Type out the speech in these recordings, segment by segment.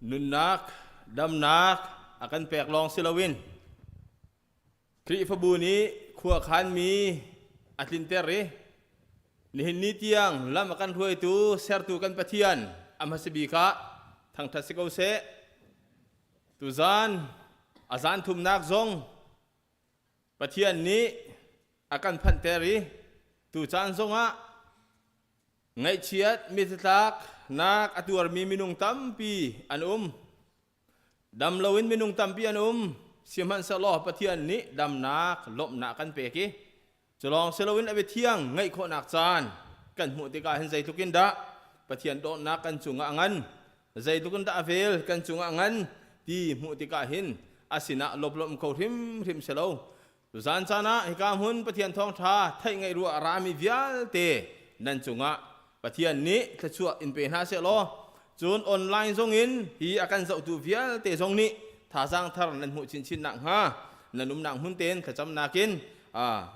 Nunnak, damnak a kan pek lawng si loin Khrihfabu nih khua khanmi a tlinter i nihin ni tiang lam a kan hruaitu sertu kan Pathian a hmasa bik ah thangṭhat si ko seh. Tuzan a zan thumnak zong Pathian nih a kan phanhter i tu caan zongah ngaihchiat mittlak nak a tuarmi minung tampi an um. Dam loin minung tampi an um. Sihmanhsehlaw Pathian nih damnak, lawmhnak kan pek i culawng si loin a biathiang ngaih khawhnak caan kan hmuh tikah hin zeitluk in dah Pathian dawtnak kan cungah a ngan, zeitluk in dah a vel kan cungah a ngan ti hmuh tikah hin a sinah lawplawm kho hrimhrim si lo. Tuzaan caan ah hika hmun Pathian thawngṭha theih ngaih ruah a rami vialte nan cungah Pathian nih thluachuah in pe hna seh law cun online zongin hi a kan zohtu vialte zong nih thazaang thar nan hmuh chinchin nakhnga nan umnak hmun tein thlacamnak in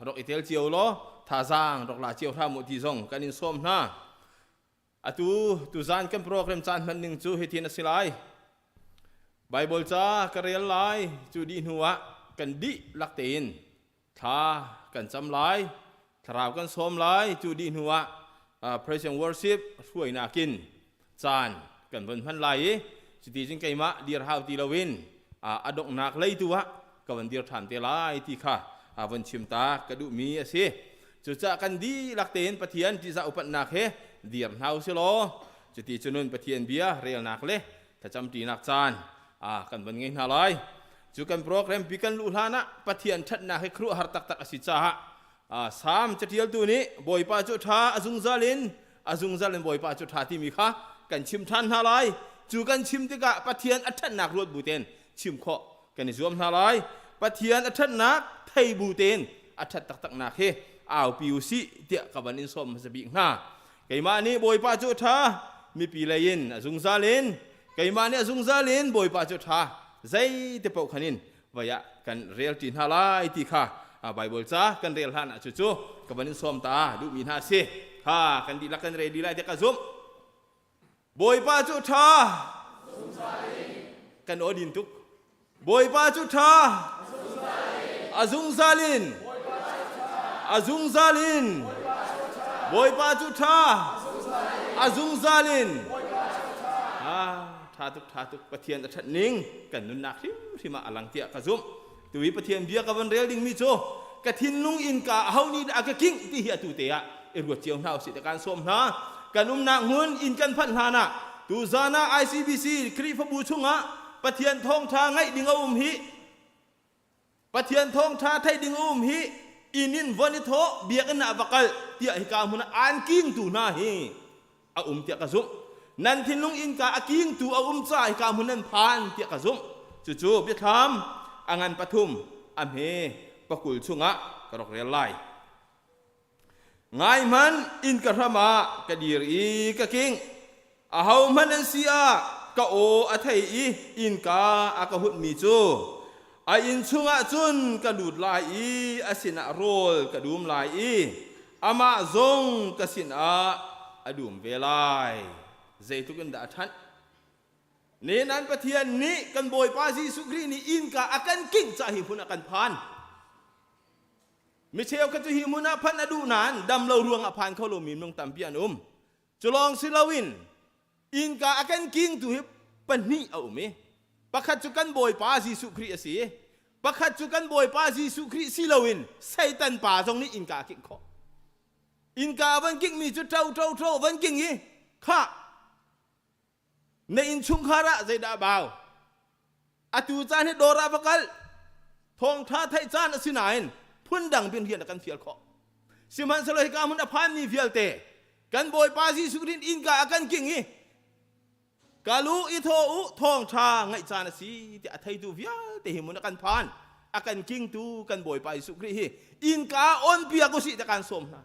rak i tel cio law thazaang rak la cio hram u ti zong kan in sawm hna. Atu tuzaan kan program caan hman ning cu hitin a si lai. Baibal ca ka rel lai cu dih hnu ah kan dihlak tein thla kan cam lai, thlarau kan sawm lai cu dih hnu ah praise and worship hruainak in caan kan von hman lai i cuti cun keimah dir hau ti loin a donghnak lei tu ah ka van dir ṭhan te lai ti kha von chim ta ka duhmi a si. Cucaah kan dihlak tein Pathian ṭihzah upatnak he dir hna u si law cuti cunun Pathian bia relnak le thlacamṭinak caan kan van ngei hna lai. Cu kan program pi kan luh hlan ah Pathian ṭhatnak hi khuaruahhar taktak a si caah Salm caṭialtu nih Bawipa cu ṭha a zungzal in a zungzal in Bawipa cu ṭha timi kha kan chim ṭhan hna lai. Cu kan chim tikah Pathian a ṭhatnak ruat bu tein chim khawh kan i zuam hna lai. Pathian a ṭhatnak thei bu tein a ṭhat taktaknak hi aupi u sih tiah ka van in sawm hmasa bik hna. Keimah nih Bawipa cu ṭha, mipi lei in a zungzal in, keimah nih a zungzal in Bawipa cu ṭha, zeite paoh khan in vai ah kan rel ṭi hna lai ti kha Baibal ca kan rel hlan ah cucu ka van in sawm ta duhmi hna a si. Kha kan dihlak kan rel dih lai tiah ka zumh. Bawipa cu ṭha. Kan aw din tuk. Bawipa cu ṭha. A zungzal in. A zungzal in. Bawipa cu ṭha. A zungzal in. Ṭha tuk ṭha tuk Pathian a ṭhat ning kan nunnak hrimhrim ah a lang tiah ka zumh. Tu hi Pathian bia ka van rel dingmi cu ka thinlung innka aho nih dah a ka kingh ti hi atu te ah i ruat cio hna usih ti kaan sawm hna. Kan umnak hmun inn kan phanh hlan ah tuzaan ah ICBC Khrihfabu chungah Pathian thawngṭha ngaih ding a um hi Pathian thawngṭha theih ding a um hi inn in von i thawh biakinn ah va kal tiah hika hmun ah aan kingtu hna hi a um tiah ka zumh. Nan thinlung innka a kingtu a um caah hika hmun nan phan tiah ka zumh. Cucu biathlam a ngan pathum a hme pakul chungah ka rak rel lai. Ngai hmanh inn ka hram ah ka dir i ka king. Ahohmanh an si ah ka aw a thei i innka a ka hunhmi cu a inn chungah cun ka lut lai i a sinah rawl ka dum lai i amah zong ka sinah a dum ve lai. Zeitluk in dah a ṭhanh? Nihin Pathian nih kan Bawipa Jesuh Khrih nih innka a kan kingh caah hi hmun a kan phan. Mi cheukhat cu hi hmun ah phanh a duh nain dam lo ruangah phan kho lomi minung tampi an um. Cu lawng si loin innka a kan kingtu hi pahnih a um i pakhat cu kan Bawipa Jesuh Khrih a si i pakhat cu kan Bawipa Jesuh Khrih si loin Satan pa zong nih innka a kingh khawh. Innka a van kinghmi cu ṭo ṭo ṭo van king i khah na innchungkhar ah zeidah a bau? Atu caan hi dawr ah va kal thawngṭha theih caan a si nain phundang bin rian a kan fial khawh. Sihmanhsehlaw hika hmun a phanmi vialte kan Bawipa Jesuh Khrih innka a kan king i Kal u, i thawh u, thawngṭha ngaih caan a si tiah a theitu vialte hi mun a kan phan. A kan kingtu kan Bawipa Jesuh Khrih hi innka on piak u sih tiah kan sawm hna.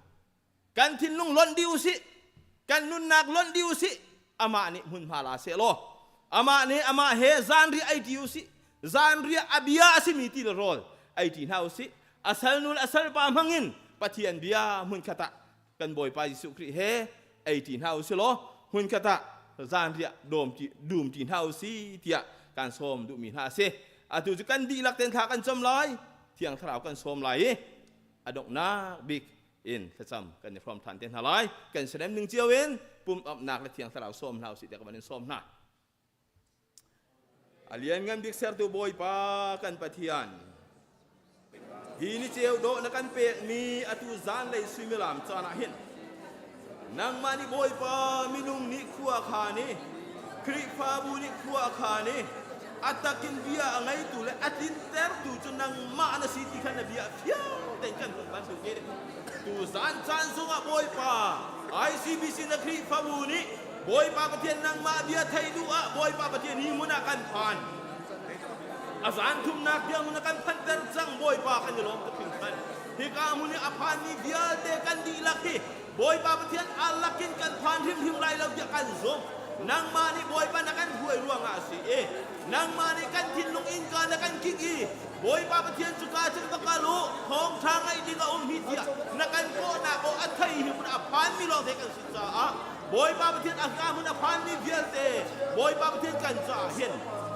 Kan thinlung lonh dih u sih, kan nunnak lonh dih u sih, amah nih hmunhma la seh law, amah nih amah he zanriah ei ṭi u sih, zanriah a bia a simi ti le rawl ei ṭi hna u sih. A salnu le a salpa hmangin Pathian bia hmunkhat ah kan Bawipa Jesuh Khrih he ei ṭi hna u sih law hmunkhat ah zanriah dawm dum ti hna usi tiah kan sawm duhmi hna a si. Atu cu kan dihlak ten thla kan cam lai, Thiang Thlarau kan sawm lai i a donghnak bik in thlacam kan i hrawm ṭhan te hna lai. Kan serem ning cio in pum amhnak le Thiang Thlarau sawm hna usih tiah ka van in sawm hna. A lianngan bik sertu Bawipa kan Pathian, hi ni ceu dawh na kan pekmi atu zanlei suimilam caan ah hin nangmah nih Bawipa minung nih khua khaan i Khrihfabu nih khua khaan i a takin bia a ngeitu le a tlintertu cu nangmah na si ti kha na bia fiang tein kan hmuh bantukin tu zan caan zongah Bawipa ICBC na Khrihfabu nih Bawipa Pathian nangmah bia theih duh ah Bawipa Pathian hi hmun ah kan phan. A zan thumnak tiang hmun ah kan phanter cang Bawipa kan i lawm tuk hringhran. Hika hmun i a phanmi vialte kan dihlak hi Bawipa Pathian alak in kan phan hrimhrim lai lo tiah kan zumh. Nangmah nih Bawipa na kan hruai ruangah a si i nangmah nih kan thinlung innka na kan kik i Bawipa Pathian cu ka cun va kal u thawngṭha ngaih ding a um hi tiah na kan kawhnak aw a thei hi hmun a phanmi lawng te kan si caah Bawipa Pathian a hna hmun a phanmi vialte Bawipa Pathian kan caah hin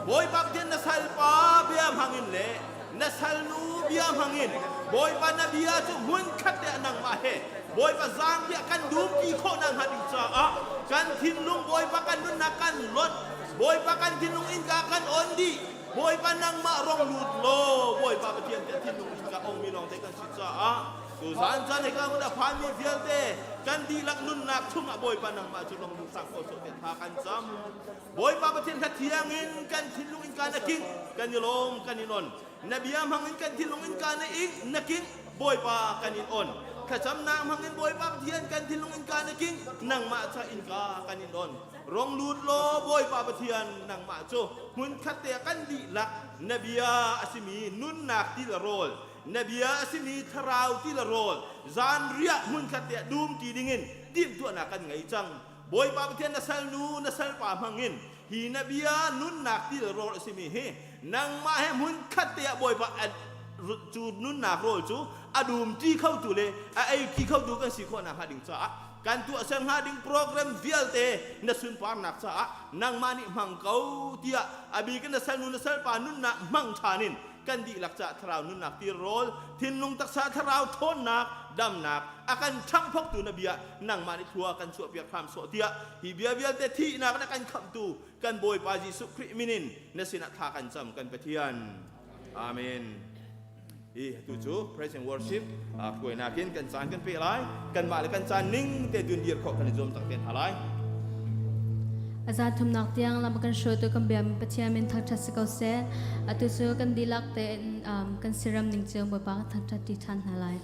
Bawipa Pathian na salpa bia hmangin le na salnu bia hmangin Bawipa na bia cu hmunkhat te nangmah he Bawipa zaangbiah kan dumpi khawh nakhnga ding caah kan thinlung Bawipa kan nunnak kan lonh Bawipa kan thinlung innka kan on dih Bawipa nangmah rong lut law Bawipa Pathian te thinlung innka ongmi lawng te kan si caah Tuzaan caan hika hmun a phanmi vialte kan dihlak nunnak chungah Bawipa nangmah cu lung sang ko sawh te tha kan cam. Bawipa Pathian hla thiang in kan thinlung in ka na king kan i lawm kan in on. Na bia hmang in kan thinlung in ka na ing na king Bawipa kan in on. Thlacamnak hmang in Bawipa Pathian kan thinlung in ka na king nangmah cha in ka kan in on. Rong lut law Bawipa Pathian nangmah cu hmunkhat te kan dihlak na bia a simi nunnak til rawl na bia a simi thlarau ti le rawl zanriah hmunkhat te ah dum ti dingin timhtuahnak kan ngei cang. Bawipa Pathian na salnu na salpa hmangin hi na bia nunnak ti le rawl a simi hi nangmah he hmunkhat te ah Bawipa cu nunnak rawl cu a dum ti khotu le a ei ti khotu kan si khawh nakhnga ding caah kan tuahser hnga ding program vialte na sunparnak caah nangmah nih hmang ko tiah a bik in na salnu na salpa nunnak hmang ṭhan in kan dihlak caah thlarau nunnak tirawl thinlung taksa thlarau ṭhawnnak damnak a kan ṭhanghphoktu na bia nangmah nih thlua kan chuahpiak hram sawh tiah hi bia vialte thihnak na kan khamhtu kan Bawipa Jesuh Khrih min in na sinah thla kan cam kan Pathian. Amen. Hi tu cu praise and worship hruainak in kan caan kan pe lai kanmah le kan caan ning te dun dir khawh kan i zuam cang te hna lai. A thumnak tiang lam kan hruaitu kan biami Pathian min thangṭhat si ko seh. Atu cu kan dihlak tein kan siram ning cio Bawipa kan thangṭhat ṭi ṭhan hna lai.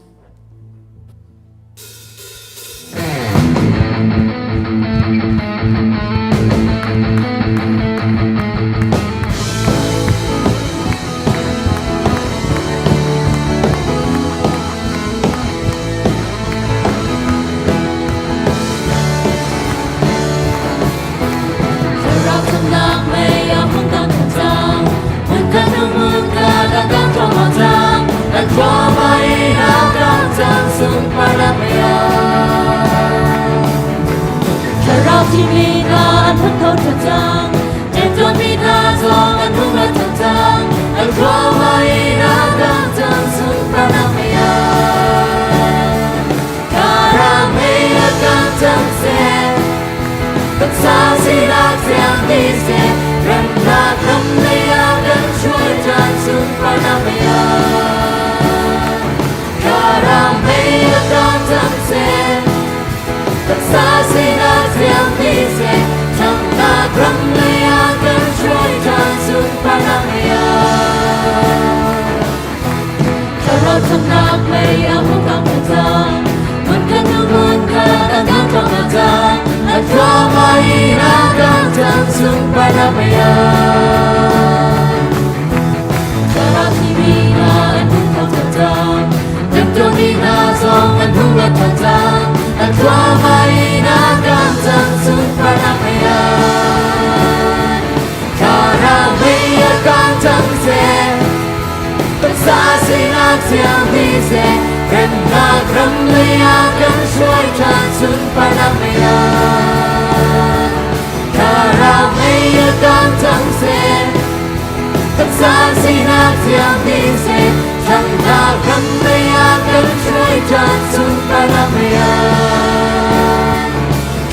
sinak thiang ding seh, Thangnak ram lei ah kan hruai ṭhan sunparnak mei ah.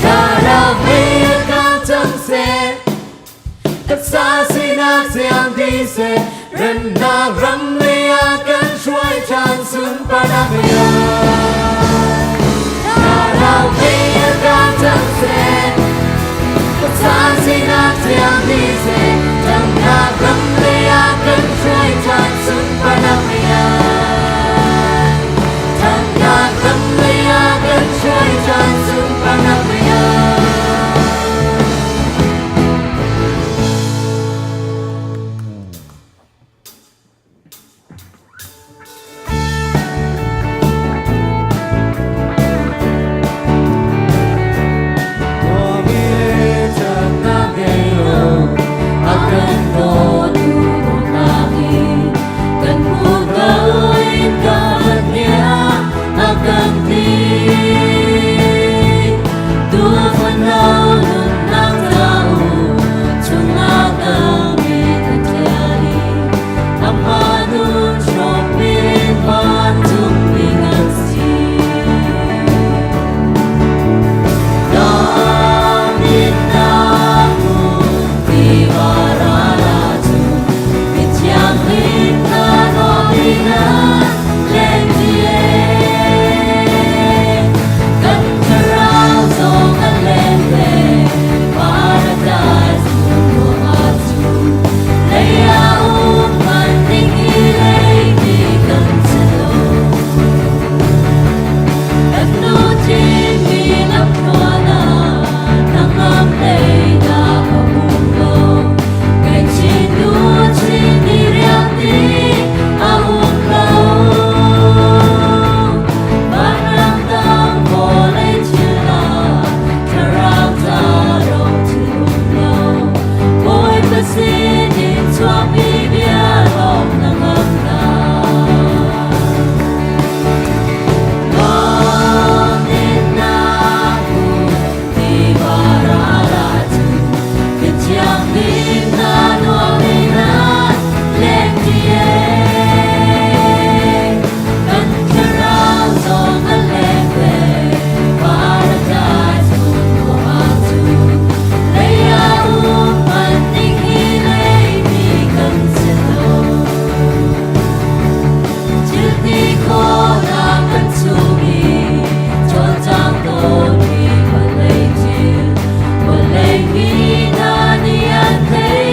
Thlarau mei a kang cang seh, taksa sinak thiang ding seh, Remnak ram lei ah kan hruai ṭhan sunparnak mei ah. Thlarau mei a kang cang seh, taksa sinak thiang ding seh, Thangnak ram lei ah kan hruai ṭhan sunparnak mei ah. Thangnak ram lei ah kan hruai ṭhan sunparnak mei ah. Tuahmi le ṭhatnak ngei lo, a kan dawtu dawtnak in kan hmuh ko in kan hniang a kan ti. Tuufan lo nunnak cauk chungah kami kan ṭial i amah nun hrawmpi vancungmi kan si. Paradise Lei ah um man ding i lei ti kan si lo. Kan nu Chinmi lamtluan ah hnangam lei dah ka um lo. Kai Chin nu Chin ni riak ti a um lo. Vanram tang vawlei thil ah thlarau ca ro thil um lo. Bawipa sinin chuakmi bia lawng hnangam nak. Paradise Lei ah um man ding hi lei mi kan si lo. Thilti khawhnak kan chung i cawlcang tawnmi vawlei thil, vawlei mi hna nih an thei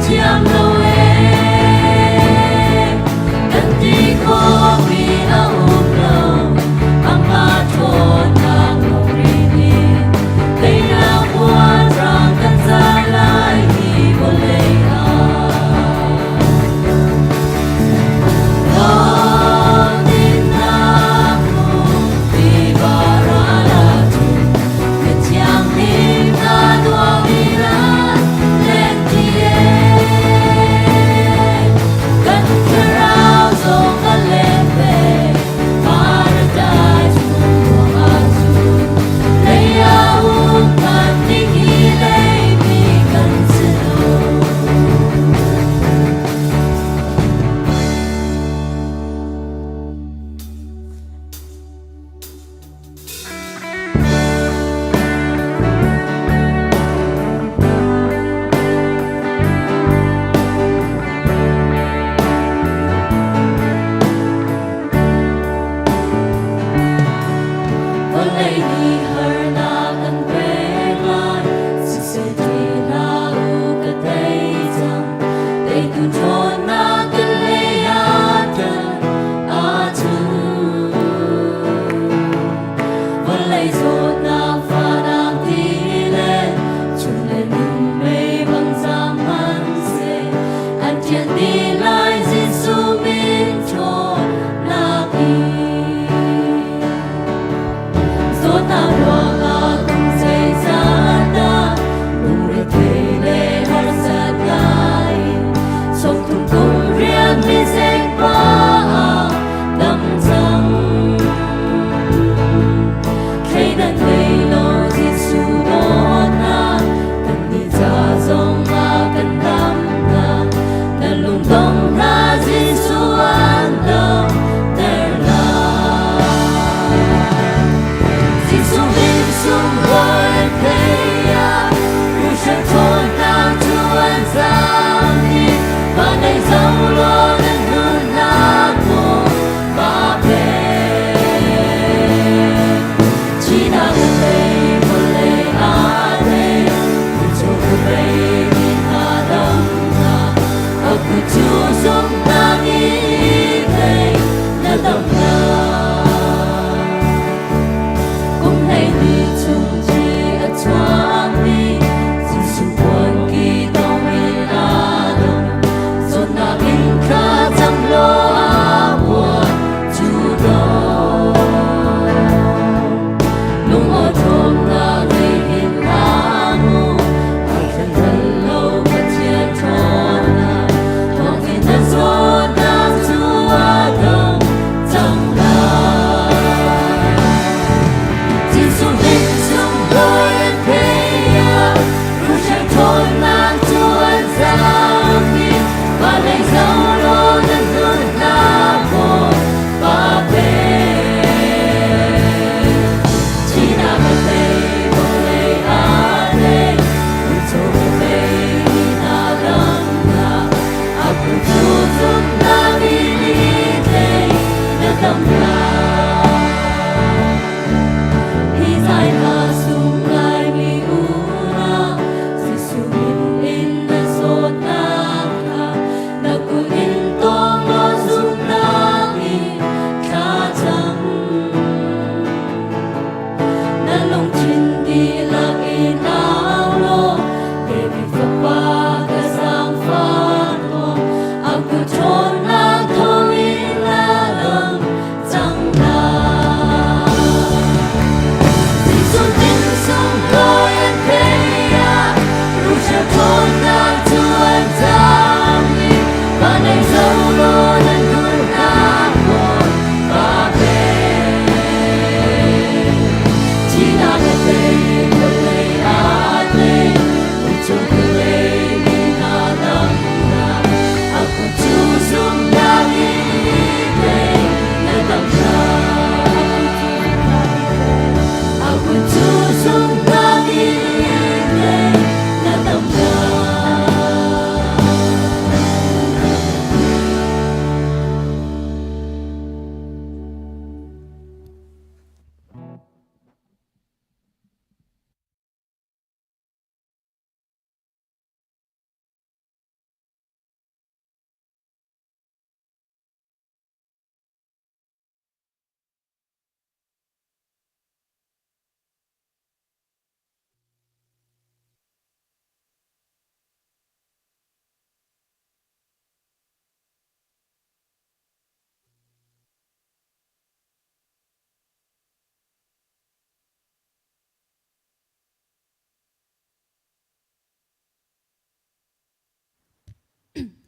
thiam lo ee. Kan ti khawhmi a um lo, amah ṭhawnnak lawng rin in teinak puanrang kan zar lai hi vawlei ah. Paradise Lei ah um man ding hi lei mi kan si lo. Vawlei nih harnak an pek lai, siseh ti hlah u ka tei cang. Teitu ṭhawnnak kan lei ah ṭan ahcun. Vawlei zawtnak fahnak ti le chun le minmei bang zaam hmanhseh, an ṭian dih lai Jesuh min ṭhawnnak in. Zawtnak ruangah kum zeizat dah lungrethei le harsatnak in sawmthum kum riat mizeng pa ah dam cang. Thleidan thei lo Jesuh dawtnak kannih ca zongah kan damnak na lungdong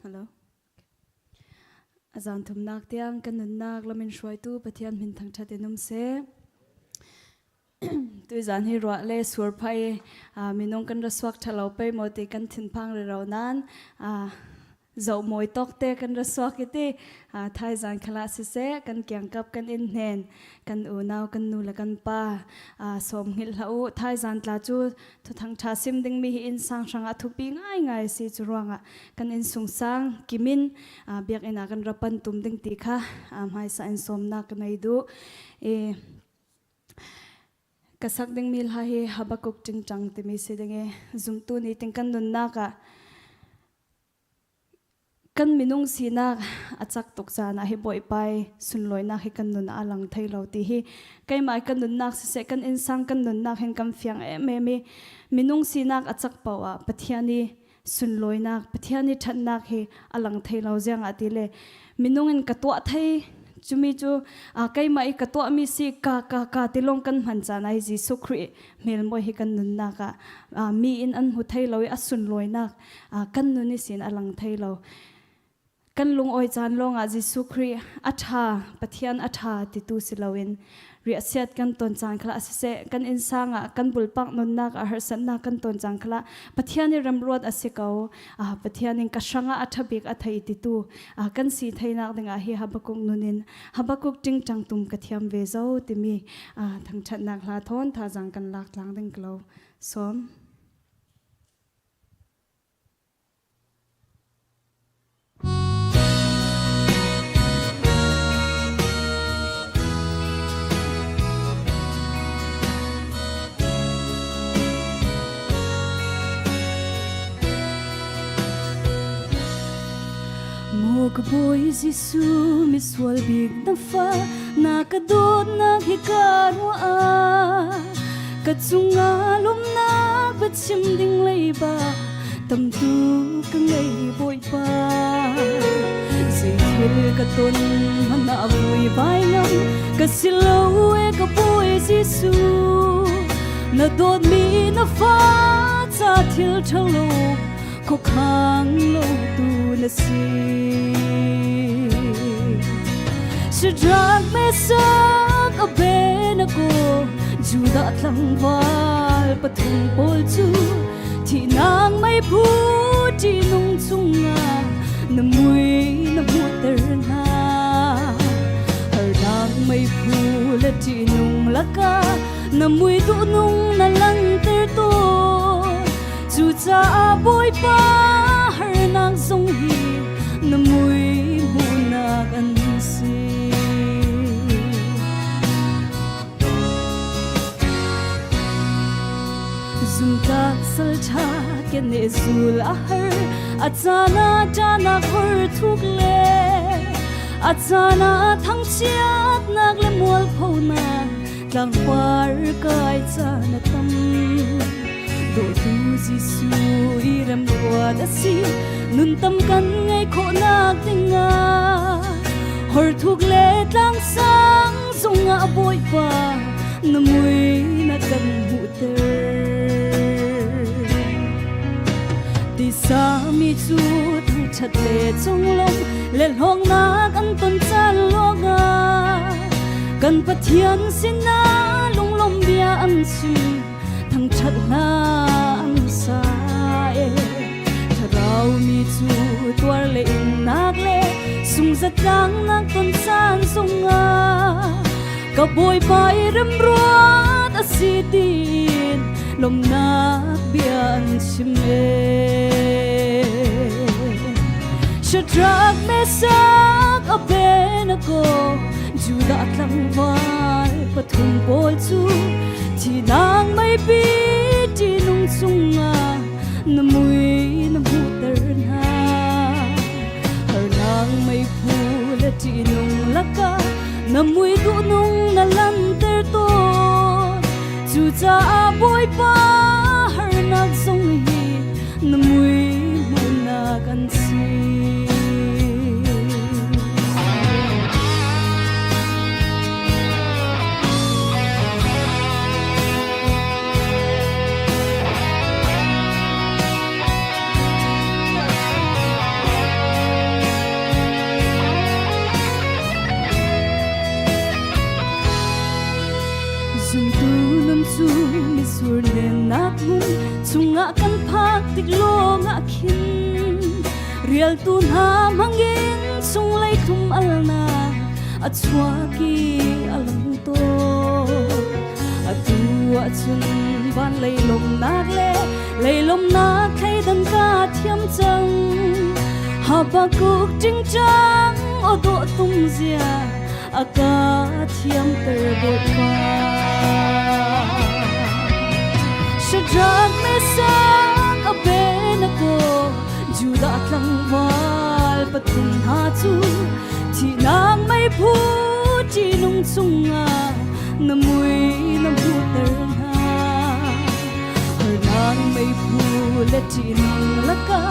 Hello. A zan thumnak tiang kan nunnak lamin hruaitu Pathian min thangṭhat in um seh. Tuizan hi ruah le sur phai minung kan ra suak ṭha lo pei maw ti kan thinphang rero nain zoh mawi tawk te kan ra suak i ti thaizan khala siseh kan kiangkap kan inn hnen kan unau kan nu le kan pa sawm hngilh hlah u. Thaizan tla cu thuthang ṭha sim dingmi hi inn sang hrang ah thupi ngaingai a si. Cu ruangah kan inn sungsang kimin biakinn ah kan ra pan tum ding ti kha hmaisa in sawmnak ka nei duh. I Ka sak dingmi hla hi Habakkuk ṭingṭang timi si ding i zumtu nih ting kan nunnak ah kan minung sinak a cak tuk caan ah hi Bawipa i sunlawinak hi kan nun ah a lang thai lo ti hi keimah kan nunnak siseh kan innsang kan nunnak hin kan fiang emem i minung sinak a cak paoh ah Pathian i sunlawinak Pathian i ṭhatnak hi a lang thai lo ziang ah ti le minung in ka tuah thai cumi cu keimah i ka tuahmi si ka ka ka ti lawng kan hman caan ai Jesuh Khrih hmelmawi hi kan nunnak ah mi in an hmu thai lo i a sunlawinak kan nun i sin a lang thai lo. Kan lungawi caan lawngah Jesuh Khrih a ṭha, Pathian a ṭha titu si loin riahsiat kan ton caan kha siseh, kan innsang ah kan bulpak nunnak ah harsatnak kan ton caan kha Pathian i remruat a si ko. Pathian in ka hrangah a ṭha bik a thei titu kan si theinak dingah hi Habakkuk nun in Habakkuk ṭingṭang tum ka thiam ve zo timi thangṭhatnak hla thawn thazaang kan lak tlang ding ko sawm. Maw ka Bawi Jesuh misual bik na fa na ka dawtnak hi ka ruah ah ka cungah lawmnak biachim ding leiba tamtu ka ngei Bawipa. Zeithil ka ton hmanh ah vui vai ngam ka si lo e ka Bawi Jesuh. Na dawtmi na fa ca thil ṭhalo khuakhang lo tu na si. Shadrach, Meshach, Abednego, Judah tlangval pathum pawl cu Thihnak meiphu ṭihnung chungah na mui na hmuhter hna. Harnak meiphu le ṭihnung lakah na mui duhnung na langhter tawn. Cucaah Bawipa harnak zong hi na mui hmuhnak an si. Zumtak salṭha keneh zul a har, a caan ah ṭahnak hor thuk le a caan ah thangchiatnak le mualphonak tlangpar kai caan a tam. Dawtu Jesuh i remruat a si, nun tam kan ngeih khawhnak dingah hor thuk le tlangsang zongah Bawipa na mui na kan hmuhter. Tisa mi cu thangṭhat le cunglawm le hlawknak an ton caan lawngah kan Pathian sinah lunglawm bia an chim, thangṭhat hla an sa e. Thlarau mi cu tuar le innak le sungzatlangnak ton caan zongah ka Bawipa i remruat a si tiin lawmhnak bia an chim e. Shadrach, Meshach, Abednego, Judah tlangval pathum pawl cu thihnak meipi ṭihnung chungah na mui na hmuhter hna. Harnak meiphu le ṭihnung lakah na mui duhnung na lanter tawn. Cucaah Bawipa harnak zong hi na mui hmuhnak an si. Atu nun cu mitsur lennak hmun chungah kan phak tik lawngah khin rialtu hna hmangin chunglei thlum alnak a chuak i a lang tawn. Atu ahcun van lei lawmhnak le lei lawmhnak thleidan ka thiam cang. Habakuk ṭingṭang aw dawh tum zia a ka thiamter Bawipa. Shadrach Meshach Abednego Judah tlangval pathum hna cu thihnak meiphu ṭihnung chungah na mui na hmuhter hna. Harnak meiphu le ṭihnung lakah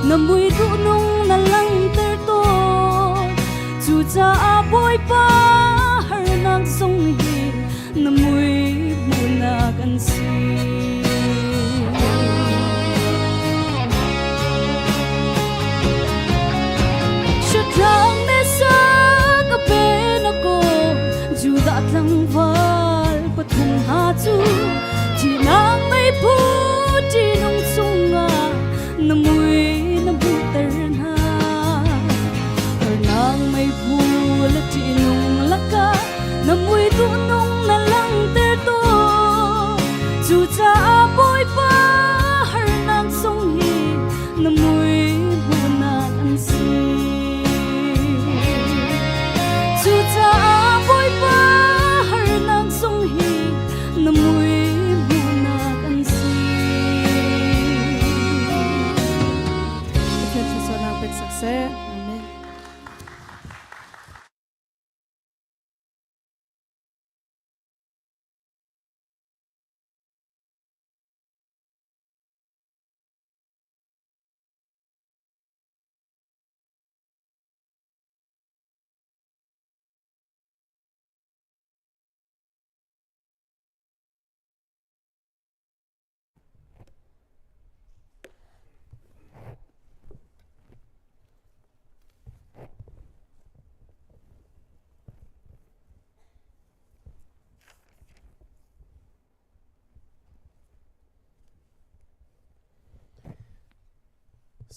na mui duhnung na langhter tawn. Cucaah Bawipa harnak zong hi na mui hmuhnak an si. Shadrach Meshach Abednego Judah tlangval pathum hna cu thihnak meiphu ṭihnung chungah na mui na hmuhter hna. Harnak meiphu le ṭihnung lakah na mui duhnung na langhter tawn. Cucaah Bawipa harnak zong hi na mui hmuhnak an si. Cucaah Bawipa harnak zong hi na mui hmuhnak an si. Pathian thluachuahnak pek sak seh. Amen.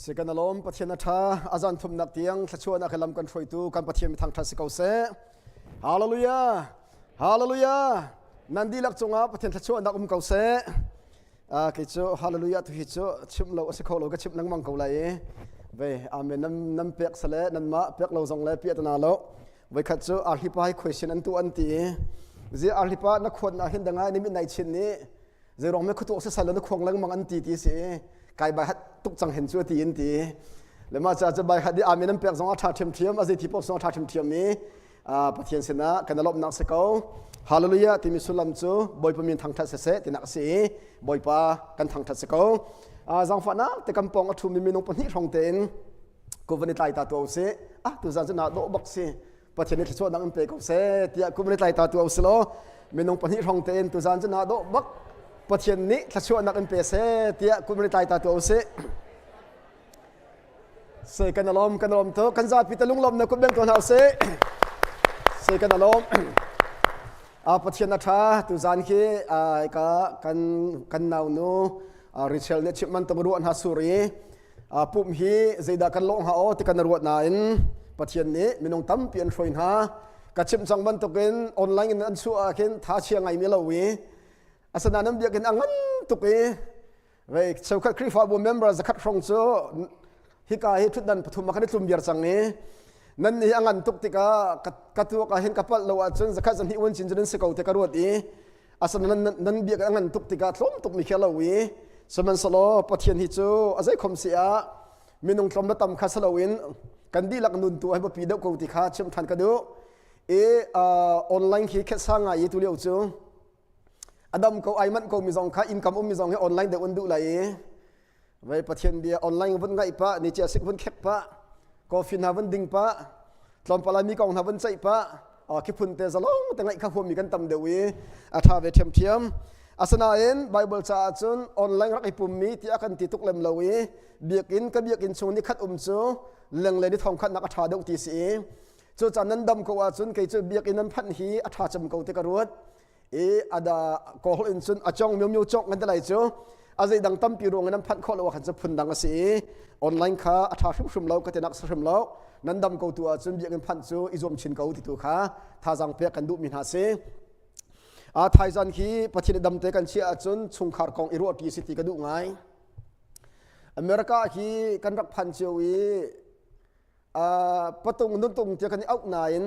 Si kan alawm Pathian a ṭha azan thumnak tiang thluachuahnak he lam kan hruaitu kan Pathian mi thangṭhat si ko seh. Hallelujah! Hallelujah! Nan dihlak cungah Pathian thluachuahnak um ko seh. Kei cu hallelujah tu hi cu chim lo a si kho lo ka chim lengmang ko lai i ve amen nan nan pek sale nanmah pek lo zong le piah lo voikhat cu arhlipa hi khuaisin an tu an ti i zi arhlipa na khuan ah hin dangai ni mit nai chin nih zeirong me khutu se sal na khuang lengmang an ti ti si kai bai hat tuk cang hen cu ti in ti le ma cha cha bai hat di amen an pek zong a tha thiam thiam a zei thi pok zong a tha thiam thiam mi Pathian sinah kan lawmhnak si ko. Hallelujah timi sullam cu Bawipa min thangṭhat siseh tinak a si i Bawipa kan thangṭhat si ko. Zaangfahnak te kan pawng a ṭhumi minung pahnih hrawng tein ku van i tlai ta tuah usih. Ah tuzaan cu naa dawh bak si. Pathian nih thluachuahnak in pe ko seh tiah ku van i tlai ta tuah usih law minung pahnih hrawng tein tuzaan cu naa dawh bak Pathian nih thluachuahnak in pe seh tiah ku van i tlai ta tuah usih. Se kan alawm kan alawm tuk kan zapi te lunglawm na kut beng ko hna usih se kan alawm a pathian a tha tuzan khi ka kan kan nau nu Rachel nih chimh man tuk ruah hna suri pum hi zeidah kan lawng ha o ti kan ruat nain pathian nih minung tampi an hruai hna ka chimh cang bantukin online in an chuah ah khin tha chia ngai mi lo i asana nan biakinn a ngan tuk i Vei cheukhat Khrihfabu member zakhat hrawng cu hika hi ṭhutdan pathum ah kan i tlum viar cang i nan nih a ngan tuk tikah ka tuak ah hin ka palh lo ahcun zakhat zahnih un cin cu nan si ko te ka ruat i asan nan nan biak a ngan tuk tikah tlawm tuk mi khi lo i sihmanhsehlaw Pathian hi cu a zei khom si ah minung tlawm le tam kha si loin kan dihlak nun tu ai biapi deuh ko ti kha chim ṭhan ka duh i online khi khetsa ngai i tu lio cu a dam ko ai manh ko mi zong kha income um mi zong hi online deuh an duh lai i vei pathian bia online vun ngaih pa ni chia sik vun khek pa coffee hna vun ding pa tlawmpal mi kong hna vun ceih pa khi phun te zalong te ngaih kha huam mi kan tam deuh i a tha ve thiam thiam asinain bible caah cun online rak i pum mi tiah kan ti tuk lem lo i biakinn ka biakinn chung ni khat um cu lengle ni thong khat nak a tha deuh ti si i cu caan nan dam ko ahcun kei cu biakinn nan phanh hi a tha cem ko te ka ruat. I ada kawl in cun a chong myo myo chong kan ti lai cu. A zei dang tampi ruang in nan phanh khawh lo khan cu phun dang a si i online kha a ṭha hrimhrim lo ka tinak si hrim lo. Nan dam ko tu ahcun biakinn phanh cu i zuam chin ko ti tu kha thazaang pek kan duhmi hna si. A thaizan khi Pathian damte kan chiah ahcun chungkhar kong i ruahṭi si ti ka duh ngai. America hi kan rak phan cio i patung nutung tiah kan i auh nain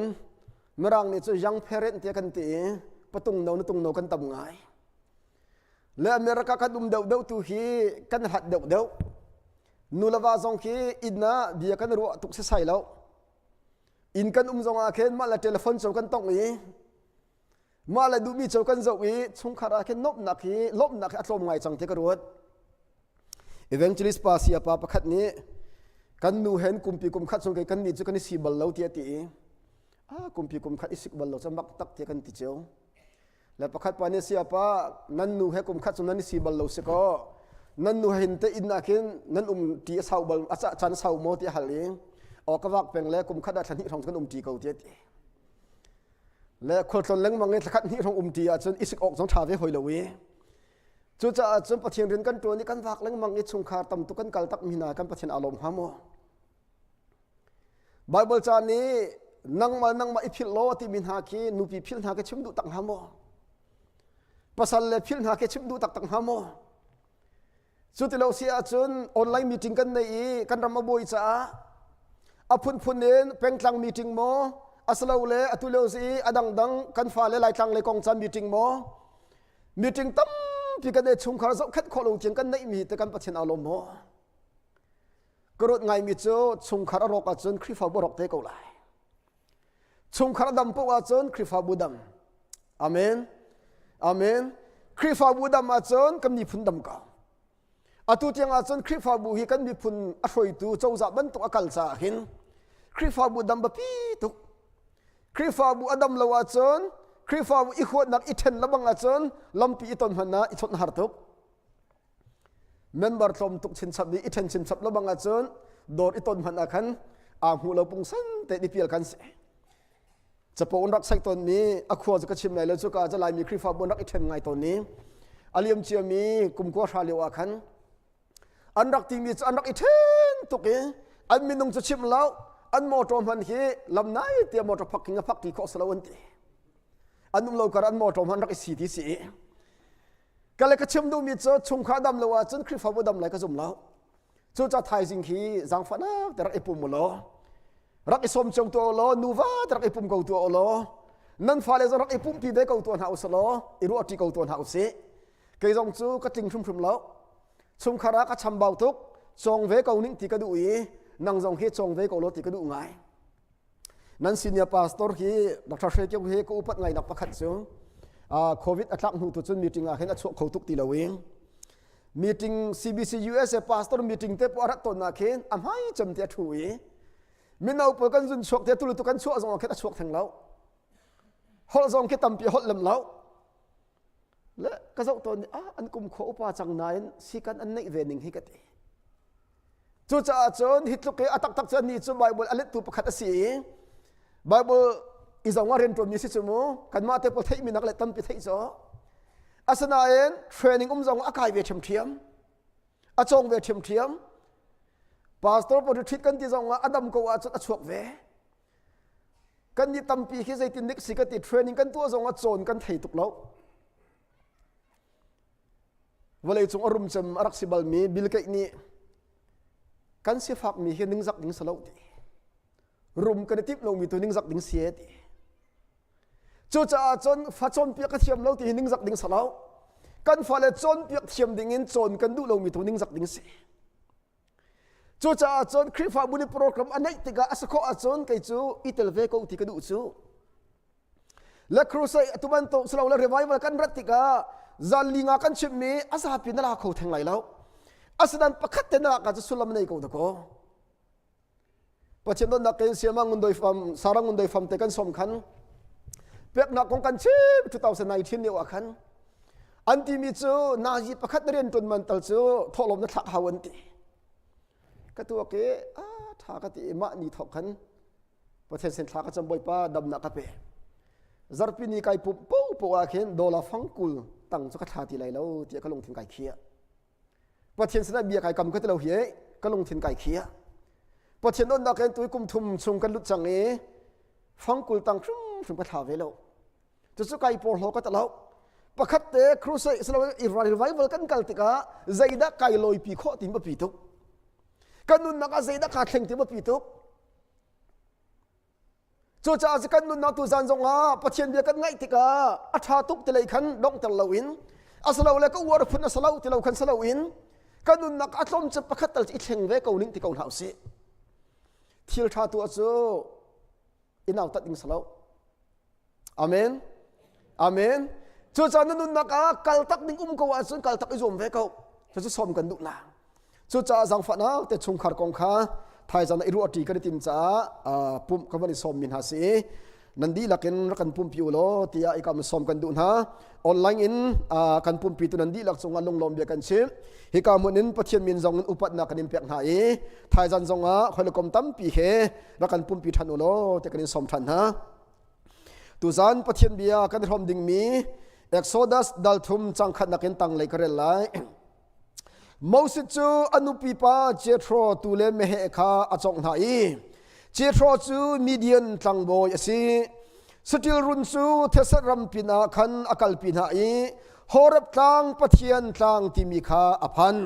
Mirang nih cu young parent tiah kan ti i patung no nutung no kan tam ngai. Le America kan um deuhdeuh tu hi kan hlat deuhdeuh. Nu le va zong khi inn ah bia kan ruah tuk sesai lo. Inn kan um zong ah khin mah le telephone cu kan tongh i mah le duhmi cu kan zoh i chungkhar ah khin lawmhnak hi lawmhnak hi a tlawm ngai cang ti ka ruat. Evangelist pa sia pa pakhat nih kan nu hen kumpi kum khat chung kei kan nih cu kan i si bal lo tiah ti i ah kumpi kum khat i sik bal lo cu mak tak tiah kan ti cio. Le pakhat pa nih siapa nan nu he kum khat cu nan i si bal lo si kaw nan nu he hin te inn ah khin nan um ṭi a sau bal a caan a sau maw ti a hal i aw ka vak peng le kum khat ah thla hnih hrawng kan um ṭi ko ti a ti. Le khualtlawn lengmang i thla khat hnih hrawng um ṭi ahcun i sik awk zong ṭha ve hoi lo i cucaah cun Pathian rian kan ṭuan i kan vak lengmang i chungkhar tam tuk kan kal tak mi hna kan Pathian aa lawm hnga maw? Baibal ca nih nangmah nangmah i philh law timi hna khi nupi philh hna khi chim duh tak hnga maw? Pasal le philh hna khi chim duh taktak hnga maw? Cu ti lo si ahcun online meeting kan nei i kan ram a buai caah a phunphun in pengtlang meeting maw asilole atu lio si i a dangdang kan fale laitlang le kong ca meeting maw meeting tampi kan ei chungkhar zohkhenh khawh lo tiang kan neihmi te kan Pathian aa lawm maw? Ka ruat ngaimi cu chungkhar a rawk ahcun Khrihfabu a rawk te ko lai. Chungkhar a dam paoh ahcun Khrihfabu dam. Amen. Amen. Khrihfabu dam ahcun kan miphun dam ko. Atu tiang ahcun Khrihfabu hi kan miphun a hruaitu cozah bantuk a kal caah hin Khrihfabu dam biapi tuk. Khrihfabu a dam lo ahcun Khrihfabu i huatnak i ṭhen lebang ahcun lampi i ton hmanh ah i chawnh har tuk. Member tlawm tuk chinchap i i ṭhen chinchap lo bang ahcun dawr i ton hmanh ah khan aa hmu lo pungsan te i pial kan si. Capo an rak saih tawnmi a khua cu ka chim lai lo cu ka ca Laimi Khrihfabu an rak i ṭhen ngai tawn i a liam ciami kum kua hra lio ah khan an rak timi cu an rak i ṭhen tuk i an minung cu chim lo an motor hman hi lam nai tiah motor parking a phak ti khawh si lo an ti. An um lo kar an motor hman rak i si ti si. Ka le ka chim duhmi cu chungkhar dam lo ahcun Khrihfabu dam lai ka zum lo. Cucaah thaizing khi zaangfahnak te rak i pum u law rak i sawm cio tuah u law nuva te rak i pum ko tuah u law nan fale zong rak i pumpi ve ko tuah hna usih law i ruahṭi ko tuah hna usih. Kei zong cu ka tling hrimhrim lo. Chungkhar ah ka chambau tuk cawng ve ko ning ti ka duh i nang zong hi cawng ve ko law ti ka duh ngai. Nan senior pastor hi Dr. Hre Kio hi ka upat ngainak pakhat cu COVID a tlak hnu tu cun meeting ah hin a chuak kho tuk ti lo i meeting CBC USA pastor meeting te po a rat tawn ah khin a hmai cem te a thu i mino pawl kan zun chuak te tulu tu kan chuah zong ah khin a chuak theng lo holh zong khi tampi holh lem lo le ka zoh tawn ah an kum khua upa cang nain sikan an neih ve ning hi ka ti Cucaah cun hi tluk i a taktak cu anih cu Baibal a lettu pakhat a si i Baibal i zong ah rianṭuanmi si cu mu kanmah te pawl theihmi nak le tampi theih cu asinain training um zong a kai ve ṭhiamṭhiam a cawng ve ṭhiamṭhiam pastor pawl retreat kan ti zong ah a dam ko ahcun a chuak ve kan nih tampi khi zeitin dik si ka ti training kan tuah zong ah cawn kan thei tuk lo Vawleicung a rum cem a rak si balmi Bill Gates nih kan sifakmi hi ningzak ding si lo ti. Rum kan i timh lomi tu ningzak ding si e ti. Cucaah cun fa cawnpiak ka thiam lo ti hi ningzak ding si lo. Kan fale cawnpiak thiam ding in cawn kan duh lomi tu ningzak ding si. Cucaah cun Khrihfabu nih program a neih tikah a si khawh ahcun kei cu i tel ve ko ti ka duh cu. Le crusade atu bantuk silo le revival kan rat tikah zan li nga kan chimmi a zapi na la kho theng lai lo. Asinain pakhat te na lak ah cu sullam nei ko dakaw. Pathian donnak ke siama ngundoi fam sarang ngundoi fam te kan som khan peknak kong kan chim 2019 lio ah khan an timi cu nazi pakhat na rian ṭuan man tal cu thawhlawm na thlak hau an ti ka tuak i a ṭha ka ti i mah ni thawk khan Pathian sin thla ka cam Bawipa damnak ka pe. Zarpi ni kai pumh popo ah khin dollar fang 20 tang cu ka thla ti lai lo tiah ka lungthin kai khiah. Pathian sinah bia kai kam ka ti lo hi ka lungthin kai khiah. Pathian donnak in tui kum thum chung kan lut cang i fang 20 tang hrimhrim ka thla ve lo. Cucu kai porhlaw ka ti lo. Pakhat te crusade silo revival kan kal tikah zeidah kai lawipi khawh ti biapi tuk. Kan nunnak ah zeidah kaa thleng ti biapi tuk. Cucaah kan nunnak tu zan zongah Pathian bia kan ngaih tikah a ṭha tuk ti lei khan donghter loin asilole ka uar phun a si lo ti lo khan si loin kan nunnak a tlawm cu pakhat tal i thleng ve ko ning ti ko hna usih. Thil ṭha tuah cu i nautat ding si lo. Amen. Amen. Cucaah na nunnak ah kal tak ding um ko ahcun kal tak i zuam ve ko. Cucu sawm kan duh hna. Cucaah zaangfahnak te chungkhar kong kha thaizan i ruahṭi kan i tim caah pumh ka van i sawmmi hna si i nan dihlak in rak kan pumpi u law tiah i kam sawm kan duh hna. Online in kan pumpi tu nan dihlak cungah lunglawm bia kan chim. Hika hmun in Pathian min zong in upatnak kan in pek hna i thaizan zongah hawikom tampi he rak kan pumpi ṭhan u law tiah kan in sawm ṭhan hna. Tuzan Pathian bia kan i hrawm dingmi Exodus dal thum cang khatnak in tanglei ka rel lai. Moses cu a nupi pa Jethro tu le meheh kha a cawngh hna i Jethro cu Midian tlangbawi a si. Saṭil run cu thesat ram pinah khan a kalpi hna i Horeb tlang Pathian tlang timi kha a phan.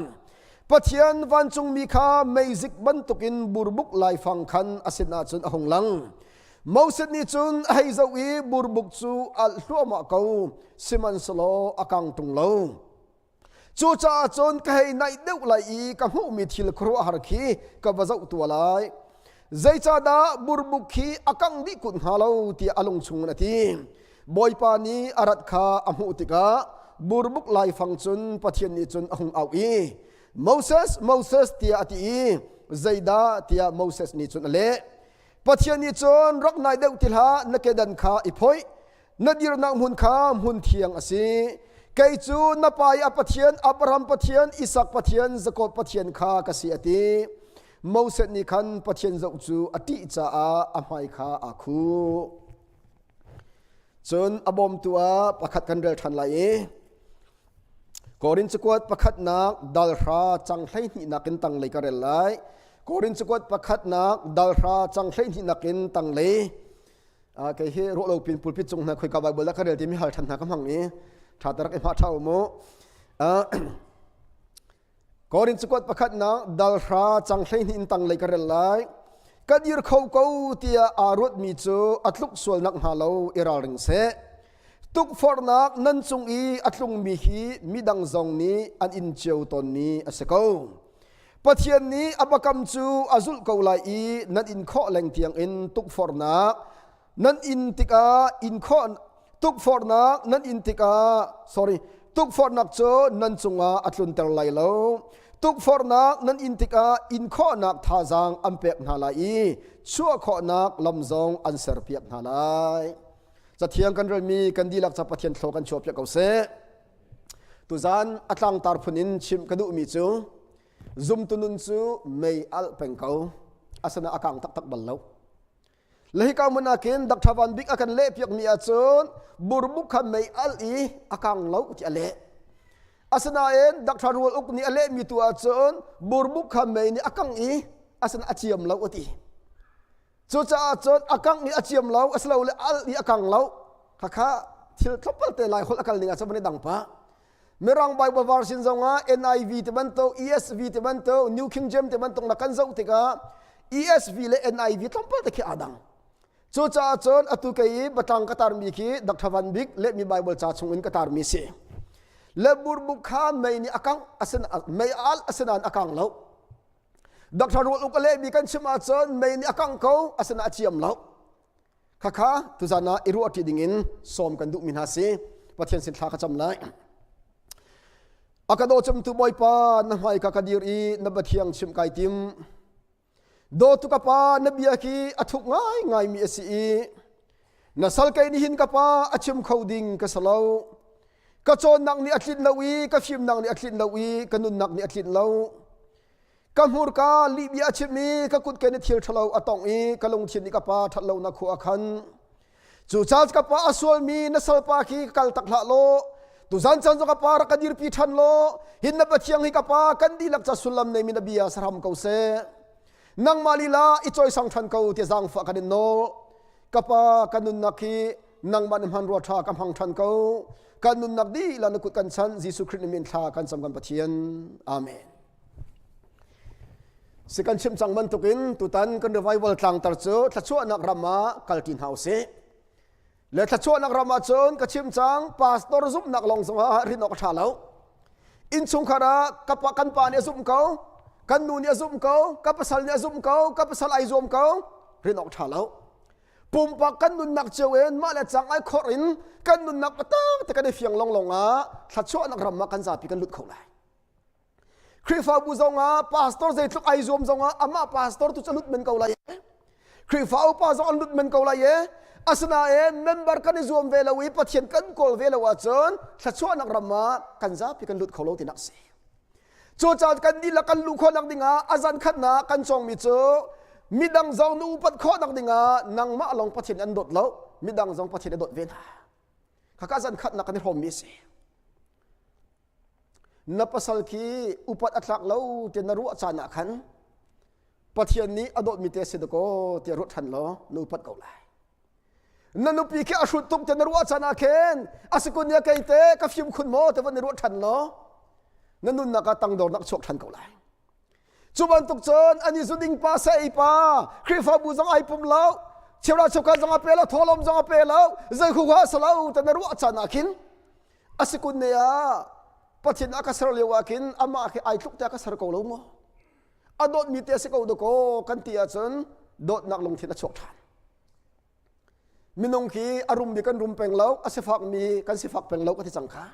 Pathian vancungmi kha meizik bantukin burbuk laifang khan a sinah cun a hung lang. Moses nih cun a hei zoh i burbuk cu alh hluahmah ko, sihmanhsehlaw a kang ṭung lo. Cucaah cun ka hei naih deuh lai i ka hmuhmi thil khuaruahhar khi ka va zoh tuah lai. Zeicahdah burbuk khi a kangh dih kun hnga lo tiah a lung chungin a ti. Bawipa nih a rat kha a hmuh tikah burbuk laifang cun Pathian nih cun a hung auh i Moses, Moses tiah a ti i zeidah tiah Moses nih cun a leh. Pathian nih cun rak nai deuh ti hlah, na kedan kha i phoih, Na dirnak hmun kha hmun thiang a si. Kei cu na pa i a Pathian, Abraham Pathian, Isak Pathian, Jakob Pathian kha ka si a ti. Moses nih khan Pathian zoh cu a ṭih caah a hmai kha aa khuh. Cun a bawmtu ah pakhat kan rel ṭhan lai i Korin cakuat pakhatnak dalhra cang 12 in tanglei ka rel lai. Korin cakuat pakhatnak dalhra cang 12 in tanglei. Kei hi ruah lo pin pulpit cung hna khoika Bible dah ka rel timi hal ṭhan hna ka hmang i ṭha te rak i hma ṭha u mu. Korin cakuat pakhatnak dal hra cang 12 in tanglei ka rel lai. Ka dir kho ko tiah aa ruatmi cu a tluk sual nak hnga lo i ralring seh. Tukforhnak nan cung i a tlungmi hi midang zong nih an in cio tawnmi a si ko. Pathian nih a biakam cu a zulh ko lai i nan in khawh leng tiangin tukforhnak nan in tikah in khawh tukforhnak nan in tikah sorry tukforhnak cu nan cungah a tlunter lai lo. Tukforhnak nan in tikah in khawhnak thazaang an pek hna lai i chuah khawhnak lam zong an serpiak hna lai. Cathiang kan relmi kan dihlak ca Pathian thlaw kan chuahpiak ko seh. Tuzan a tlangtar phun in chimh ka duhmi cu zumtu nun cu mei alh peng ko asana a kang taktak bal lo. Le hika hmun ah khin Dr. Van Bik a kan leh piakmi ahcun burbuk kha mei alh i a kang lo ti a leh. Asinain Dr. Rual Uk nih a lehmi tu ahcun burbuk kha mei nih a kang i asina a ciam lo a ti. Cucaah cun a kangh i a ciam lo asilole al i a kang lo khakha thil tlawmpal te lai holh a kal ning ah cun van i dang pah. Mirang Bible version zongah NIV ti bantuk ESV ti bantuk New King James ti bantuk na kan zoh tikah ESV le NIV tlawmpal te khi aa dang. Cucaah cun atu kei i batlang ka tarmi khi Dr. Van Bik lehmi Bible ca chung in ka tarmi si. Le burbuk kha mei nih a kangh asin mei al asinain a kang lo. Dr. Rual Uk a lehmi kan chim ahcun mei nih a kangh ko asinain a ciam lo. Khakha tuzan ah i ruahṭi dingin sawm kan duhmi hna si. Pathian sin thla ka cam lai. A ka dawcamtu Bawipa na hmai ka ka dir i na biathiang chimh kai tim. Dawtu ka pa na bia hi a thuk ngaingaimi a si i na sal kei nihin ka pa a chim kho ding ka si lo. Ka cawnnak nih a tlinh lo i ka fimnak nih a tlinh lo i ka nunnak nih a tlinh lo. Ka hmurka lihbia a chim i ka kutke nih thil ṭhalo a tongh i ka lungthin nih ka pa ṭhatlonak khua a khan. Cu caan ka pa a sualmi na salpa khi ka kal tak hlah law tuzan caan zong ka pa rak ka dirpi ṭhan law hin na pathiang hi ka pa kan dihlak ca sullam neimi na bia sahram ko seh. Nangmah lila i cawisang ṭhan ko ti zaangfah kan in nawl. Ka pa ka nunnak hi nangmah na hmanrua ṭha ka hmang ṭhan ko. Kan nunnak dihlak na kut kan chanh Jesuh Khrih na min thla kan cam kan Pathian. Amen. Si kan chim cang bantukin tutan kan revival tlangtar cu thluachuahnak ram ah kalṭi hna usih. Le thluachuahnak ram ah cun ka chim cang pastor zumhnak lawng zongah rin awk a ṭha lo. Innchungkhar ah ka pa, kan pa nih a zumh ko, kan nu nih a zumh ko, ka pasal nih a zumh ko, ka pasal ai zuam ko, rin awk ṭha lo. Pumpak kan nunnak cio in mah le cang ai khorh in kan nunnak patak te kan i fiang longlong ah thluachuahnak ram ah kan zapi kan lut kho lai. Khrihfabu zongah pastor zeitluk ai zuam zongah amah pastor tu cu lut men ko lai e. Khrihfa upa zong an lut men ko lai e. Asinain member kan i zuam ve lo i Pathian kan kawl ve lo ahcun thluachuahnak ram ah kan zapi kan lut kho lo tinak si. Cucaah kan dihlak kan luh khawhnak dingah a zan khatnak kan cawngmi cu midang zong nu upat khawhnak dingah nangmah lawng Pathian an dawt lo midang zong Pathian a dawt ve hna. Khaka zan khatnak kan i hrawmmi a si. Na pasal khi upat a tlak lo ti na ruah caan ah khan Pathian nih a dawtmi te si dakaw tiah ruat ṭhan law na upat ko lai. Na nupi khi a hrut tuk ti na ruah caan ah khin a si kun ya kei te ka fim khun maw ti van i ruat ṭhan law na nunnak ah tangdornak chuak ṭhan ko lai. Cu bantuk cun ani zu ding pa sa ei pa Khrihfabu zong ai pum lo cheura cheuka zong a pe lo tholom zong a pe lo zei khu kha sa lo ti na ruah caan ah khin A si kun ne ah Pathian a ka ser lio ah khin amah khi ai tluk te a ka ser ko lo maw? A dawtmi te a si ko dakaw kan ti ahcun dawtnak lungthin a chuak ṭhan. Minung khi a rummi kan rum peng lo, a sifakmi kan sifak peng lo ka ti cang kha.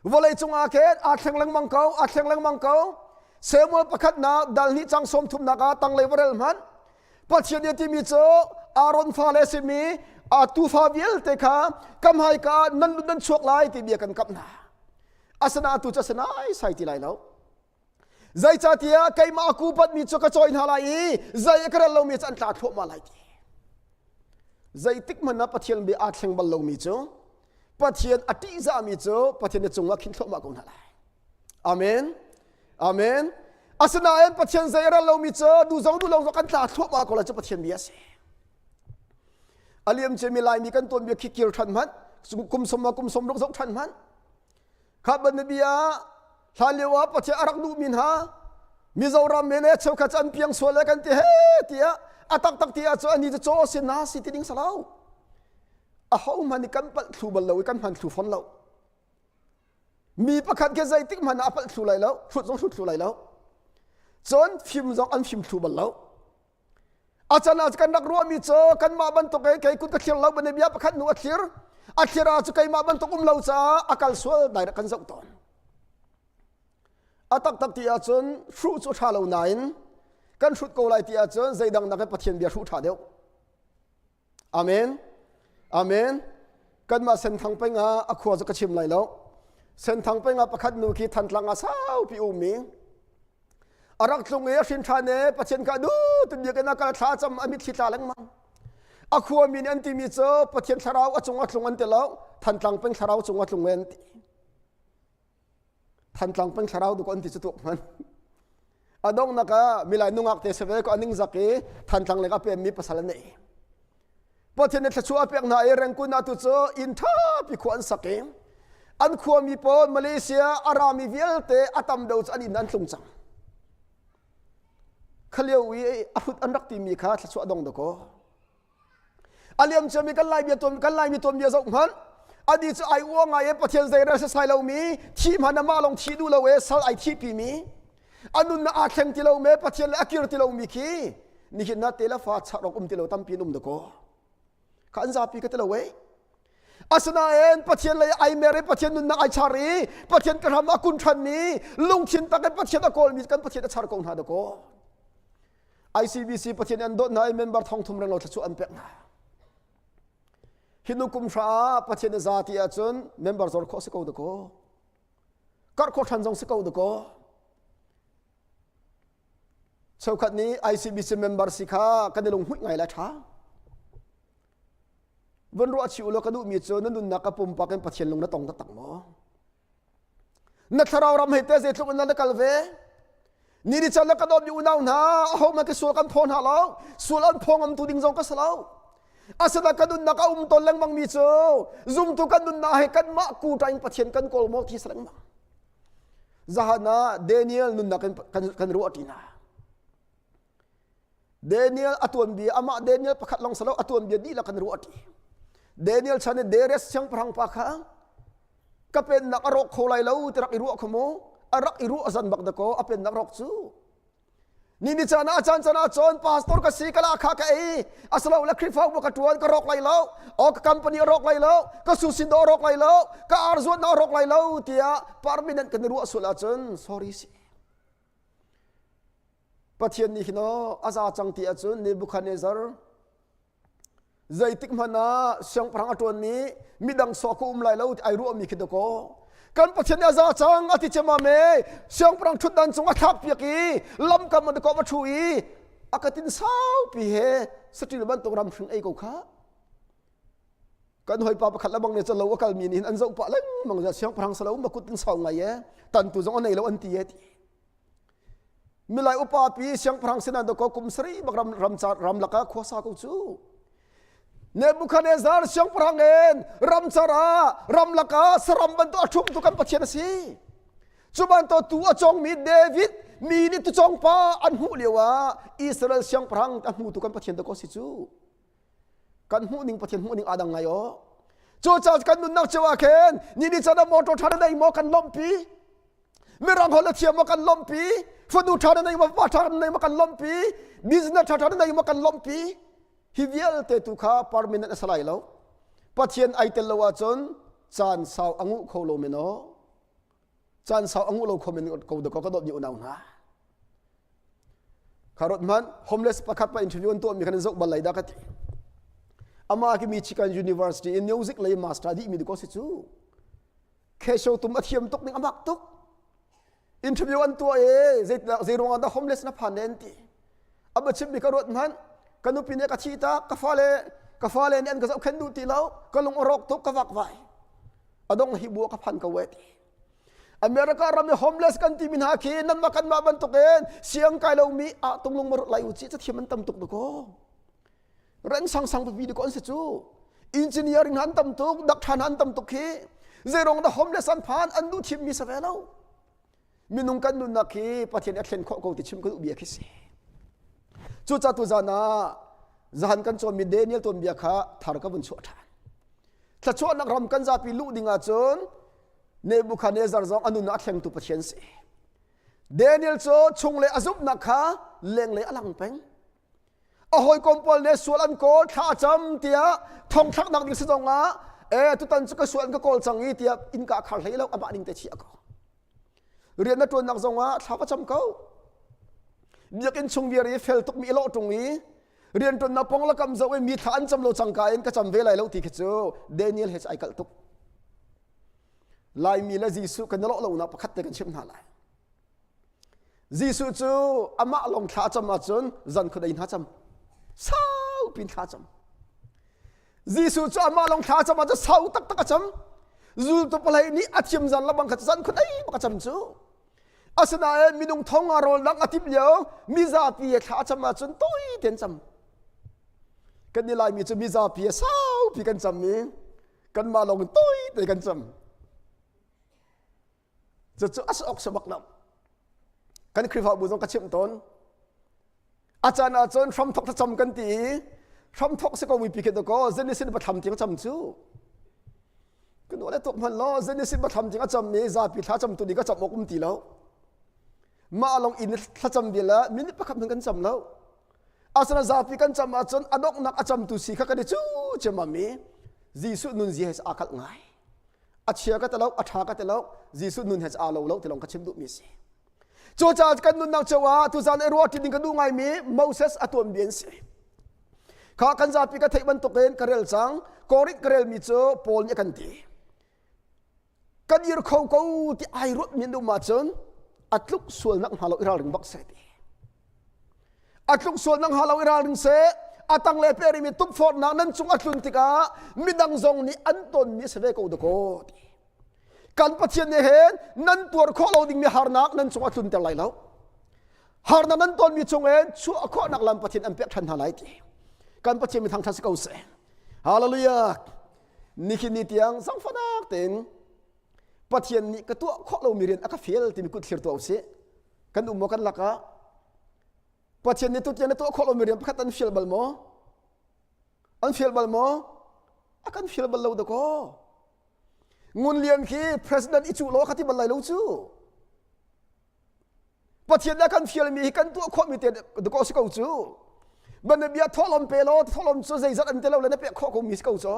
Vawlei cungah khin aa thleng lengmang ko, aa thleng lengmang ko. Samuel pakhatnak dal hnih cang sawm thumnak ah tanglei va rel hmanh. Pathian nih a timi cu Aaron fale a simi a tufa vialte kha ka hmaika ah nan lut nan chuak lai ti bia kan kamh hna. Asinain tu cu a si naisai ti lai lo. Zeicahtiah keimah a kupatmi cu ka cawi hna lai i zei a ka rel lomi cu an tla thluahmah lai ti. Zeitik hmanh ah Pathian bia aa thleng bal lomi cu Pathian a ṭihzahmi cu Pathian na cungah khin thluahmah ko hna lai. Amen. Amen. Asinain Pathian zei a ral lomi cu duh zong duh lo zong kan tla thluahmah ko lai cu Pathian bia a si. A liam ciami Laimi kan tuanbia khi kir ṭhan hmanh, kum som kum som ruk zoh ṭhan hmanh. Kha ban bia hlan lio ah Pathian a rak duhmi hna Mizoram men le cheukhat cu an piang sual le kan ti he tiah a taktak ti ah cu ani cu caw sin na si ti ding salo. A ho hmanh nih kan palh thlu bal lo i kan hman thlu fawn lo. Mi pakhat khi zeitik hmanh ah a palh thlu lai lo, hrut zong hrut thlu lai lo. Cun fim zong an fim thlu bal lo. A can ah kan rak ruahmi cu kanmah bantuk in kei kut ka thlir lo ban bia pakhat nu a thlir. A thlir ah cu keimah bantuk um lo caah a kal sual dai rak kan zoh tawn. A taktak ti ahcun hruh cu ṭha lo nain kan hrut ko lai ti ahcun zeidang nakin Pathian bia hruh ṭha deuh. Amen. Amen. Kanmah Senthang peng ah a khua cu ka chim lai lo. Senthang peng ah pakhat nu khi Thantlang ah saupi ummi a rak tlung i a hrin ṭhan i Pathian kha du tu biakinn ah kal thla cam a mitthli tla lengmang. A khuami nih an timi cu Pathian thlarau a cung a tlung an ti lo, Thantlang peng thlarau cung a tlung an ti. Thantlang peng thlarau tu ko an ti cu tuak hman. A donghnak ah milai nungak te seve ko aning zak i Thantlang leng a pemmi pasal an nei. Pathian nih thluachuah a pek hna i Rengkun ah tu cu inn ṭhapi khua an sak i an khuami pawl Malaysia a rami vialte a tam deuh cu an inn an tlung cang. Khalio i a hrut an rak timi kha thluachuah dong dakaw. A liam ciami kan Lai bia tuan kan Laimi tuanbia zoh hmanh. Ani cu ai uang ngai e Pathian zei rel sasai lomi thi hmanh amah lawng thi duh lo e sal ai thi pimi a nunnak aa thleng ti lo me Pathian le a kir ti lomi khi nihin na te le fa chak rok um ti lo tampi an um dakaw kha an zapi ka ti lo e asinain Pathian lei ai mer i Pathian nunnak ai char i Pathian ka hram a kun ṭhan mi lungthin tak in Pathian a kawlmi kan Pathian a char ko hna dakaw ICBC Pathian an dawt hna i member thong thum renglo thluachuah an pek hna. Hi nu kum hra ah Pathian a za ti ahcun member zor khawh si ko dakaw. Karh khawh ṭhan zong si ko dakaw. Cheukhat nih ICBC member si kha kan i lunghmuih ngai lai ṭha. Von ruah chih ulaw ka duhmi cu na nunnak ka pumpak in Pathian lung na tong taktak maw? Na thlarau ram hei te zeitluk in na kal ve? Ni ni chan na ka dawtmi unau hna, ahohmanh ka sual kan phaw hna lo, sual an phaw ngam tu ding zong ka si lo. Asina ka nunnak a um tawn lengmang mi cu zumtu kan nunnak he kanmah kuta in Pathian kan kawl maw ti si lengmang. Zahan ah Daniel nunnak in kan, kan ruah ṭi hna. Daniel a tuanbia amah Daniel pakhat lawng salo a tuanbia dihlak kan ruah ṭi. Daniel chan i Darius siangpahrang pa kha ka pennak a rawk kho lai lo ti rak i ruah kho mu a rak i ruah zan bak dakaw a pennak rawk cu ni ni caan ah caan caan ah cun pastor ka si ka la kha ka ei asalo le Khrihfabu ka ṭuan ka rawk lai lo o ka company a rawk lai lo ka susin do a rawk lai lo ka arzuan a rawk lai lo tiah permanent kan i ruah sual ahcun sorry si Pathian nih hin aw a za cang ti ahcun Nebuchadnezzar zeitik hmanh ah siangpahrang a ṭuanmi midang sawh ka um lai lo ti ai ruahmi khi dakaw kan Pathian nih a za cang a ti ciammam e siangpahrang ṭhutdan cung a thlak piak i lamkam ah dakaw va ṭhu i a ka tin saupi he saṭil bantuk ram hring ei ko kha kan hawipa pakhat lebang nih calo a kalmi nih hin an zoh pah lengmang siangpahrang salo ma kut in sau ngai e tantu zong a nei lo an ti e ti Milai upa pi siangpahrang sinah dakaw kum sarih bak ram ram ram laka khuasa ko cu. Nebuchadnezzar siangpahrang in ramcar ah ram laka saram bantuk a ṭhumtu kan Pathian a si. Cu bantuk tu a congmi David mi nih tucong pa an hmuh lio ah Israel siangpahrang a hmutu kan Pathian dakaw si cu. Kan hmuh ning Pathian hmuh ning aa dang ngai aw. Cucaah kan nunnak cio ah khin ni ni can ah motor ṭha na nei maw kan lawmhpi. Mirang holh na thiam maw kan lawmhpi fanu ṭha na nei maw pa ṭha na nei maw kan lawmhpi business ṭha ṭha na nei maw kan lawmhpi hi vialte tu kha permanent a si lai lo Pathian ai tel lo ahcun caan sau a nguh kho lo men aw caan sau a nguh lo kho men ko dakaw ka dawt mi unau hna kharot hmanh homeless pakhat pa interview an tuah mi khan zoh bal lai dah ka ti ama ki Michigan University in music lei master dih mi ko si cu Kesho tum a thiam tuk ning a mak tuk. Interview an tuah e zei ruangah dah homeless na phan ne an ti. A ba chim mi ka ruat hmanh ka nupi nih ka thi tak ka fale ka fale nih an ka zohkhenh duh ti lo ka lung a rawk tuk ka vak vai. A dong hi bu ka phan ko we ti. America ram i homeless kan ti mi hna khi nan mah kan mah bantuk in siang kai lo mi ah tunglung marut lai u ci cathiam an tam tuk ko. Reng sangsang pipi dikaw an si cu. Engineering hna an tam tuk, doctor hna an tam tuk hi. Zeirong dah homeless an phan, an duh thimmi si ve lo. Minung kan nunnak hi Pathian a thlen khawh ko ti chim ka duh bia khi si. Cucaah tuzan ah zahan kan cawnmi Daniel tuanbia kha thar ka vun chuah ṭhan. Thluachuahnak ram kan zapi luh ding ahcun Nebuchadnezzar zong a nun a thlengtu Pathian si. Daniel cu chung le a zumhnak kha lenglei a lang peng. A hawikom pawl nih sual an kawl thla a cam tiah thongthlaknak ding si zong ah e tutan cu ka sual an ka kawl cang i tiah innka khar hlei lo amah ning te chiah ko. Rian na ṭuannak zong ah thla va cam ko. Biakinn chung viar i fel tuk mi i lawh ṭung i rian ṭuannak pong la kam zoh i mi thla an cam lo cangka in ka cam ve lai lo ti khi cu Daniel he ai kalh tuk. Laimi le Jesuh kan i lawh lonak pakhat te kan chimh hna lai. Jesuh cu amah lawng thla a cam ahcun zan khuadei hna cam. Saupi thla cam. Jesuh cu amah lawng thla cam ahcun sau taktak a cam. Zultu palei nih a thiam zan labang kha zan khuadei bak a cam cu. Asinain minung thong ah rawl dang a timh lio mizapi he thla a cam ahcun tawi tein cam. Kan ni Laimi cu mizapi he saupi kan cam i kanmah lawng in tawi te kan cam. Cucu a si awk si bak lo. Kan Khrihfabu zong ka chimh tawn. A caan ahcun hramthok thlacam kan ti i hramthok si ko mipi khi ko zenisin pathlam tiang cam cu. Ka nuah le tuk hman law zenisin pathlam tiang a cam i zapi thla cam tu nih ka cam awk um ti lo. Mah lawng inn thlacam vial ah minute pakhat hmanh kan cam lo. Asana zapi kan cam ahcun a donghnak a camtu si kha kan i cu ciammam i Jesuh nun zia he aa kalh ngai. A chia ka ti lo, a ṭha ka ti lo, Jesuh nun he aa lo lo ti lawng ka chim duhmi a si. Cucaah kan nunnak cio ah tuzan i ruah ding ka duh ngaimi Moses a tuanbia an si. Kha kan zapi ka theih bantukin ka rel cang. Korinth ka relmi cu Paul nih a kan ti. Kan ir kho ko ti ai ruat mi an um ahcun a tluk sual nak hnga lo i ralring bak seh ti. A tluk sual nak hnga lo i ralring seh. A tang le pe rimi tukforhnak nan cung a tlun tikah midang zong nih an tonmi a si ve ko dakaw ti. Kan Pathian nih hin nan tuar khawh lo dingmi harnak nan cung a tlunter lai lo. Harnak nan tonmi chungin chuah khawhnak lam Pathian an pek ṭhan hna lai ti. Kan Pathian mi thangṭhat si ko seh. Hallelujah. Nihin ni tiang zangfahnak tein Pathian nih ka tuah khawh lomi rian a ka fial timi kut thlir tuah usih. Kan um maw kan lakah? Pathian nih tutiang na tuah khawh lomi rian pakhat an fial bal maw? An fial bal maw? A kan fial bal lo dakaw. Ngun Lian khi president i cuh law kha ti bal lai lo cu. Pathian nih a kan fialmi hi kan tuah khawhmi te dakaw si ko cu. Banabia thawhlawm pe law thawhlawm cu zeizat an ti lo le na pek khawh ko mi si ko cu.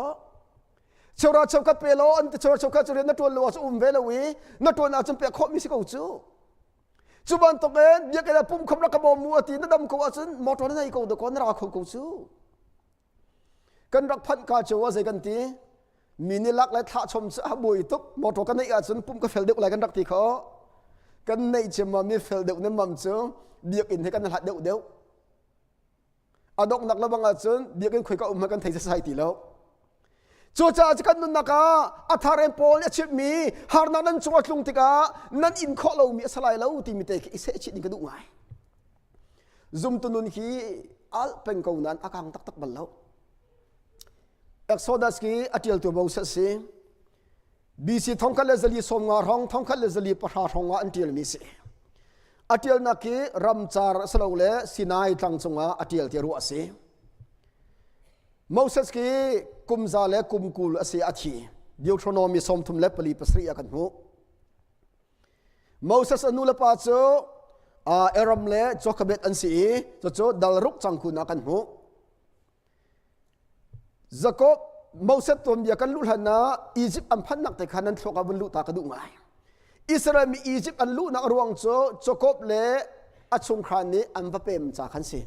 Chora chokhat pe law an ti chora chokhat cu rian na ṭuan lo ahcun um ve lo i na ṭuan ahcun pek khawhmi si ko cu. Cu bantuk in biakinn ah pumkhom rak ka bawm mu a ti na dam ko ahcun motor na nei ko dakaw na ra kho ko cu. Kan rak phanh ka cu zei kan ti mi nih lak le thlah chom cu a buai tuk motor ka neih ahcun pum ka fel deuh lai kan rak ti kho. Kan neih cem mi fel deuh nem mam cu biakinn he kan hlat deuh deuh. A donghnak lebang ahcun biakinn khoi ka um kan thei sasai ti lo. Cucaah cu kan nunnak ah a tharen Paul nih a chimhmi harnak nan cung a tlung tikah nan in khawh lomi a si lai lo timi te khi i sehchih ding ka duh ngai. Zumtu nun hi al peng ko nain a kang taktak bal lo. Exodus khi a ṭialtu Moses si. BC 1450 hrawng 1410 hrawng ah an ṭialmi si. A ṭialnak khi ramcar a si lo le Sinai tlang cungah a ṭial ti ruah a si. Moses khi kum za le kum 20 a si a thi. Deuteronomy 34 pasarih ah kan hmuh. Moses a nu le pa cu Aram le Jochebed an si i cucu dal ruk cangkun ah kan hmuh. Jakob Moses tuanbia kan luh hlan ah Egypt an phannak te kha nan thluak ah vun luh ta ka duh ngai. Israel mi Egypt an luhnak ruang cu Jakob le a chungkhar nih an va pem ca khan si.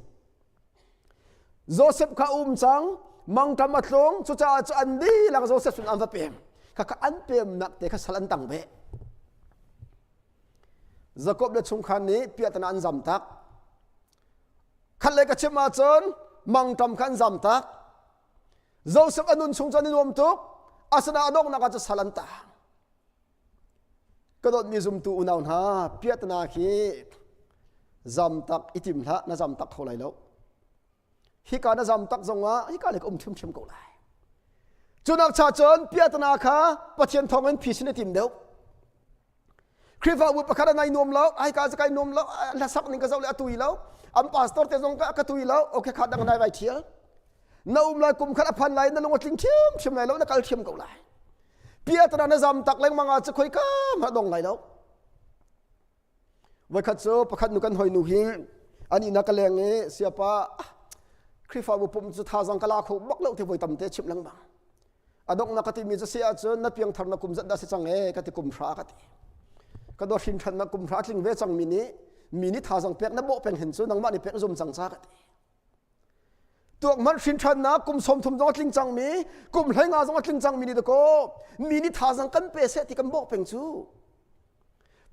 Joseph kha um cang, mangṭam a tlung, cucaah cu an dihlak Joseph sin an va pem. Khakha an pemnak te kha sal an tang ve. Jakob le chungkhar nih piahtana an zam tak. Khat le ka chim ahcun mangṭam kha an zam tak. Joseph a nun chung cu an i nuam tuk. Asinain a donghnak ah cu sal an tang. Ka dawtmi zumtu unau hna, piahtana khi zam tak i tim hlah, na zam tak kho lai lo. Hika na zam tak zongah hika le ka um ṭhiamṭhiam ko lai. Cunak cha cun piahtana kha Pathian thawngin phisin i tim deuh. Khrihfabu pakhat a nai nuam lo, ai ka kai nuam lo, hlasak ning ka zoh le a tui lo, an pastor te zong ka tui lo, okay kha dang nai vai thial. Na um lai kum khat a phan lai, na lung a tling ṭhiamṭhiam lai lo, na kal ṭhiam ko lai. Piatana na zam tak lengmang ah cu khoi ka ma dong lai lo. Voikhat cu pakhat nu kan hoi nu hi ani na ka leng i siapa Khrihfabu pum cu thazang ka la kho bak lo te voi tam te chim lengmang. A dongh na ka timi cu si ahcun na piangthar na kum zat dah si cang e ka ti kum hra ka ti. Ka dawt hrin than na kum hra tling ve cang mi nih mi nih thazang pek na bawh peng hin cu nangmah nih pek zum cang ca ka ti. Tuak hmanh hrin ṭhannak kum 30 zong a tling cangmi, kum 15 zong a tling cangmi nih dakaw mi nih thazang kan pe seh ti kan bawh peng cu.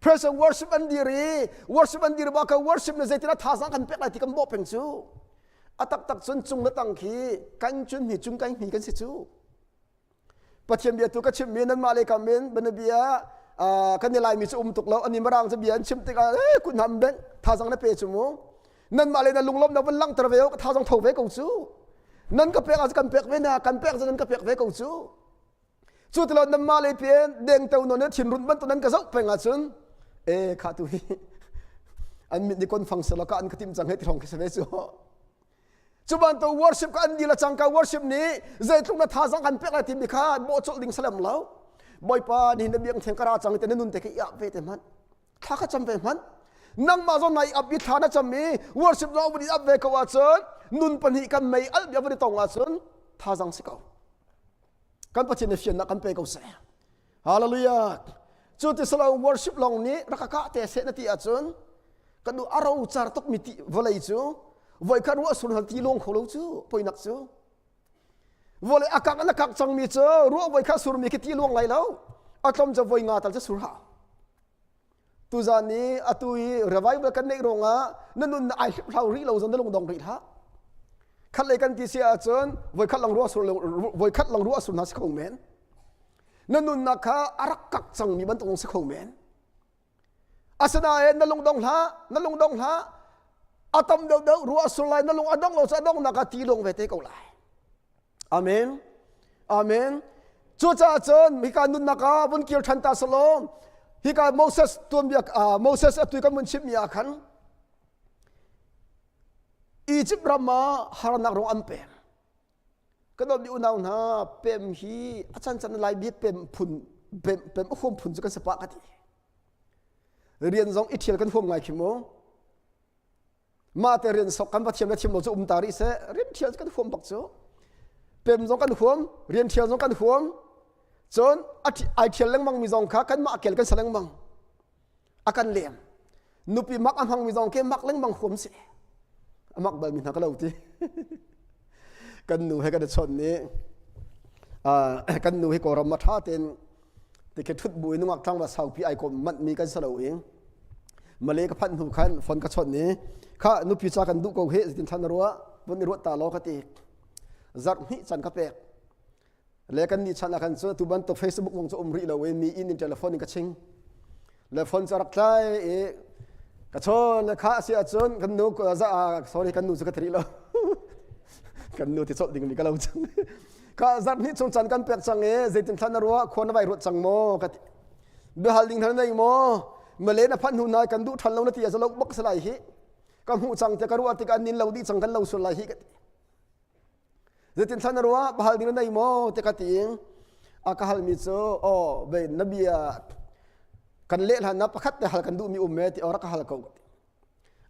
Praise and worship an dir i worship an dir ba ka worship na zeitin thazang kan pek lai ti kan bawh peng cu. A taktak cun cung le tang khi kan cun hni cung kan hni kan si cu. Pathian bia tu ka chimmi nanmah le kam in banabia kan i laimi cu um tuk lo ani marang cu bia an chim tikah eh kun ham beng thazang na pe cu mu nanmah le na lunglawm na vun langhter ve ka thazang tho ve ko cu nan ka pek ah kan pek ve na kan pek nan ka pek ve ko cu cu tilo nanmah le pian deng teu non thinrun bantuk nan ka zoh peng ahcun e kha tu hi an mit ni kon fang selo ka an ka tim cang he ti hong khi se ve cu Cu bantuk worship ka an dil a cangka worship nih zeitluk na thazang kan pek lai timi kha bawhcawlh ding salem lo. Bawipa nihin na biang theng ka ra cang te na nun te khi iap ve te hmanh. Thla kha cam ve hmanh. Nangmah zong nai ap i thla na cam i worship zong vun i ap ve ko ahcun nun pahnih kan mei alh bia vun i tong ahcun thazang si ko. Kan Pathian nih fiannak kan pe ko seh. Hallelujah. Cu ti salo worship lawng nih rak ka kah te seh na ti ahcun kan u aro car tuk mi ti vawlei cu voikhat ruah sur hal ti lung kho lo cu poinak cu vawlei akak an akak cang mi cu ruah voikhat sur mi khi ti luang lai lo atlom cu voi nga tal cu sur ha tuzan ni atu i revival kan neih ruangah na nun na ai hlau rih lo zong na lung dong rih hlah. Khat lei kan ti si ahcun voikhat lang ruah sur voikhat lang ruah sur hna si kho men. Na nunnak kha a rak kak cangmi bantuk si kho men. Asinain na lung dong hlah, na lung dong hlah. A tam deuhdeuh ruah sur lai, na lung a dong lo cu a donghnak ah ti lung ve te ko lai. Amen. Amen. Cucaah cun hika nunnak ah vun kir ṭhan ta selaw hika Moses tuanbia Moses atu kan vun chimmi ah khan Egypt ram ah harnak rong an pem. Kan dawtmi unau hna pem hi a chan chan lai bik pem phun pem pem a huam phun cu kan si pah ka ti. Rian zong i ṭhial kan huam ngai khi mu. Mah te rian sok kan va thiam le thiam lo cu um ta rih seh rian ṭhial cu kan huam bak cu. Pem zong kan huam, rian ṭhial zong kan huam. Cun ai ṭhial lengmang mi zong kha kanmah kel kan si lengmang. A kan lem. Nupi mak a hmangmi zong khi mak lengmang huam si. A mak balmi hna ka lo ti. Kan nu he kan i chawnh i kan nu hi Kawlram ah ṭha tein tikhi ṭhut bu in nungak tlangval saupi ai kom manh mi kan si lo i Malay ka phanh hnu khan phone ka chawnh i kha nupi ca kan duh ko hi zeitin thlan na ruah vun i ruat ta law ka ti. Zarh hnih can ka pek. Le kan nih chan ah khan cu tu bantuk Facebook zong cu um rih lo i mi inn in telephone in ka ching. Le phone cu a rak tlai i ka chawn le kha a si ahcun kan nu sorry kan nu cu ka ti rih lo. Kan nu ti colh ding mi ka lo cang. Kha zarh hnih chung caan kan pek cang i zeitin thlan na ruah khua na vai ruat cang maw ka ti. Biahal ding hna na nei maw? Male na phanh hnu na kan duh ṭhan lo na ti a lo bak si lai hi. Ka hmuh cang tiah ka ruah tikah nin lo dih cang kan lo sual lai hi ka ti. Zeitin thlan na ruah bahal ding na nei maw ti ka ti a ka halmi cu aw ve na bia kan leh hlan na pakhat te hal kan duhmi um me ti aw rak ka hal ko ka ti.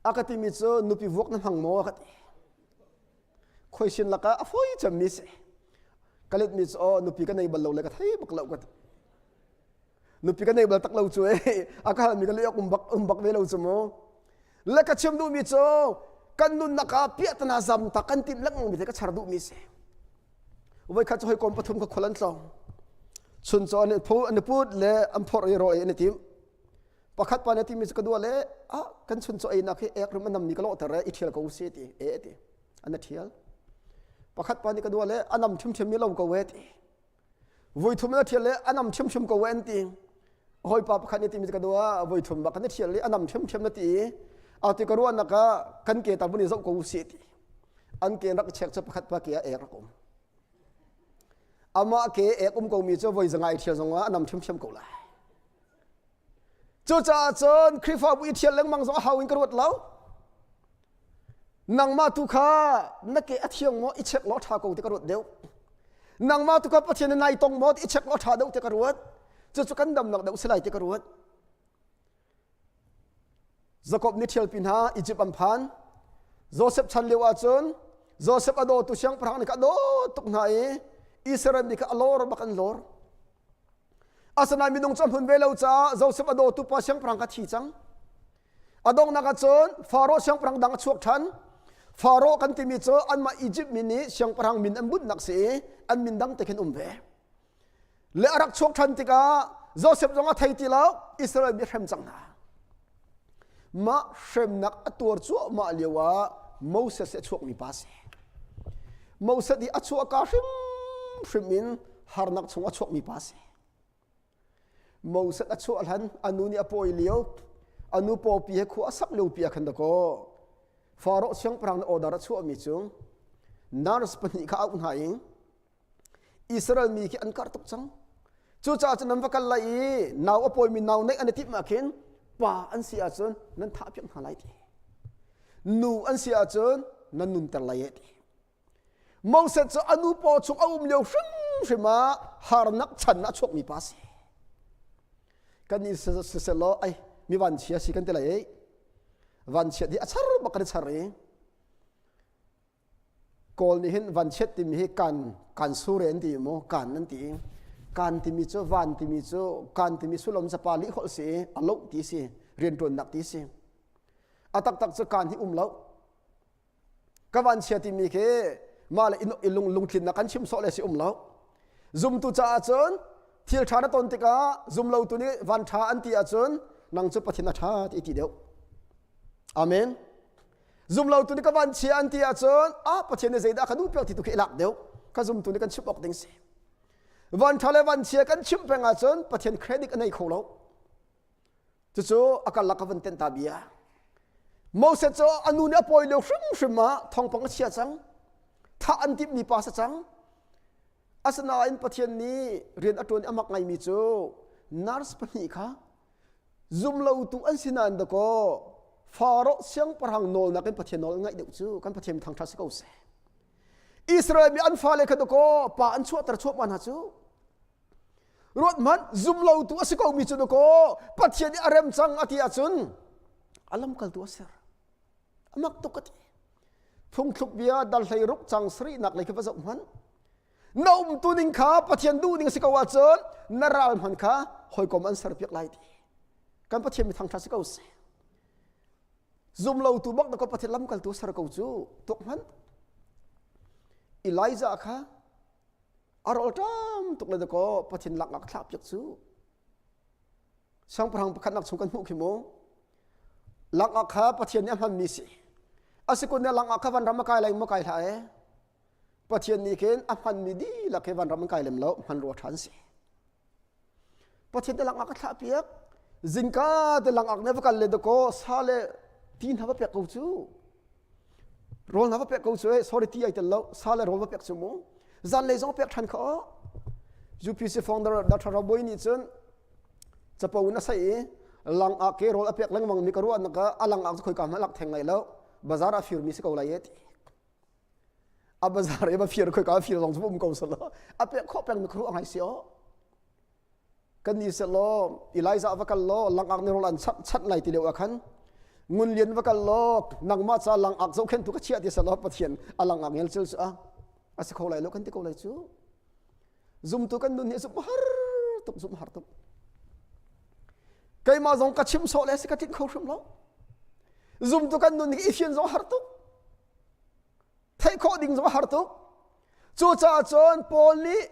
A ka timi cu nupi vuak na hmang maw ka ti. Khoi sin lakah a fawi cemmi si. Ka letmi cu aw nupi ka nei bal lo le ka thei bak lo ka ti. Nupi ka nei bal tak lo cu e a ka halmi ka leh awk um bak um bak ve lo cu mu. Le ka chim duhmi cu kan nunnak ah piahtana zam tak kan timh lengmang mi te ka char duhmi si. Voikhat cu hawikom pathum ka khual an tlawng. Chun cu an phu an put le an phorh i rawl ei an i tim. Pakhat pa nih a timi cu ka dua le ah kan chun cu einak hi ek rim a nammi ka lawhter e i ṭhial ko si ti e ti an a ṭhial. Pakhat pa nih ka dua le a nam ṭhimṭhim mi lo ko e ti. Voithum na ṭhial le a nam ṭhimṭhim ko an ti. Hawipa pakhat nih timi ka dua voithum bak kan ṭhial i a nam ṭhimṭhim na ti i a ti ka ruahnak ah kan ke ta vun i zoh ko usih ti. An ke rak check cu pakhat pa ke ah ek rak um. Amah ke ek um ko mi cu voi zangai ṭhial zong ah a nam ṭhimṭhim ko lai. Cucaah cun Khrihfabu i ṭhial lengmang zong a hau in ka ruat lo. Nangmah tu kha na ke a thiang maw i check law ṭha ko ti ka ruat deuh. Nangmah tu kha Pathian na nai tong maw ti i check law ṭha deuh ti ka ruat. Cucu kan damnak deuh si lai ti ka ruat. Jakob nih ṭhialpi hna Egypt an phan. Joseph chan lio ahcun Joseph a dawtu siangpahrang nih kha a dawt tuk hna i Israel mi kha a lor bak an lor. Asinain minung cu a hmun ve lo caah Joseph a dawtu pa siangpahrang kha thi cang. A donghnak ah cun Faro siangpahrang dang a chuak ṭhan. Faro kan timi cu anmah Egypt mi nih siangpahrang min an bunhnak si i an min dang te khin um ve. Le a rak chuak ṭhan tikah Joseph zong a thei ti lo, Israel mi a hrem cang hna. Mah hremnak a tuar cuahmah lio ah Moses hi a chuakmi pa a si. Moses hi a chuahka hrimhrim in harnak chung a chuakmi pa a si. Moses a chuah hlan a nu nih a pawi lio a nu pawpi he khua a sak lio pi ah khan dakaw Faro siangpahrang nih order a chuahmi cu nurse pahnih kha auh hna i Israel mi khi an karh tuk cang. Cucaah cun nan va kal lai i nau a pawimi nau neih an i timh ah khin pa an si ahcun nan thah piak hna lai ti. Nu an si ahcun nan nunter lai e ti. Moses cu a nu paw chung a um lio hrimhrim ah harnak chan ah chuakmi pa si. Kan nih siselaw ai mi vanchia si kan ti lai ei. Vanchiat hi a char bak kan i char i Kawl nih hin vanchiat timi hi kan kan sure an ti maw kan an ti kan timi cu van timi cu kan timi sullam cu pali holh si i a loh ti si rianṭuannak ti si a taktak cu kan hi um lo ka vanchia timi khi mah le i lung lungtlinnak kan chim sawh le si um lo zumtu caah cun thil ṭha na ton tikah zumlotu nih van ṭha an ti ahcun nang cu Pathian a ṭha ti ti deuh amen. Zumlotu nih ka van chia an ti ahcun ah Pathian nih zeidah ka duh piak ti tu khi i lak deuh. Ka zumtu nih kan chimh awk ding si. Van ṭha le van chia kan chimh peng ahcun Pathian credit a nei kho lo. Cucu a karlak ka van tenh ta bia. Moses cu a nu nih a pawi lio hrimhrim ah thawngpang a chia cang. Thah an timhmi pa si cang. Asinain Pathian nih rian a ṭuan i a mak ngaimi cu nurse pahnih kha zumlotu an si nain dakaw Faro siangpahrang nawlnak in Pathian nawl an ngaih deuh cu kan Pathian thangṭhat si ko seh. Israel mi an fale kha dakaw pa an chuahter chuahmah hna cu ruat hmanh zumlotu a si komi cu dakaw Pathian nih a rem cang a ti ahcun a lamkaltu a ser. A mak tuk ka ti. Phungthluk bia dal hlei ruk cang sarihnak lei kha va zoh hmanh. Na umtu ning kha Pathian duh ning a si ko ahcun na ral hman kha hawikom an serpiak lai ti. Kan Pathian mi thangṭhat si ko seh. Zumlotu bak na ko Pathian lamkaltu ser ko cu tuk hmanh. Elijah kha a rawlṭam tuk le dakaw Pathian laknak thlah piak cu. Siangpahrang pakhatnak chung kan hmuh khi mu. Langak kha Pathian nih a hmanmi si. Asikun nih langak kha van ram a kai lai maw kai hlah e. Pathian nih khin a hmanmi dihlak hi vanram an kai lem lo hmanrua ṭha an si. Pathian te langak a thlah piak zingka te langak ne va kal le dakaw sa le ti hna va pek ko cu rawl hna va pek ko cu eh sorry ti ai tel lo sa le rawl va pek cu mu zan lei zong pek ṭhan kha UPC founder Dr. Raboi nih cun capo in a sai i langak ke rawl a pek lengmang mi ka ruah nak ah a langak cu khoi ka hmanh lak theng lai lo bazar ah firmi si ko lai e ti a bazar i va fir khoi ka fir zong cu um ko selaw a pek khawh peng mi khru a ngai si o kan ni selaw Elijah va kal law langak ni rol an chat chat lai ti leo ah khan ngun lian va kal law nangmah ca langak zohkhen tu ka chiah ti selaw pathian a langak ngel cil cu a a si kho lai lo kan ti ko lai cu zumtu kan nun hi zum har tuk zum har tuk keimah zong ka chim sawh le si ka tlinh kho hrim lo zumtu kan nun hi i fian zong har tuk theih khawh ding zong a har tuk cucaah cun Paul nih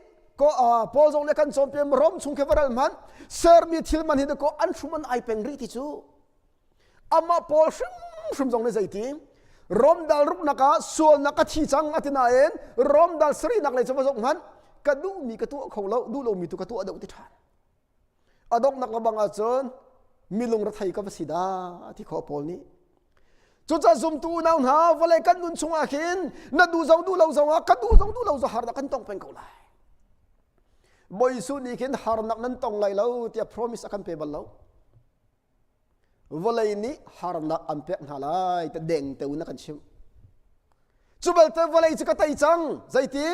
ko Paul zong nih kan cawnpiak Rom chung khi va ral hmanh sermi thil man hi ko an hrum an ai peng rih ti cu amah Paul hrimhrim zong nih zeiti Rom dal ruknak ah sualnak ka thi cang a ti nain Rom dal sarihnak lei cu va zoh hmanh ka duhmi ka tuah kho lo duh lomi tu ka tuah deuh ti ṭhan A donghnak lebang ahcun milung rethei ka va si dah ti khawh Paul nih. Cucaah zumtu unau hna vawlei kan nun chungah khin na duh zong duh lo zongah ka duh zong duh lo zong harnak kan tong peng ko lai. Bawi Jesuh nih khin harnak nan tong lai lo tiah promise a kan pe bal lo. Vawlei nih harnak an pek hna lai ti deng te in a kan chimh. Cu belte vawlei cu ka tei cang. Zeiti?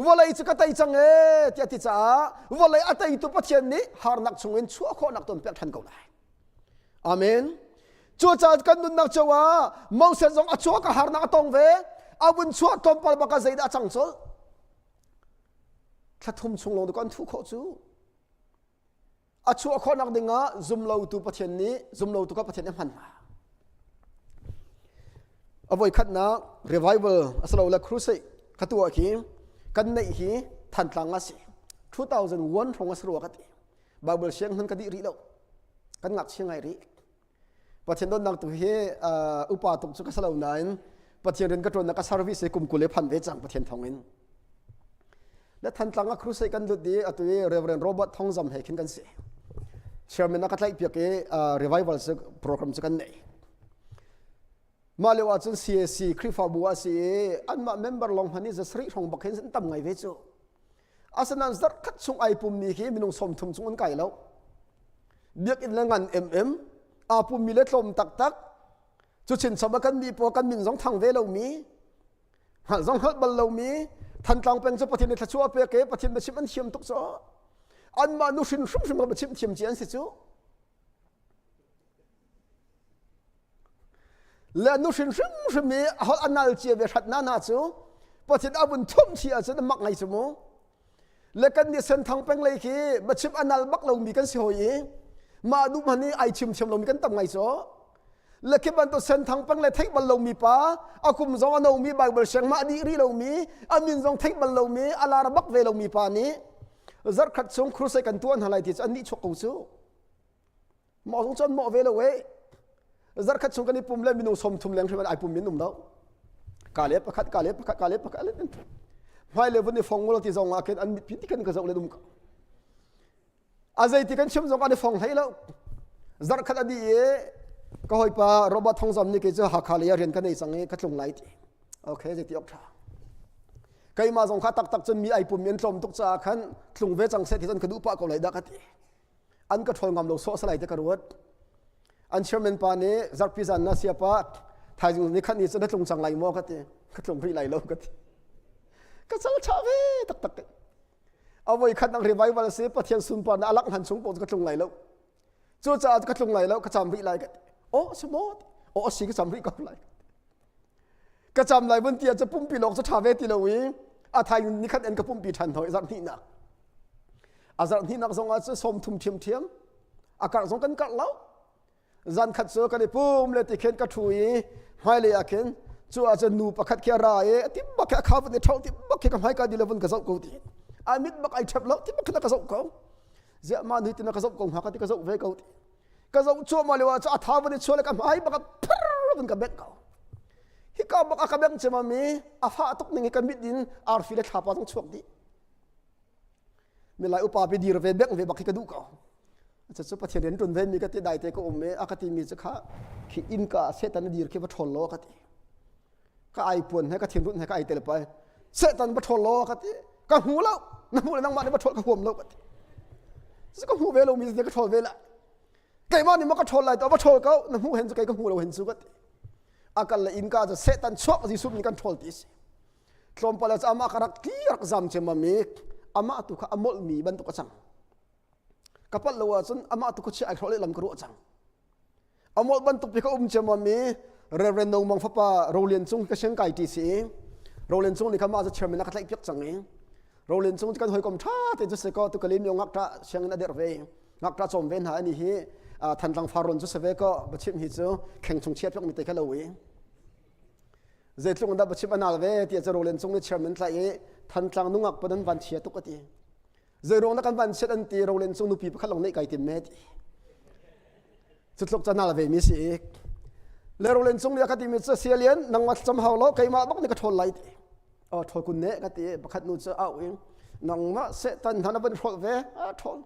Vawlei cu ka tei cang ee tiah ti caah vawlei a teitu Pathian nih harnak chungin chuah khawhnak tu an pek ṭhan ko lai. Amen. Cucaah kan nunnak cio ah Moses zong a chuak a harnak a tong ve. A vun chuah tlawmpal bak ah zeidah a cang colh? Thla thum chung lawng kan thuh khawh cu. A chuah khawhnak dingah zumlotu Pathian nih zumlotu kha Pathian nih a hman hna. A voikhatnak revival asilole crusade ka tuah khi kan neih hi Thantlang a si. 2001 hrawng a si rua ka ti. Bible siang hman ka dih rih lo. Kan ngakchia ngai rih. Pathian donnak tu hi upa tuk cu ka si lo nain Pathian rian ka ṭuannak ka service hi kum 20 le phan ve cang Pathian thawngin. Le Thantlang ah crusade kan lut i atu i Reverend Robert Thongzam he khin kan si. Chairman a ka tlaih piak i revival cu program cu kan nei. Mah lio ahcun CAC Khrihfabu ah si i anmah member lawng hmanh i zasarih hrawng bak hin an tam ngai ve cu. Asinain zarh khat chung ai pummi khi minung 30 chung an kai lo. Biakinn le ngan mm aa pummi le tlawm taktak. Cu chinchap ah kan nih pawl kan min zong thang ve lomi hngalh zong hngalh bal lomi Thantlang peng cu Pathian nih thluachuah a pek i Pathian biachim an thiam tuk cu anmah nu hrin hrimhrim ka biachim thiam ci an si cu le nu hrin hrimhrim i a holh a nal cia ve hrat na na cu Pathian a vun thumh chi ahcun a mak ngai cu mu le kan nih senthang peng lei khi biachim a nal bak lomi kan si hoi i mah duh hmanh i ai chim thiam lomi kan tam ngai cu le khi bantuk senthang peng le theih bal lomi pa a kum zong a nomi Bible siang mah dih rih lomi a min zong theih bal lomi a lar bak ve lomi pa nih zarhkhat chung crusade kan tuah hna lai ti cu an nih chuak ko cu mah zong cu an mawh ve lo eh. Zarkhat chung kan i pum le minung 30 leng hrim ai pum min um lo. Ka le pakhat ka le pakhat ka le pakhat le hmai le vun i fong ngol ti zong ah khin an mit pi ti kan ka zoh le um ko. A zei ti kan chim zong an i fong hlei lo. Zarkhat a dih i ka hawipa Robert Thongzam nih kei cu Hakha lei ah rian ka nei cang i ka tlung lai ti. Okay, zei ti ok tha. Keimah zong kha taktak cun mi ai pum mi an tlawm tuk caah khan tlung ve cang seh ti cun ka duh pah ko lai dah ka ti. An ka ṭhawl ngam lo sawh salai te ka ruat. An chairman pa nih zarhpi zan na siapa thaizing ni khat ni cu na tlung cang lai maw ka ti. Ka tlung rih lai lo ka ti. Ka cal chah ve taktak. A voi khat nak revival si Pathian sunparnak a langh han chung paoh cu ka tlung lai lo. Cucaah ka tlung lai lo, ka cam rih lai ka ti. Oh, si maw? Oh, si ka cam rih ko lai. Ka cam lai vun ti ah cu pumpi lawng cu ṭha ve ti lo i a thai nikhat in ka pumpi ṭhan hoi zarh hnihnak. A zarh hnihnak zong ah cu 30 ṭhiamṭhiam. A karh zong kan karh lo. Zan khat cu kan i pum le ti khin ka ṭhu i hmailei ah khin cu ah cun nu pakhat khi a ra i ti bak khi a kha vun i ṭho ti bak khi ka hmaika di le vun ka zoh ko ti. A mit bak ai ṭhep lo ti bak khin a ka zoh ko. Ziah mah nih tina ka zoh ko hnga ka ti ka zoh ve ko ti. Ka zoh cuahmah lio ah cu a tha vun i chuah le ka hmai bak phar vun ka bengh ko. Hika bak a ka bengh cemam i a fah tuk ning i ka mit in arfi le thlapa zong chuak dih. Milai upa pi dir ve bengh ve bak hi ka duh ko. Cucu Pathian rian ṭun ve mi ka ti dai te ka um i a ka ti mi cu kha khi innka ah Satan a dir khi va ṭhawl law ka ti. Ka ai puan he ka thinrun he ka ai tel pai. Satan va ṭhawl law ka ti. Ka hmu lo. Na hmu le nangmah nih va ṭhawl ka huam lo ka ti. Cucu ka hmu ve lo mi ka ṭhawl ve lai. Keimah nih maw ka ṭhawl lai to va ṭhawl ko. Na hmu hen cu kei ka hmu lo hen cu ka ti. A kal le innka cu Satan chuak Jesuh nih kan ṭhawl ti si. Tlawmpal ah cu amah ka rak tli rak zam ciammam i amah tu kha a molhmi bantuk a cang. Ka palh lo ahcun amah tu khuachia ai hrawh lehlam ka ruah cang. A molh bantuk pi ka um ciammam i Reverend No Mang fapa Rolian Cung ka siang kai ṭi si i Rolian Cung nih kha mah cu chairman a ka tlaih piak cang i Rolian Cung cu kan hawikom ṭha te cu si kaw tu Kalemyo ngakṭah sianginn a derh ve ngakṭah cawm ve hna ani hi Thantlang Farrawn cu si ve kaw biachimh hi cu kheng chung chia piak mi te kha lo i zeitluk dah biachimh a nal ve tiah cu Rolian Cung nih chairman tlaih i Thantlang nungak pun an van chia tuk a ti. Zeiruang dah kan van chiat an ti Rolen cung nupi pakhat lawng neih kai tim me ti. Cutluk canal ve mi si i. Le Rolen cung nih a ka timi cu sialian nangmah cam hau lo keimah bak nih ka ṭhawl lai ti. Oh ṭhawl kun ne ka ti pakhat nu cu au in nangmah setan hna na van hrawlh ve a ṭhawl.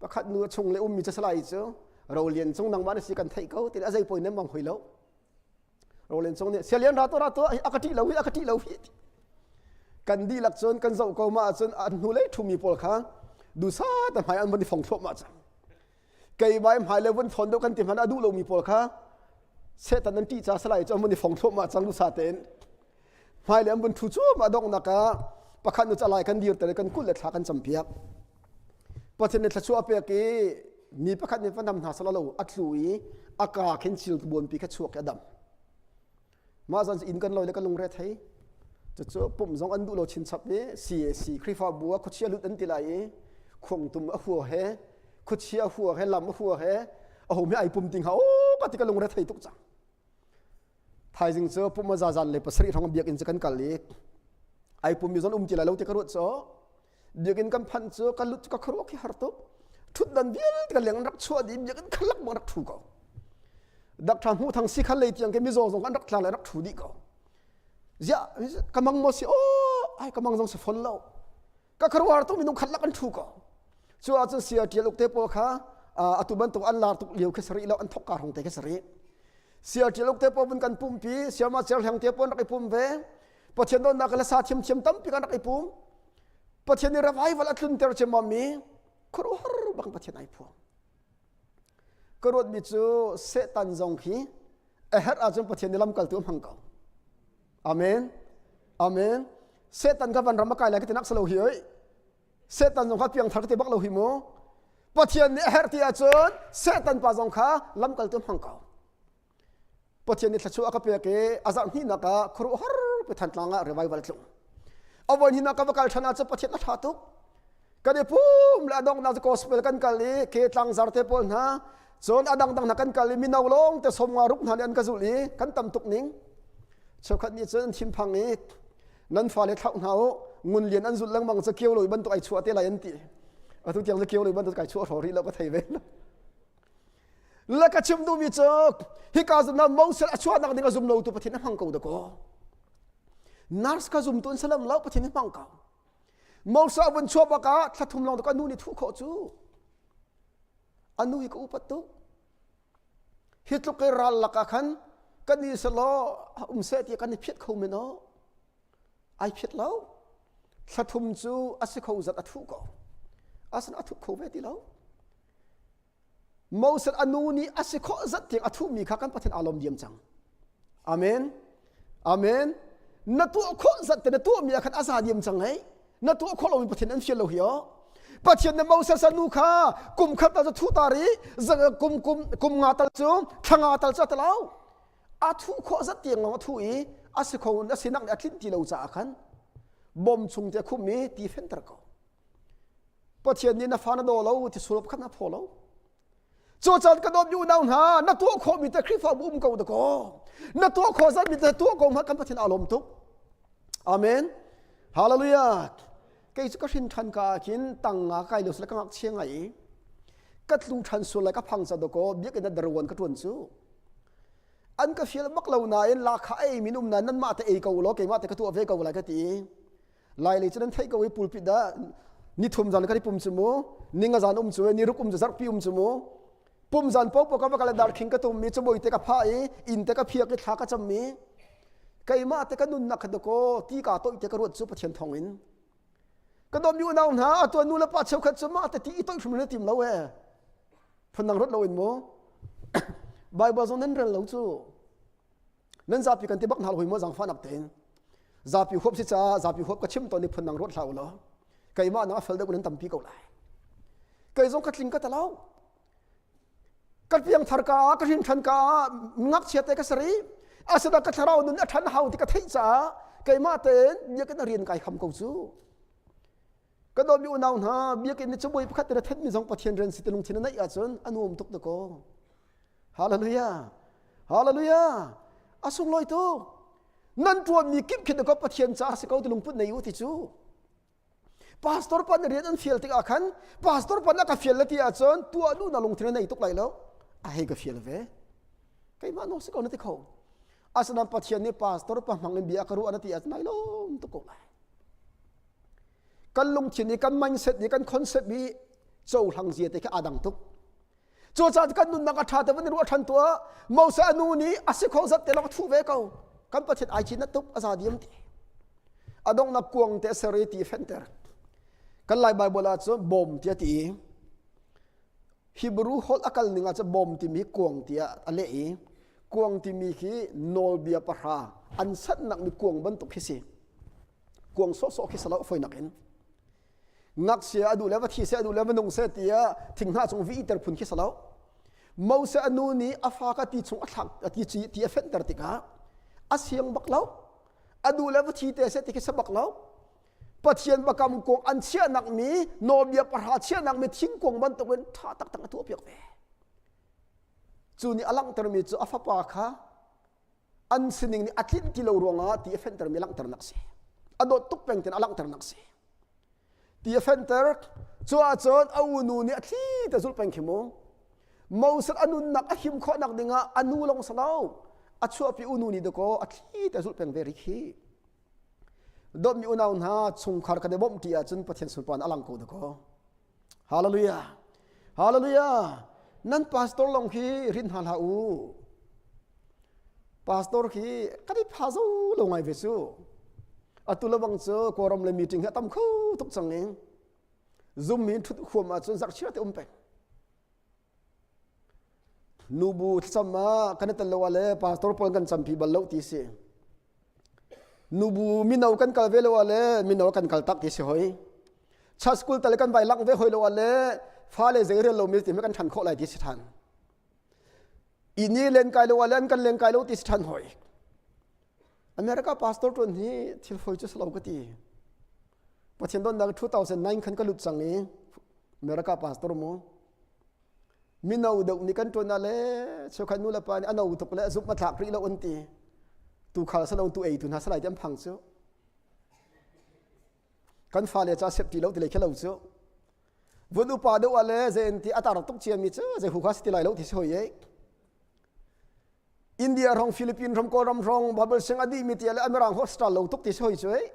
Pakhat nu a chung le ummi cu salai cu Rolian cung nangmah na si kan theih ko ti a zei poi nem bang hoi lo. Rolen Cung nih sialian ra to ra to a ka ṭih lo hi a ka ṭih lo hi kan dihlak cun kan zoh ko ma ahcun an hnulei ṭhumi pawl kha dusa ta hmai an van i fong thluahmah cang keimah hmai le vun thawn deuh kan ti hmanh a duh lomi pawl kha setan an ṭih ca salai cu an vun i fong thluahmah cang dusa tein hmai le an vun ṭhu cuahmah donghnak ah pakhat nu calai kan dir ter kan kul le thla kan campiak Pathian nih thluachuah a pek i mi pakhat nih va nam hna sala lo a tlu i a kaa khin cil buanpi kha chuak i a dam. Mah zan inn kan loi le kan lungre thei. Cucu pumh zong an duh lo chinchap i CAC Khrihfabu ah khuachia lut an ti lai i khuangtum a hua he khuachia a hua he lam a hua he a hom he ai pum ting ha o ka ti ka lungre thei tuk cang. Thaizing cu pumh a zazan le pasarih hrawng biakinn cu kan kal i ai pum mi zon um ti lai lo ti ka ruat cu biakinn kan phanh cu ka lut ka khuaruah khi har tuk thutdan vialte ka leng an rak chuah dih biakinn khalak bang rak thu ko dakṭha hmuh thang si khan lei tiang ke mizaw zong an rak tla le rak thu dih ko ziah ka mang maw si aw ai ka mang zong si fon lo ka khuaruahhar tuk minung khat lak an thu ko cu ahcun sia ṭial uk te pawl kha atu bantuk an lar tuk lio khi sari lo an thok ka hong te khi sari sia ṭial uk te pawl vun kan pumpi siama cerhleng te pawl rak i pum ve Pathian dawtnak le sa thiamthiam tampi kan rak i pum Pathian nih revival a tlunter ciammam mi khuaruahhar bang Pathian ai phuang ka ruatmi cu Satan zong khi a herh ahcun Pathian nih lamkaltu a hmang ko Amen. Amen. Satan ka van ram a kai lai ka ti nak salo hi oi. Satan zong kha piangthar ka ti bak lo hi mu. Pathian nih a herh ti ahcun Satan pa zong kha lamkaltu hmang ko. Pathian nih thluachuah a ka pek i a zarh hnihnak ah khuaruahhar pe Thantlang ah revival tlung. A voi hnihnak ka va kal ṭhan ahcun Pathian a ṭha tuk. Kan i pum le a donghnak cu gospel kan kal i ke tlangzar te pawl hna cun a dangdang hna kan kal i mino lawng te 50 ruk hna nih an ka zulh i kan tam tuk ning. Cheukhat nih cun an thinphang i nan fale thlauh hna u ngun lian an zulh lengmang cu kio lo bantuk ai chuah te lai an ti. Atu tiang cu kio lo bantuk kai chuah hraw rih lo ka thei ve. La ka chim duhmi cu hika zumna Moses a chuahnak ding a zum lo tu Pathian a hmang ko dakaw. Nurse ka zum tu an salam lo Pathian a hmang ko. Moses a vun chuah bak ah thla thum lawng ka nu nih thuh khawh cu. A nu hi ka upat tuk. Hi tluk i ral lakah khan kan i selaw um seh ti kan i phiat kho men aw. Ai phiat lo. Thla thum cu a si kho zat a thuh ko. Asan a thuh kho ve ti lo. Moses a nu nih a si khawh zat tiang a thuhmi kha kan Pathian aa lawm diam cang. Amen. Amen. Na tuah khawh zat te na tuahmi ah khan a za diam cang hei. Na tuah khawh lomi Pathian an fial lo hi aw. Pathian na Moses a nu kha kum khat tal cu thu ta ri kum kum kum nga tal cu thla nga tal cu a talo. A thuh khawh zat tiang lawng a thuh i a si kho a sinak nih a tlinh ti lo caah khan bom chung te khum i ti fenter ko. Pathian nih na fa na daw lo ti sulap kha na phaw lo. Cu caan ka dawt unau hna na tuah khawhmi te Khrihfabu um ko dakaw. Na tuah khawh zatmi te tuah ko hmanh kan Pathian aa lawm tuk. Amen. Hallelujah. Kei cu ka hrin ṭhan ka ah khin tang nga kai lo sila ka ngakchia ngai i ka tlu ṭhan sual lai ka phang ca dakaw biakinn ah darawan ka ṭuan cu. An ka fial bak lo nain lakha ei min um nain nanmah te ei ko law keimah te ka tuah ve ko lai ka ti. Lailei cu nan theih ko i pulpit ah nithum zan kan i pum cu mu ninga zan um cu ni ruk um cu zarhpi um cu mu pum zan popo ka va kal dar khing ka tum mi cabuai te ka pha i inn te ka phiak i thla ka cam mi keimah te ka nunnak kha ko ti ka toih te ka ruat cu Pathian thawng in ka dawt mi unau hna atu nu le pa cheukhat cu mah te ti i toih hrim na tim lo e phundang ruat lo in mu Bible zong nan rel lo cu Nan zapi kan ti bak hna lo maw zaangfahnak tein. Zapi huap si caah zapi huap ka chim tawn i phundang ruat hlah u law keimah nang a fel deuh nan tampi ko lai. Kei zong ka tling ka talo. Ka piang thar ka ah ka hrin than ka ah ngakchia te ka sari asina ka thlarau nun a than hau ti ka theih caah keimah tein biakinn a rian kai kham ko cu. Ka dawtmi unau hna biakinn ni cabuai pakhat te na thenmi zong Pathian rian si ti lungthin na neih ahcun a nuam tuk dakaw. Hallelujah. Hallelujah. A sunglawi tuk. Nan ṭuanmi kip khi ko Pathian ca si ko ti lungput nei u ti cu. Pastor pan rian an fial tikah khan pastor pan a ka fial la ti ahcun tuah lu na lungthin a nei tuk lai lo. A hei ka fial ve. Keimah no si ko na ti kho. Asinain Pathian nih pastor pa hmang in bia ka ruah na ti ahcun nai lawm tuk ko lai. Kan lungthin i kan mindset i kan concept i cohlang zia te khi aa dang tuk. Cucaah kan nunnak a ṭha te van i ruah ṭhan tuah. Moses a nu nih a si kho zat te lawng a thuh ve ko. Kan Pathian ai chin tuk a za diam ti. A donghnak kuang te a ser i ti a fenter. Kan Lai Baibal ah cun bawm tiah ti i Hebrew holh a kal ning ah cun bawm timi kuang tiah a leh i kuang timi khi nawlbia pahra an sanhnak mi kuang bantuk khi si. Kuang sawhsawh khi salo foinak in. Ngakchia a duh le va thi seh a duh le va nung seh tiah thinghnah cung vih ter phun khi salo. Moses a nu nih a fa ka ti chung a thlak a ti ti a fenhter tikah a siang bak lo. A duh le va thi te seh ti khi sa bak lo. Pathian bakam kong an chiahnak mi nawlbia pahra chiahnak mi thingkung bantukin ṭha taktak a tuah piak ve. Cu nih a langhtermi cu a fapa kha an sining nih a tlinh ti lo ruangah ti a fentermi langhternak si. A dawt tuk peng tin a langhternak si. Ti a fenter cu ahcun a unu nih a thli te zulh peng khi mu. Moses a nunnak a him khawhnak dingah a nu lawng si lo a chuahpi unu nih dakaw a thli te zulh peng ve rih khi. Dawtmi unau hna chungkhar kan i bawmh ti ahcun Pathian sunparnak a lang ko dakaw. Hallelujah. Hallelujah. Nan pastor lawng khi rin hna hlah u. Pastor khi kan i pha zo lo ngai ve cu. Atu le bang cu kawlram le meeting hi a tam kho tuk cang i Zoom mi thut huam ahcun zarhchia te um peng. Nubu thlacam ah kan i tel lo ah le pastor pawl kan campi bal lo ti si. Nubu mino kan kal ve lo ah le mino kan kal tak ti si hoi. Church school tal kan vai lang ve hoi lo ah le fale zei rel lo mi ti kan ṭhan khawh lai ti si ṭhan. Ini len kai lo ah le an kan len kai lo ti si ṭhan hoi. America pastor ṭuan hi thil foi cu si lo ka ti. Pathian donnak 2009 khan ka lut cang i America pastor mu. Mino deuh nih kan ṭuan ah le cheukhat nu le pa nih a no tuk le zumh a tlak rih lo an ti. Tuukhal salo tu ei tu hna salai ti an phang cu. Kan fale ca sep ti lo ti lei khi lo cu. Vun upa deuh ah le zein ti a tar tuk ciami cu zei hu kha si ti lai lo ti si hoi ei. India rong Philippine ram Kawlram rong Bible sing a dih mi tia le Amerang hostal lo tuk ti si hoi cu ei.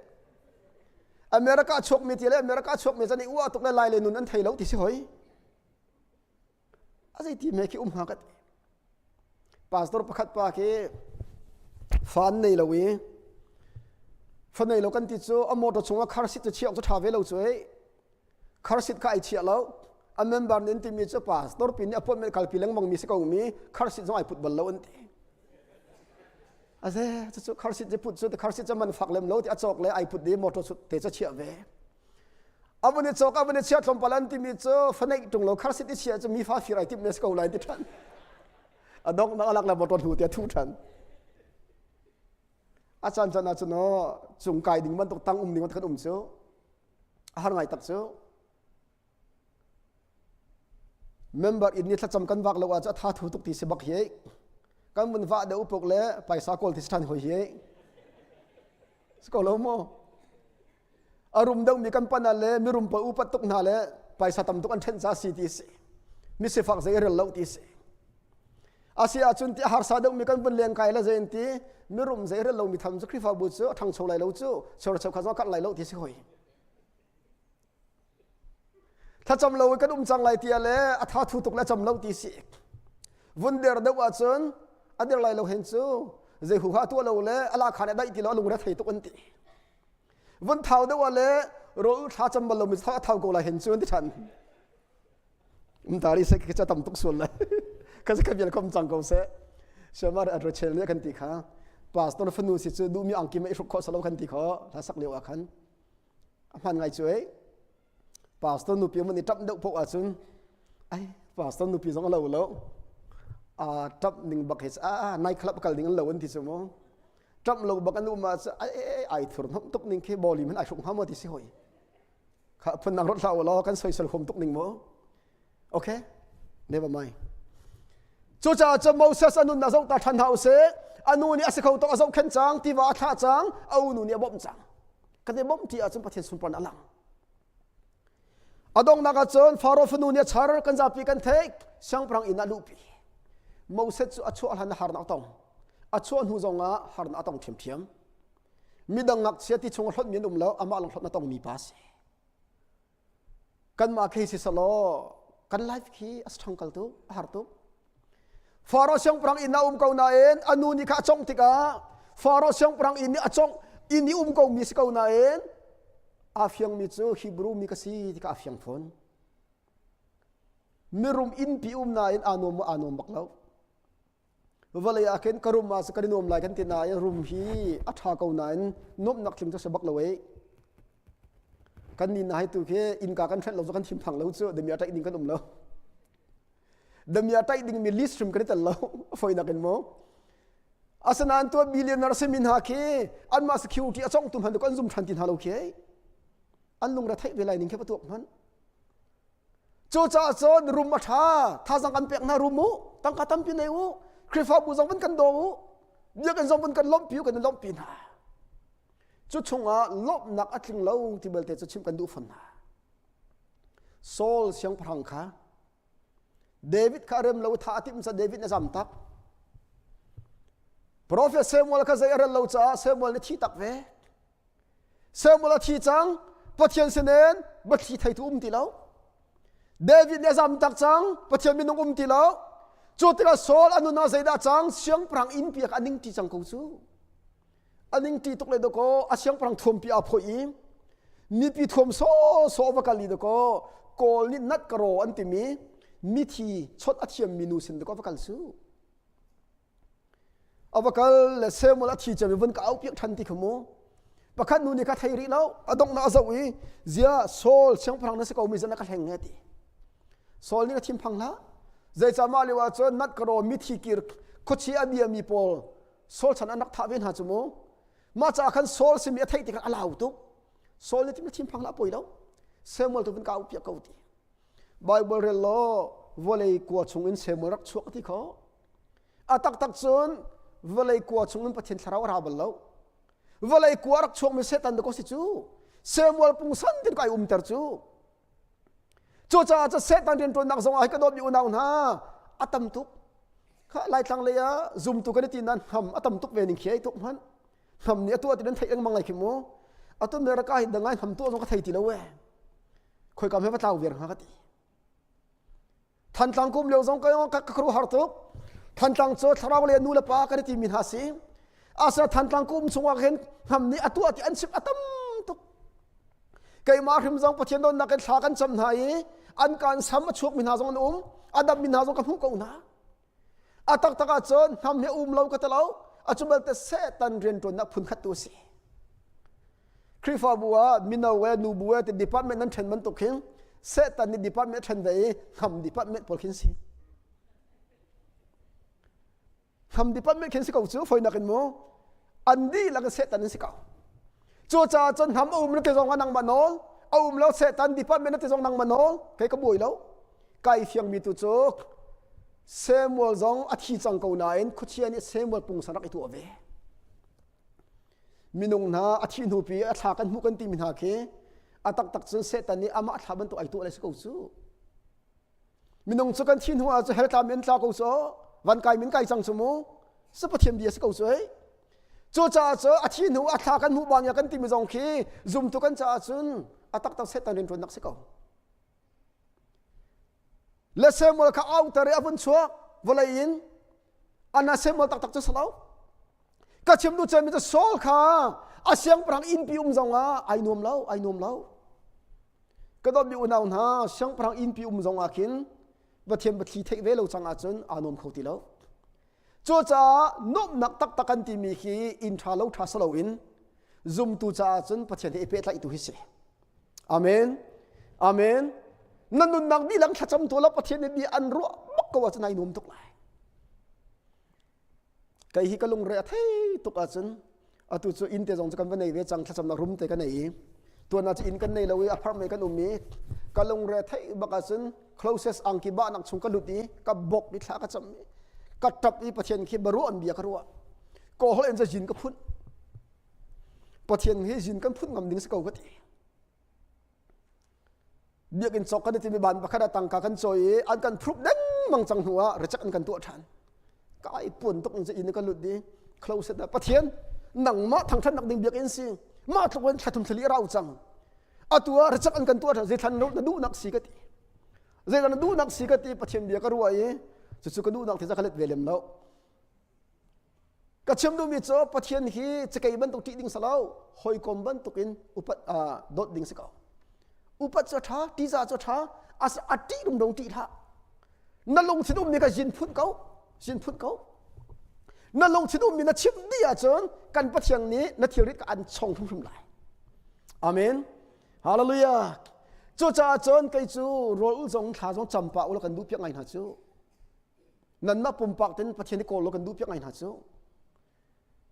America chuak mi tia le America chuak mi zan i ua tuk le lai le nun an thei lo ti si hoi. A zei ti me khi um hnga ka ti. Pastor pakhat pa khi fa an nei lo i fa nei lo kan ti cu a motor chungah car seat cu chiah cu ṭha ve lo cu ei. Car seat kha ai chiah lo. A member nih an timi cu pastor pi nih appointment kalpi lengmang mi si ko mi car seat zong ai put bal lo an ti. Aze cucu car seat cu put cu car seat cu man fak lem lo ti a cawk le ai put di motor te cu chiah ve. A vun i cawk a vun i chia tlawmpal an timi cu faneih ṭung lo kharsit i chia cu mi fa fir ai timh ne si ko lai ti ṭhan. A donghnak a lak le motor hnu tiah thu ṭhan. A caan caan ah cun cung kai ding bantuk tang um ding bantuk kan um cu a har ngai tak cu. Member inn ni thlacam kan vak lo ah cu a tha thu tuk ti si bak hi. Kan vun vah deuh puk le paisa kawl ti si ṭhan hoi hi. Si ko lo maw? A rum deuhmi kan pan ah le mirum pawl upat tuk hna le paisa tam tuk an ṭhen ca si ti si. Mi sifak zei rel lo ti si. Asi ahcun ti harsa deuhmi kan vun leng kai le zei ti mirum zei rel lomi tham cu Khrihfabu cu a ṭhangcho lai lo cu cheuhra kha zong a karh lai lo ti si hoi. Thlacam lo i kan um cang lai tia le a tha thu tuk le cam lo ti si. Vun der deuh ahcun a der lai lo hen cu zei hu ha tuah lo le a la khan a daih ti lo a lungre thei tuk an ti. Vun thau deuh ah le rawl thla cam bal lo mi thau a thau ko lai hen cu an ti ṭhan. Um tari se ka tam tuk sual lai. Ka ka bial kom cang ko se. Siamar a rachel ne kan ti kha. Pastor fanu si cu duhmi angki ma i hruk khawh salo kan ti kho. Hla sak lio ah khan. A hman ngai cu ei. Pastor nupi mun i ṭap deuh poh ahcun ai pastor nupi zong a lo lo. A ṭap ning bak hi a night club kal ding an lo an ti cu mu. Ṭap lo bak an um ah ai ai thur hnom tuk ning khi bawli man ai hruk hnga maw ti si hoi. Kha phun nang rot hlah u law kan soisel huam tuk ning mu. Okay? Never mind. Cucaah cun Moses a nunnak zoh ta ṭhan hna usih. A nu nih a si kho tuk a zohkhenh cang, tiva a thlah cang, a unu nih a bawmh cang. Kan i bawmh ti ahcun Pathian sunparnak a lang. A donghnak ahcun Faro fanu nih a char, kan zapi kan theih, siangpahrang inn ah luhpi. Moses cu a chuah hlan ah harnak a tong. A chuah hnu zongah harnak a tong ṭhiamṭhiam. Midang ngakchia ti chung a hlonhmi an um lo, amah lawng hlonh a tongmi pa a si. Kanmah khi si selaw kan life khi a strong kal tuk, a har tuk. Faro siangpahrang inn ah um ko nain a nu nih kha a congh tikah Faro siangpahrang inn nih a congh inn i um ko mi si ko nain aa fiangmi cu Hebrew mi ka si ti kha aa fiang fawn. Mirum innpi um nain aa nuam maw aa nuam bak lo. Vawlei ah khin ka rum ah kan i nuam lai kan ti nain rum hi a ṭha ko nain nuamhnak tling cu si bak lo ei. Kan ni na hai tu khi innka kan hrelh lo cu kan thinphang lo cu dami a ṭaih ding kan um lo. Dami a ṭaih ding mi list hrim kan i tel lo foinak in mu. Asinain tuah billionaire simi hna khi anmah security a congtu hmanh kan zum ṭhan ti hna lo khi an lungre theih ve lai ning khi va tuak hmanh. Cucaah cun rum a ṭha, thazang kan pek hna rum u, tangka tampi nei u, Khrihfabu zong vun kan daw u, biakinn zong vun kan lawmhpi u, kan in lawmhpi hna. Cu chungah lawmhnak a tling lo ti belte cu chimh kan duh fawn hna. Saul siangpahrang kha David kha a rem lo tha a timh ca David na zam tak. Prophet Samuel kha zei a rel lo caah Samuel nih thi tak ve. Samuel a thi cang, Pathian sinin biathli theitu um ti lo. David nih a zam tak cang, Pathian minung um ti lo. Cu tikah Saul a nun ah zeidah cang? Siangpahrang inn piak a ning ti cang ko cu. A ning ti tuk le dakaw a siangpahrang thuampi aa phoih i mipi thuam sawsawh va kal i dakaw Kawl nih nat ka raw an timi mithi chawnh a thiammi nu sin dakaw va kal su. A va kal le Samuel a thi ciami vun ka au piak ṭhan ti kha mu. Pakhat nu nih ka thei rih lo, a donghnak a zoh i zia Saul siangpahrang na si ko mi zan ka hleng nge ti. Saul nih ka thinphang hlah. Zeicah mah lio ah cun nat ka raw mithi kir khuachi a biami pawl Saul chan an rak thah ve hna cu mu. Mah caah khan Saul simi a theih tikah a lau tuk. Saul nih tim thinphang hlah poi lo. Samuel tu vun ka au piak ko ti. Bible rel law vawlei kua chung in Samuel rak chuak ti kho. A taktak cun vawlei kua chungin Pathian thlarau a ra bal lo. Vawlei kua rak chuakmi Satan dakaw si cu. Samuel pungsan tin kai umter cu. Cucaah cu Satan rianṭuannak zong ah hi ka dawtmi unau hna a tam tuk. Kha Laitlang lei ah zumtu kan i ti nain hnam a tam tuk ve ning khi ai tuk hmanh. Hnam nih a tuah ti nan theih lengmang lai khi mu. Atu America hi dangai hnam tuah zong ka thei ti lo ee. Khoikam he va tlau viar hnga ka ti. Thantlang kum lio zong ka ka ka har tuk. Thantlang cu thlarau le nu le pa kan i timi hna si. Asa Thantlang kum chungah khin hnam nih a tuah ti an chim a tam tuk. Keimah hrim zong Pathian donnak in thla kan cam hna i an kaan sam a chuakmi hna zong an um. A dammi hna zong ka hmuh ko hna. A taktak ahcun hnam hi a um lo ka ti lo. A cu belte Satan rianṭuannak phunkhat tu a si. Khrihfabu ah mino e nubu e ti department nan ṭhen bantuk hin Satan nih department a ṭhen ve i hnam department pawl khin si. Hnam department khin si ko cu foinak in mu an dihlak in Satan in si ko. Cucaah cun hnam a um na ti zong ah nangmah nawl, a um lo Satan department na ti zong nangmah nawl, kei ka buai lo. Kai fiangmi tu cu Samuel zong a thi cang ko nain khuachia nih Samuel pungsan rak i tuah ve. Minung hna a thih hnupi a thla kan hmuh kan timi hna khi a taktak cun Satan nih amah thla bantuk ai tuah le si ko cu. Minung cu kan thih hnu ah cu hell tla men tla ko cu van kai min kai cang cu mu si Pathian bia si ko cu ei. Cucaah cu a thih hnu a thla kan hmuh bang ya kan timi zong khi zumtu kan caah cun a taktak Satan rianṭuannak si ko. Le Samuel kha auter i a vun chuak vawlei in ana Samuel taktak cu si lo. Ka chim duh cemmi cu Saul kha a siangpahrang innpi um zong ah ai nuam lo, ai nuam lo. Ka dawtmi unau hna, siangpahrang innpi um zong ah khin Pathian biathli theih ve lo cang ahcun aa nuam kho ti lo. Cucaah nuamhnak taktak kan timi khi inn ṭha lo ṭha si loin zumtu caah cun Pathian he i pehtlaih tu hi si. Amen. Amen. Na nunnak dihlak thlacam tu la Pathian nih bia an ruah bak ko ahcun ai nuam tuk lai. Kei hi ka lungre a thei tuk ahcun atu cu inn te zong cu kan va nei ve cang thlacamnak rum te ka nei i tuan ah cu inn kan nei lo i a pharh mei kan um i ka lungre theih bak ahcun closest angki bahnak chung ka lut i ka bok i thla ka cam i ka ṭap i Pathian khi baruah an bia ka ruah ka holh in zin ka phunh Pathian hi zin kan phunh ngam ding si ko ka ti Biakinn cawk kan i timi ban pakhat ah tangka kan cawi i an kan phruk dengmang cang hnu ah recek an kan tuah ṭhan. Ka i puan tuk in inn ka lut i close ah Pathian nangmah thangṭhatnak ding biakinn si mah tluk in thla thum thla li a rau cang. Atu ah recek an kan tuah ṭhan zeithlan na duhnak si ka ti. Zeidah na duhnak si ka ti Pathian bia ka ruah i cucu ka duhnak ti ka let ve lem lo. Ka chim duhmi cu Pathian hi cakei bantuk ṭih ding si lo, hawikom bantukin upat dawt ding si ko. Upat cu a ṭha, ṭihzah cu a ṭha, a ṭih rumro ṭih hlah. Na lungthin ummi kha zin phun ko, zin phun ko. Na lungthin ummi na chimh dih ahcun kan Pathian nih na thilrit kha an chong hrimhrim lai. Amen. Hallelujah. Cucaah cun kei cu rawl ul zong thla zong cam pah ula kan duh piak ngai hna cu. Nanmah pumpak ten Pathian i kawl law kan duh piak ngai hna cu.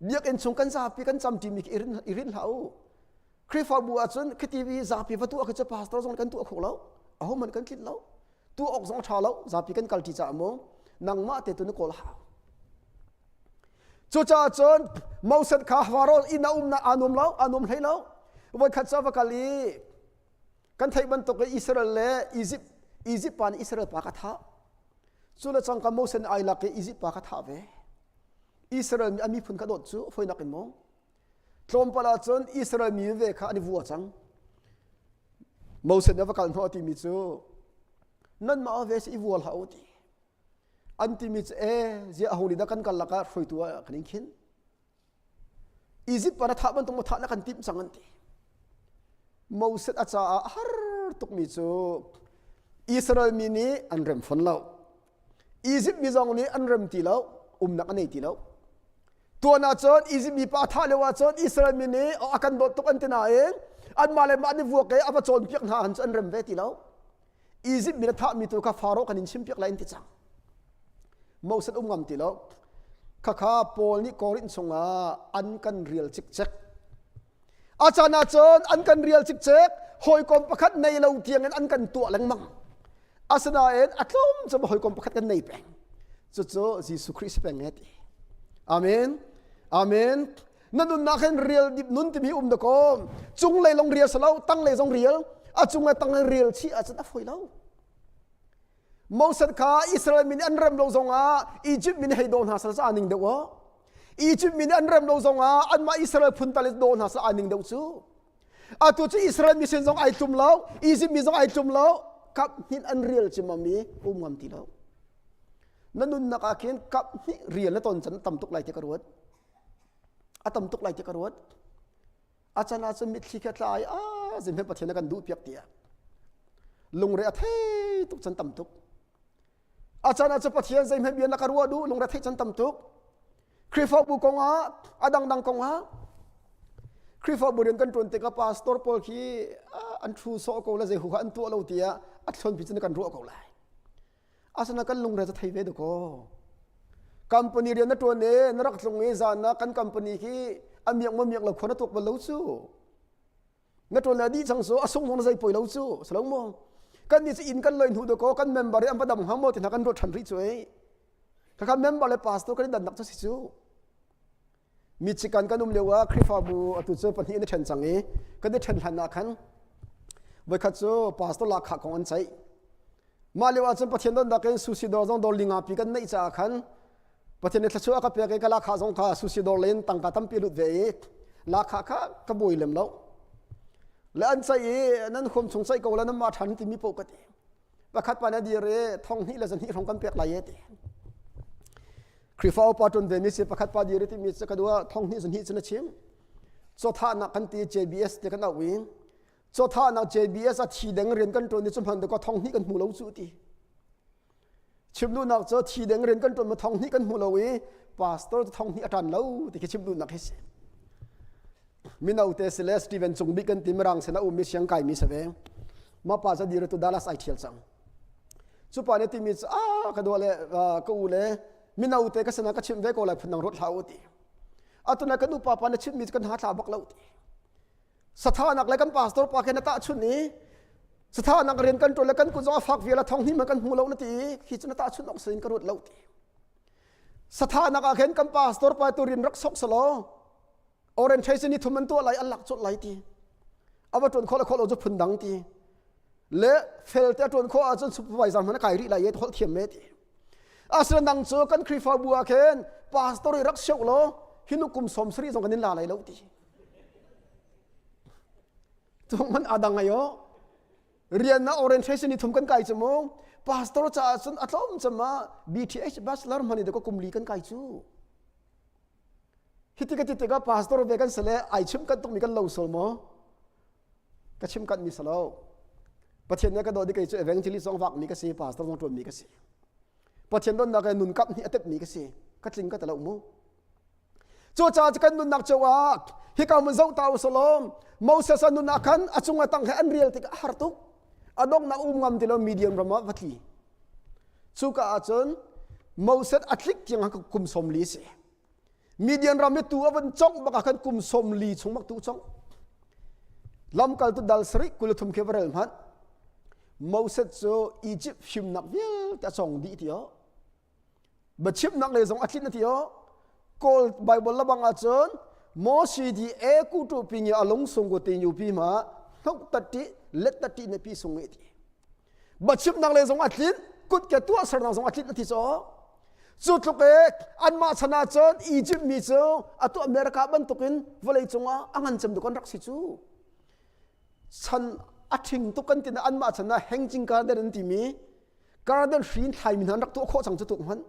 Biakinn chung kan zapi kan cam ṭimi khi i rinh hlah u. Khrihfabu ahcun khiti vi zapi va tuah khi cu pastor zong kan tuah kho lo. Ahohmanh kan tlinh lo. Tuah awk zong a ṭha lo. Zapi kan kal ṭi caah mu. Nangmah te tu na kawl hau. Cucaah cun Moses kha Faraoh inn a umnak aa nuam lo, aa nuam hlei lo. Voikhat cu a va kal i kan theih bantuk in Israel le Egypt Egypt pa nih Israel pa kha thah. Cu le cangka Moses nih ai lak i Egypt pa kha thah ve. Israel mi a miphun kha dawt cu foinak in maw? Tlawmpal ah cun Israel mi ve kha an i vua cang. Moses nih a va kal hnawh a timi cu nanmah ve si i vua hlah u ti. An timi cu e ziah aho nih dah kan kal lakah hruaitu ah kan in khin. Egypt pa na thah bantuk maw thah na kan timh cang an ti. Moses a caah a har tukmi cu Israel mi nih an rem fawn lo. Egypt mi zong nih an rem ti lo, umnak an nei ti lo. Tuan ah cun Egypt mi pa a thah lio ah cun Israel mi nih a kan dawt tuk an ti nain anmah le mah an i vuak i a va cawnpiak hna han cu an rem ve ti lo. Egypt mi na thahmi tu kha Faro kan in chimpiak lai an ti cang. Moses um ngam ti lo. Khakha Paul nih Korinth chungah an kan rial cikcek. A caan ah cun an kan rial cikcek, hawikom pakhat nei lo tiangin an kan tuah lengmang. Asinain a tlawm cu hawikom pakhat kan nei peng. Cucu Jesuh Khrih si peng e ti. Amen. Amen. Na nunnak hin rial dip nun timi um da ko. Cunglei long rial salo, tanglei zong rial. A cung le tanglei rial chih ahcun a fawi lo. Moses kha Israel mi nih an rem lo zongah Egypt mi nih hei daw hna sal ca ning deuh aw. Egypt mi nih an rem lo zongah anmah Israel phun tal daw hna sal ning deuh cu. Atu cu Israel mi sin zong ai tlum lo, Egypt mi zong ai tlum lo, kap hnin an rial cim mi um ngam ti lo. Na nunnak ah khin kap hnih rial na ton can tam tuk lai ti ka ruat. A tam tuk lai ti ka ruat. A can ah cun mitthli kha tla ai a zim he Pathian a kan duh piak tiah. Lungre a thei tuk can tam tuk. A can ah cun Pathian zeihmanh bia na ka ruah duh lungre theih can tam tuk. Khrihfabu kong ah a dangdang kong ah Khrihfabu rian kan ṭuan tikah pastor pawl khi an thu sawh ko le zei hu kha an tuah lo tiah a thlonpi cun kan ruah ko lai. Asana kan lungre cu thei ve dakaw. Company rian na ṭuan i na rak tlung i zan ah kan company khi a miak maw miak lo khua na tuak bal lo cu. Na ṭuan le a dih cang cu a sung zong na zei poi lo cu. Salo maw? Kan nih cu inn kan loi hnu dakaw kan member i an va dam hnga maw ti hna kan ruat ṭhan rih cu ei. Khakha member le pastor kan i dannak cu si cu. Michigan kan um lio ah Khrihfabu atu cu pahnih an i ṭhen cang i kan i ṭhen hlan ah khan voikhat cu pastor lahkhah kong an ceih. Mah lio ahcun Pathian donnak in sushi dawr zong dawr linga pi kan neih caah khan Pathian nih thluachuah a ka pek i ka lahkhah zong kha sushi dawr len tangka tampi lut ve i lahkhah kha ka buai lem lo. Le an ceih i nan huam chung ceih ko le nan mah ṭhan timi paoh ka ti. Pakhat pa nih a dir i thong hnih le zahnih hrawng kan pek lai e ti. Khrihfa upa ṭuan ve mi si pakhat pa dir i timi cu ka duh ah thong hnih zahnih cu na chim. Cawthahnak kan ti JBS ti kan auh i Cawthahnak JBS a thi deng rian kan ṭuan i cu hman ka thong hnih kan hmu lo cu ti. Chim duhnak cu thi deng rian kan ṭuan ma thong hnih kan hmu lo i pastor cu thong hnih a ṭan lo ti khi chim duhnak hi si. Mino te si le Steven Cung Bik kan ti mirang sin a ummi siang kaimi si ve. Ma pa cu dir tu Dallas ai ṭhial cang. Cu pa nih timi cu a ka dua le ka u le mino te ka sinah ka chimh ve ko lai phun dang ruat hlah u ti. Atu na kan upa pa na chimhmi cu kan ha thla bak lo ti. Sathanak le kan pastor pa khe na tahchunh i sathanak rian kan ṭuan le kan kut zong a fak vial a thong hnih man kan hmu lo na ti i hi cu na tahchunh awk sin ka ruat lo ti. Sathanak ah khin kan pastor pa tu rian rak sok selaw orientation ni thum an tuah lai an lak colh lai ti. A va ṭuan khawh le khawh lo cu phun dang ti. Le fel te a ṭuan khawh ahcun supervisor hmanh a kai rih lai i holh thiam me ti. Asinain nang cu kan Khrihfabu ah khin pastor i rak sioh law hi nu kum 70 zong kan in la lai lo ti. Cung man adang ai o. Rian na orientation ni thum kan kai chu mu. Pastor caah cun a tlawm cama BTH bachelor hmani de ko kum li kan kai chu. Hiti ka ti tikah pastor ve kan sale ai chim kan tuk mi kan lo sol mo. Ka chim kan mi salo. Pathian ne ka do di kei chu evangelist zong vak mi ka si pastor zong tuan mi ka si. Pathian don nak nun kap ni atep mi ka si. Ka tling ka talo mu. Cucaah kan nunnak cio ah hika mun zoh ta usalaw Moses a nun ah khan a cung a tang he an rial tikah a har tuk. A donghnak um ngam ti lo Midian ram ah va tli. Cuka ah cun Moses a tlik tiang ah kum 40 si. Midian ram i tu a van congh bak ah khan kum 40 chung bak tu congh. Lamkaltu dal sarih 23 khi va rel hmanh. Moses cu Egypt fimnak vialte a cong dih ti oh. Biachimnak lei zong a tlinh a ti aw. Kawl Bible labang ahcun Moses di e ku tu pi ngi alung sung ku ti nyu pi ma hnok tatti let tatti ne pi sung ngi ti. Biachimnak lei zong a tlinh kut ke tuah sernak zong a tlinh a ti caw. Cu tluk e anmah chan ahcun Egypt mi cu atu America bantukin vawlei cungah a ngan cem tu kan rak si cu. Chan a ṭhing tuk kan ti na anmah chan ah hengcing garden an timi garden hri in thlaimi hna an rak tuah khawh cang cu tuk hmanh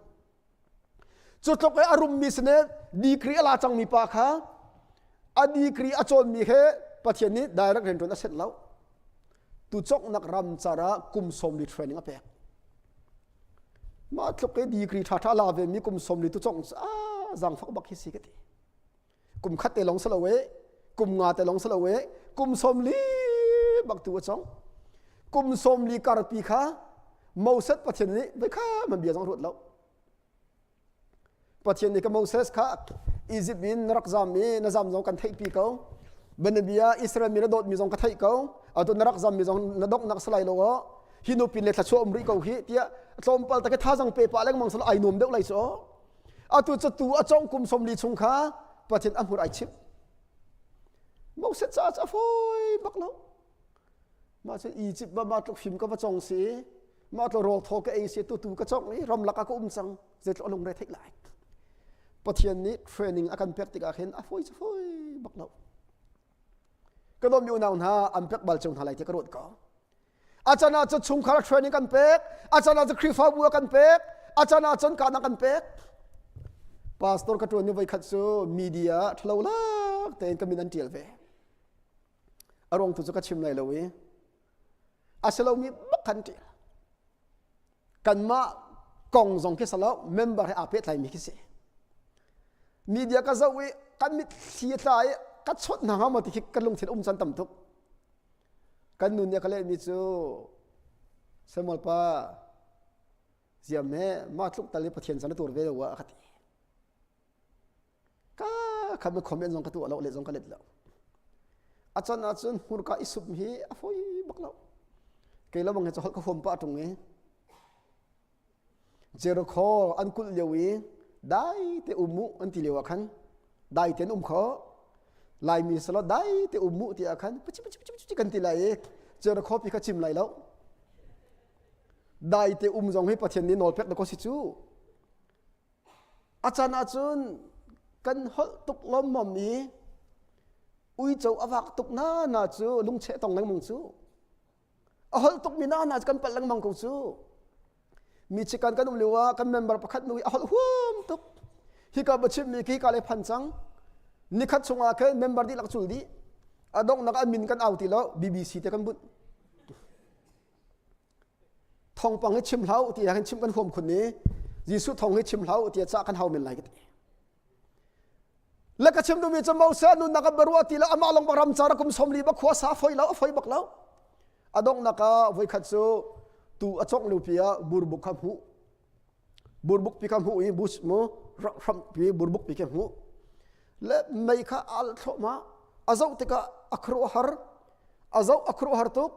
cu tluk i a rummi sine degree a la cangmi pa kha a degree a cawnmi he Pathian nih direct rianṭuan a set lo tu cawknak ram car ah kum 40 training a pek mah tluk i degree ṭha ṭha la ve mi kum 40 tu cawk a zaangfak bak hi si ka ti Kum khat te lawng si lo e, kum nga te lawng si lo e, kum 40 bak tu a cong. Kum 40 karpi kha Moses Pathian nih voi kha man bia zong ruat lo. Pathian nih ka Moses kha Egypt in na rak zam i na zam zong kan theihpi ko. Banabia Israel mi na dawt mi zong ka theih ko. Atu na rak zam mi zong na donghnak salai lo o. Hi nu pin le thla um rih ko hi tiah tlawmpal ta ke thazang pe pa lengmang sal ai nuam deuh lai so. Atu cu tu a cong kum 40 chung kha Pathian a hmur ai chimh. Moses caah cu a fawi bak lo. Mah cu Egypt ba ma tluk fim ka va cong si. Mah tlo rawl thaw ka ei si tu tu ka cong i ramlak ah ka um cang zeitluk a lungre theih lai. Pathian nih training a kan pek tikah khin a fawi cu fawi bak lo. Ka dawtmi unau hna an pek bal cio hna lai ti ka ruat ko. A can ah cun chungkhar training kan pek, a can ah cun Khrihfabu a kan pek, a can ah cun kahnak kan pek. Pastor ka ṭuan ni voikhat cu media ṭhalo lak tein ka min an ṭial ve. A ruang tu cu ka chim lai lo i a si lomi bak kan ṭial. Kanmah kong zong khi salo member he aa pehtlaimi khi si. Media ka zoh i kan mitthli a tla i ka chawnh hna hnga maw ti khi kan lungthin um caan tam tuk. Kan nu nih a ka lehmi cu Samuel pa ziam he mah tluk tal i Pathian can a tur ve lo ah a ka ti. Ka kha mi comment zong ka tuah lo le zong ka let lo. A can ahcun hmurka i sup hi a fawi bak lo. Kei lo bang hi cu holh ka huam pah ṭung i Jericho an kulh lio i dai te um u an ti lio ah khan dai tein um kho Laimi selaw dai te um u ti ah khan puchi puchi puchi puchi kan ti lai i Jericho pi kha chim lai lo. Dai te um zong hi Pathian nih nawl pek da ko si cu. A can ahcun kan holh tuk lawmmam i uico a vak tuk na na cu lungcheh tong lengmang cu. A holh tukmi na na cu kan palh lengmang ko cu. Mi chikan kan um lio ah kan member pakhat nu i a holh huam tuk. Hika biachimmi khi hika le phan cang. Nikhat chungah khin member dihlak cul dih. A donghnak ah min kan au ti lo BBC te kan bunh. Thawngpang hi chim hlah u ti hin chim kan huam khun i Jesuh thawng hi chim hlah u ti cah kan hau men lai ka ti. Le ka chim duhmi cu Moses nunnak a barua ti lo amah lawng bak ram car kum 40 bak khua sa foi lo a foi bak lo. A donghnak ah voikhat cu tu a congh liopi ah burbuk kha hmuh. Burbuk pi kha hmuh i bus mu hram pi burbuk pi kha hmuh. Le mei kha al thluahmah a zoh tikah a khuaruahhar a zoh a khuaruahhar tuk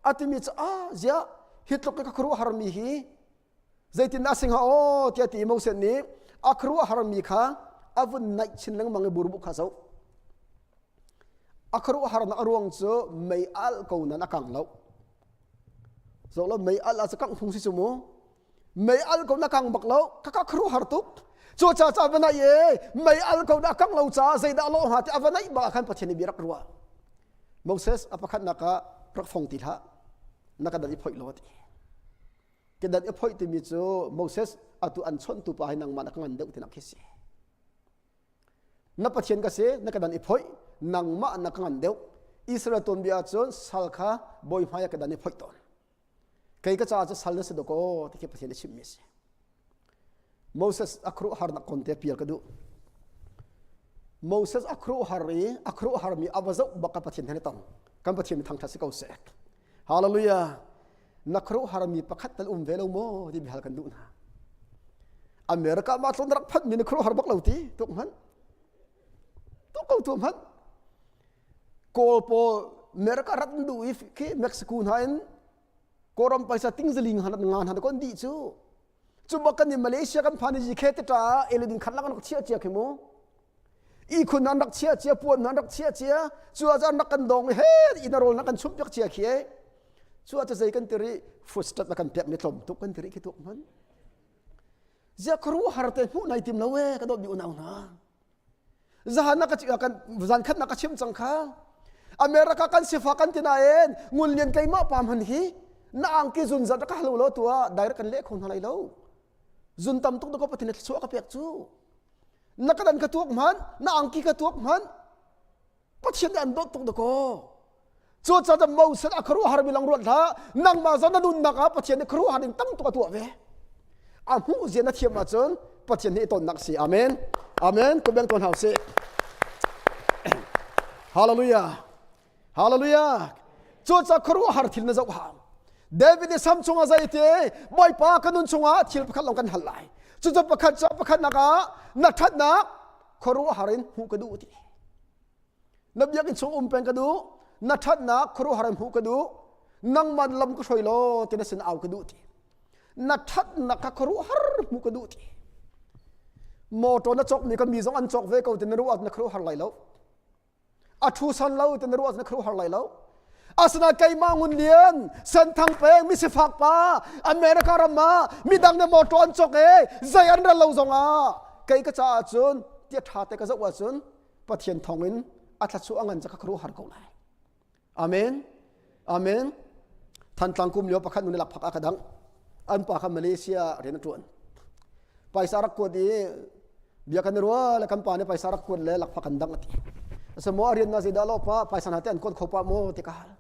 a timi cu a ziah hi tluk ka khuaruahhar mi hi zeitin dah a si hnga aw tiah ti Moses nih a khuaruahhar mi kha a vun naih chin lengmang i burbuk kha zoh a khuaruahharnak a ruang cu mei al ko nan a kang lo zoh lo mei al a cu kangh phung si cu mu mei al ko na kang bak lo ka ka khuaruahhar tuk cu ca ca va naih e mei al ko na kang lo ca zeidah lo hnga ti a va naih bak ah khan Pathian nih bia rak ruah Moses a pakhatnak ah rak fong ti hlah na ka dan i phoih law ti ke dan i phoih timi cu Moses atu an chawnhtu pa hi nangmah na ka ngan deuh tinak khi si na Pathian ka si na ka dan i phoih nangmah na ka ngan deuh Israel tuanbia ahcun sal kha bawi hmai ah ka dan i phoih tawn Kei ka caah cu sal na si dawkaw ti khi Pathian a chimmi a si. Moses a khuaruahharnak kon te pial ka duh. Moses a khuaruahhar i a khuaruahharmi a va zoh bak ka Pathian he na tong. Kan Pathian mi thangṭhat si ko seh. Hallelujah. Na khuaruahharmi pakhat tal um ve lo maw ti bihal kan duh hna. America ma tlon rak phanh mi na khuaruahhar bak lo ti tuk hmanh. Tuk ko tu hmanh. Kawl pawl America rat an duh i khi Mexico hna in Kawlram paisa tingzaling han nga hna kon dih cu cu bak kan i Malaysia kan phan i khe te ta elidin khat lak an rak chia cia khi mu i khun an rak chia cia puan an rak chia cia cu ah an rak kan dong he in rol na kan chum piak chia khi cu ah zei kan tiri food stamp na kan pek mi tlom tuk kan tiri khi tuk man zia khru har te hmu nai tim lo e ka dot mi unau hna Zahan na ka kan zan khat na ka chim cang kha. America kan sifa kan ti nain ngun lian keimah pam han hi na angki zun zat ka halo lo tua direct kan leh kho hna lai lo. Zun tam tuk ko pathin thluachuah ka pek cu. Na ka dan ka tuak hman, na angki ka tuak hman. Pathian nih an dawt tuk dakaw. Cucaah Moses a khuaruahhar mi lang ruat hlah. Nangmah zong na nunnak ah Pathian nih khuaruahhar ding tam tuk a tuah ve. A hmuh zia na thiam ahcun Pathian nih tonnak si. Amen. Amen. Kubeng tuan hau si. Hallelujah. Hallelujah. Cucaah khuaruahhar thil na zoh hau. David nih sam chungah zeite Bawipa ka nun chungah thil pakhat lawng kan hal lai. Cucu pakhat cu pakhatnak ah na ṭhatnak khuaruahhar in hmuh ka duh ti. Na biakinn chung um peng ka duh. Na ṭhatnak khuaruahhar in hmuh ka duh. Nangmah lam ka hruai law ti na sin au ka duh ti. Na ṭhatnak kha khuaruahhar hmuh ka duh ti. Motor na cawkmi ka mi zong an cawk ve ko ti na ruah na khuaruahhar lai lo. A ṭhu san lo ti na ruah na khuaruahhar lai lo. Asina keimah ngun lian senthang peng misifak pa America ram ah midang ne motor an cok e zei an ral lo zong ah kei ka caah cun tia tha te ka zoh ahcun Pathian thawng in a thlachu a ngan ca ka khuaruah har ko lai. Amen. Amen. Thantlang kum lio pakhat nu lak phak a ka dang. An pa kha Malaysia rian a tuan. Paisa rak kuat i bia kan rua le kan pa nih paisa rak kuat le lakphak kan dang ati. Asa mo a rian na zeidah lo pa paisa na te an kuat kho pa mo ti ka hal.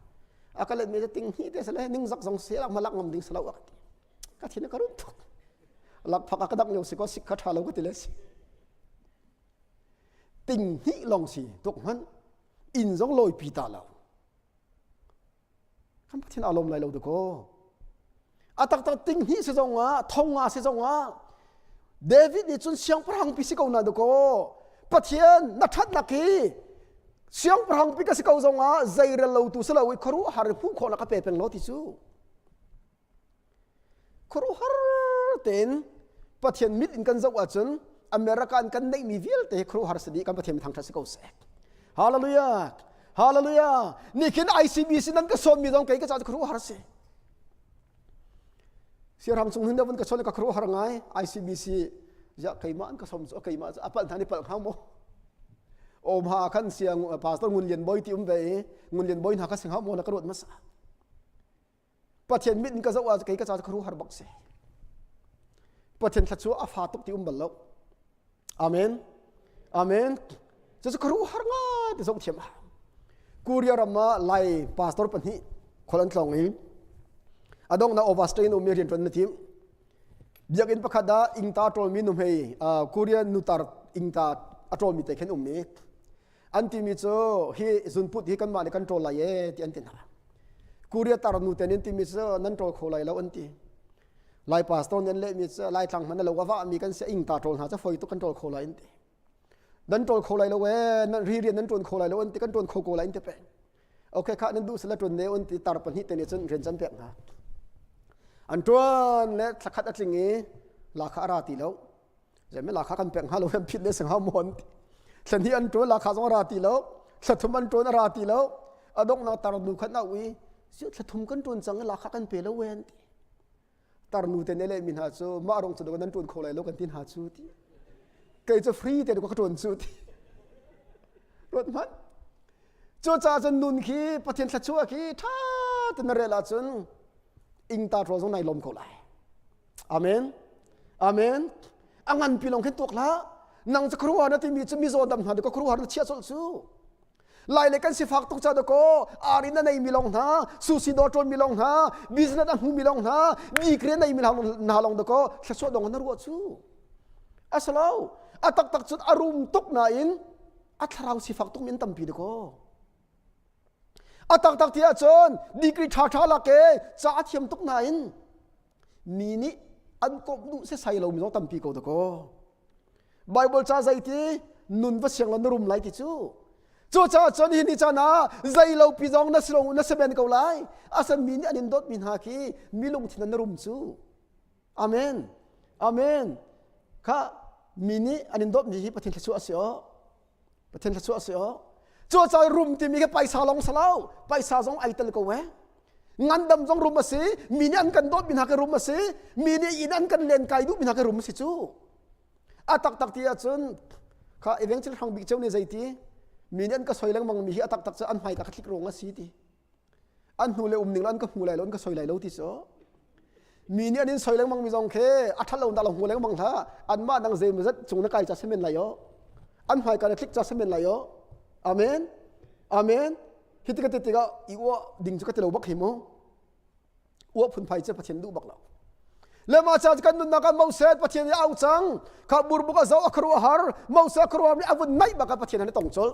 A ka let mi ting hi te sale ning zak zong se lak malak ngam ding salo a ti. Ka thin ka run tuk. Lakphak a ka dang lio si ko sik kha tha lo ka ti le si. Ting hnih long si tuk hman inn zong lawi pi ta lo. Kan Pathian aa lawm lai lo dakaw. A taktak ting hnih si zong ah thong nga si zong ah David nih cun siangpahrang pi si ko na dakaw. Pathian na ṭhatnak hi siangpahrang pi ka si ko zong ah zeirel lo tu si lo i khuaruahhar hmuh khawhnak ka pe peng lo ti cu. Khuaruahhar tein Pathian mit in kan zoh ahcun America in kan neihmi vialte hi khuaruahhar si dih kan Pathian thangṭhat si ko seh. Hallelujah. Hallelujah. Nikhin ICBC nan ka sawmmi zong kei ka ca cu khuaruahhar si. Siarang cung hin vun ka chawn ka khuaruahhar ngai ICBC ya keimah an ka som cu keimah cu apal hna ni pal hnga maw om ha khan siang pastor ngun lian boy ti um ve i ngun lian boy hna ka sing ha maw na ka ruat masa Pathian mit in ka zoh ah kei ka ca cu khuaruahhar bak si. Pathian thla cu a fa tuk ti um bal lo. Amen. Amen. Cucu khuaruahhar ngai ti zoh thiam a. Korea ram ah Lai pastor pahnih khol an tlong i adong na overstay um mi rian tuan na tim. Biakinn pakhat ah ingta ṭawlmi nuhmei Korean nutar ingta a ṭawlmi te khin um i an timi cu hi zunput hi kanmah nih kan ṭawl lai e ti an ti hna Korea tar nu te nin timi cu nan ṭawl kho lai lo an ti Lai pastor nih an lehmi cu Laitlang hmanh lo a vahmi kan si ingta ṭawl hna cu foi tuk kan ṭawl kho lai an ti nan ṭawl kho lai lo e nan ri rian nan ṭuan kho lai lo an ti kan ṭuan kho ko lai an ti peng okay kha nan duh sila ṭuan ne un ti tar pahnih te nih cun rian can pek hna an ṭuan le thlakhat a tling i la kha a ra ti lo Zeimi la kha kan pek hnga lo an phit le sing hau mon ti. Thla hnih an ṭuan la kha zong a ra ti lo. Thla thum an ṭuan a ra ti lo. A donghnak tarnu khan au i si thla thum kan ṭuan cang i la kha kan pe lo wen ti. Tarnu te ne le mi hna cu mah rong cu nan ṭuan kho lai lo kan ti hna cu ti. Kei cu free te ka ṭuan cu ti. Ruat hmanh. Cucaah cun nun khi Pathian thluachuah khi ṭha te na rel ahcun ingta rawl zong nai lawm ko lai. Amen. Amen. A nganpi lawng khin tuak hlah. Nang cu khuaruahhar na timi cu mizaw dam hna ka khuaruahhar na chiah colh cu. Lai le kan sifak tuk ca dakaw ari na nei mi lawng hna, sushi dawr ṭawn mi lawng hna, business a hmu mi lawng hna, degree nei mi hna lawng dakaw thluachuah dong na ruah cu. Asalo, a taktak cun a rum tuk nain a thlarau sifak tuk mi an tampi dakaw. A taktak ti ahcun degree ṭhaṭha lak e ca a thiam tuk nain mi nih an komh duh sesai lomi zong tampi ko dakaw. Bible ca zeiti nun va siang lo na rum lai ti cu. Cucaah cun hi ni caan ah zei lo pi zong na si lo na si men ko lai. Asan mi nih an in dawtmi hna khi mi lungthin an na rum cu. Amen. Amen. Kha mi nih an in dawtmi hi Pathian thluachuah a si aw. Pathian thluachuah a si aw. Cucaah rum timi khi paisa lawng si lo, paisa zong ai tel ko eh. Ngandam zong rum a si, mi nih an kan dawt mi hna khi rum a si, mi nih inn an kan len kai duh mi hna khi rum a si cu. A taktak ti ahcun kha evangel hrang bik ceu nih zeiti mi nih an ka soi lengmang mi hi a taktak cu an hmai ka thlik ruang a si ti. An hnu le um ning lo an ka hmu lai lo an ka soi lai lo ti cu. Mi nih an in soi lengmang mi zong khi a ṭhat lo dah lo hmu lengmang hlah. Anmah dang zeimawzat cung na kai ca si men lai aw. An hmaika na tlik ca si men lai aw. Amen. Amen. Hi ti ka ti tikah i uah ding cu ka ti lo bak hi mu. Uah phunphai cu Pathian duh bak lo. Le mah ca kan nunnak ah Moses Pathian nih a auh cang. Kha burbuk a zoh a khuaruahhar. Moses a khuaruahhar nih a vun naih bak ah Pathian an i tong colh.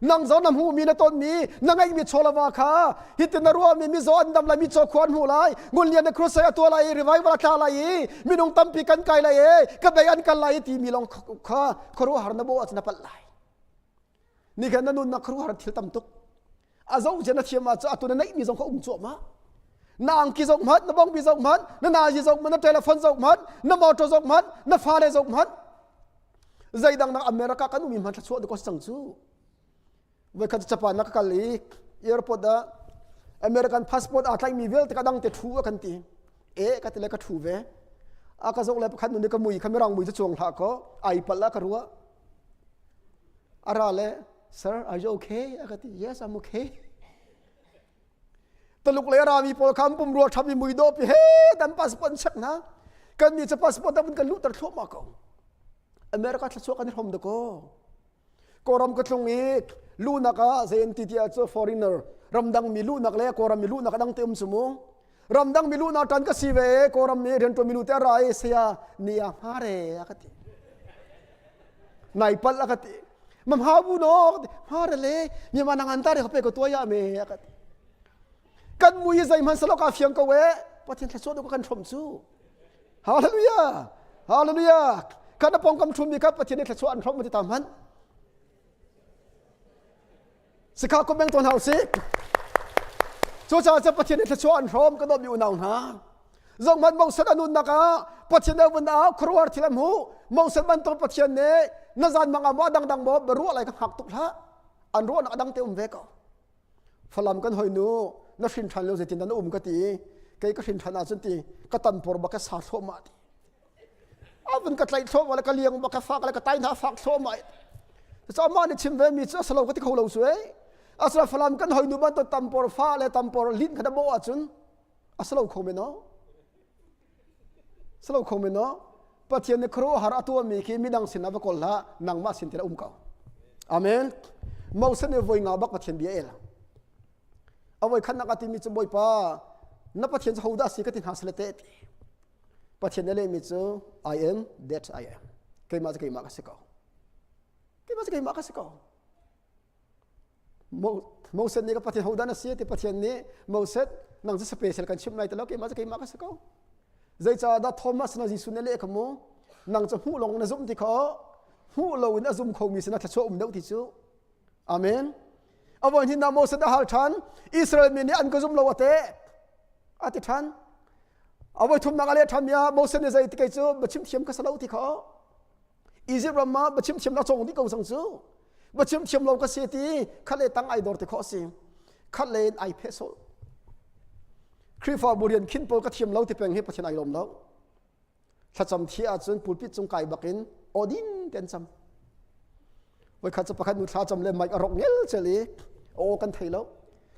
Nang zong na hmuhmi na tonmi na ngeihmi chawlava kha hitin na ruahmi mizaw an dam lai micaw khua an hmu lai ngunlian na crusade a tuah lai i revival a tla lai i minung tampi kan kai lai i ka bei an kal lai i timi lawng kha khuaruahhar na bawh ahcun na palh lai ni khan na nunnak khuaruahhar thil tam tuk a zoh zia na thiam ahcun atu na neihmi zong kha um cuahmah na angki zoh hmanh na bongbi zoh hmanh na nazi zoh hmanh na telephone zoh hmanh na motor zoh hmanh na fale zoh hmanh zeidang nak America kan umi hman thluachuah dawk cang cu voikhat Japan na ka kal i airport ah. American passport aa tlaihmi vialte ka dang te thu a kan ti. E ka ti le ka thu ve. A ka zok le pakhat nu nih ka mui kha mirang mui cu chuang hlah kaw ai palh ah ka ruah. A ra le sir are you okay? A ka ti yes I'm okay. Taluk le rami pawl kha an pumrua ṭhami mui dawpi he dan passport an check hna. Kan nih cu passport ah kan luhter thluahmah ko. America thluachuah kan i hrom dakaw. Kawlram ka tlung i luhnak ah zei an ti ti ah cu foreigner ramdang mi luhnak le Kawlram mi luhnak a dang te um cu mu. Ramdang mi luhnak ṭan ka si ve Kawlram mi rianṭuan mi lu te a ra i saya ni a hmare a ka ti. Nai palh a ka ti. Mam ha bu no hmare le mi ma nang an ta re pe ko tuaya me a ka ti. Kan mui zei hman salo ka fiang ko e Pathian thluachuah kan hrom cu. Hallelujah! Hallelujah! Kan pawngkam ṭhumi kha Pathian nih thluachuah an hrawmh ti ta hmanh. Sikha ko beng tawn hau si. Cucaah cu Pathian nih thluachuah an hrawm ka dawtmi unau hna. Zong hmanh Moses a nunnak ah Pathian nih vun ah khuaruahhar thil a hmuh. Moses bantuk Pathian nih na zan mang ah maw dangdang maw ruah lai ka hngak tuk hlah. An ruahnak a dang te um ve ko. Falam kan hoi nu na hrin ṭhan lo zeitin dah na um ka ti kei ka hrin ṭhan ahcun ti ka tanpor bak ka sa thluahmah ti a vun ka tlaih thluahmah le ka liang bak ka fak le ka tai hna fak thluahmah cucaah mah nih chim ve mi cu a si lo ka ti kho lo su ei asala Falam kan hoi nu bantuk tampor fa le tampor lin kha na bawh ahcun a si lo kho men no Si lo kho men no Pathian nih khuaruahhar a tuahmi khi midang sin ah va kawl hlah nangmah sin til a um ko. Amen. Moses nih voi nga bak Pathian bia el. A voi khatnak a timi cu Bawipa na Pathian cu hodah si ka ti hna sile te ti. Pathian nih a lehmi cu I am that I am. Keimah cu keimah ka si ko. Keimah cu keimah ka si ko. Moses nih ka Pathian hodah na si ti Pathian nih Moses nang cu special kan chimh lai ti lo keimah cu keimah ka si ko zeicahdah Thomas na Jesuh nih leh kha mu nang cu hmuh lawng na zumh ti kho hmuh lo in a zum khomi sinah thluachuah um deuh ti cu amen a voi hnih na Moses a hal ṭhan Israel mi nih an ka zum lo ate a ti ṭhan a voi thumnak a leh ṭhan mi ah Moses nih zei ti kei cu biachim thiam ka si lo ti kho Egypt ram ah biachim thiam na cawng dih ko cang cu biachim thiam lo ka si ti khat le tang ai dor ti khawh si khat le in ai pheh sawh Khrihfabu rian khin pawl ka thiam lo ti peng hi Pathian ai lawm lo thlacam thi ahcun pulpit cung kai bakin awdin ten cam voikhat cu pakhat nu thla cam le mic a rok ngel chel i aw kan thei lo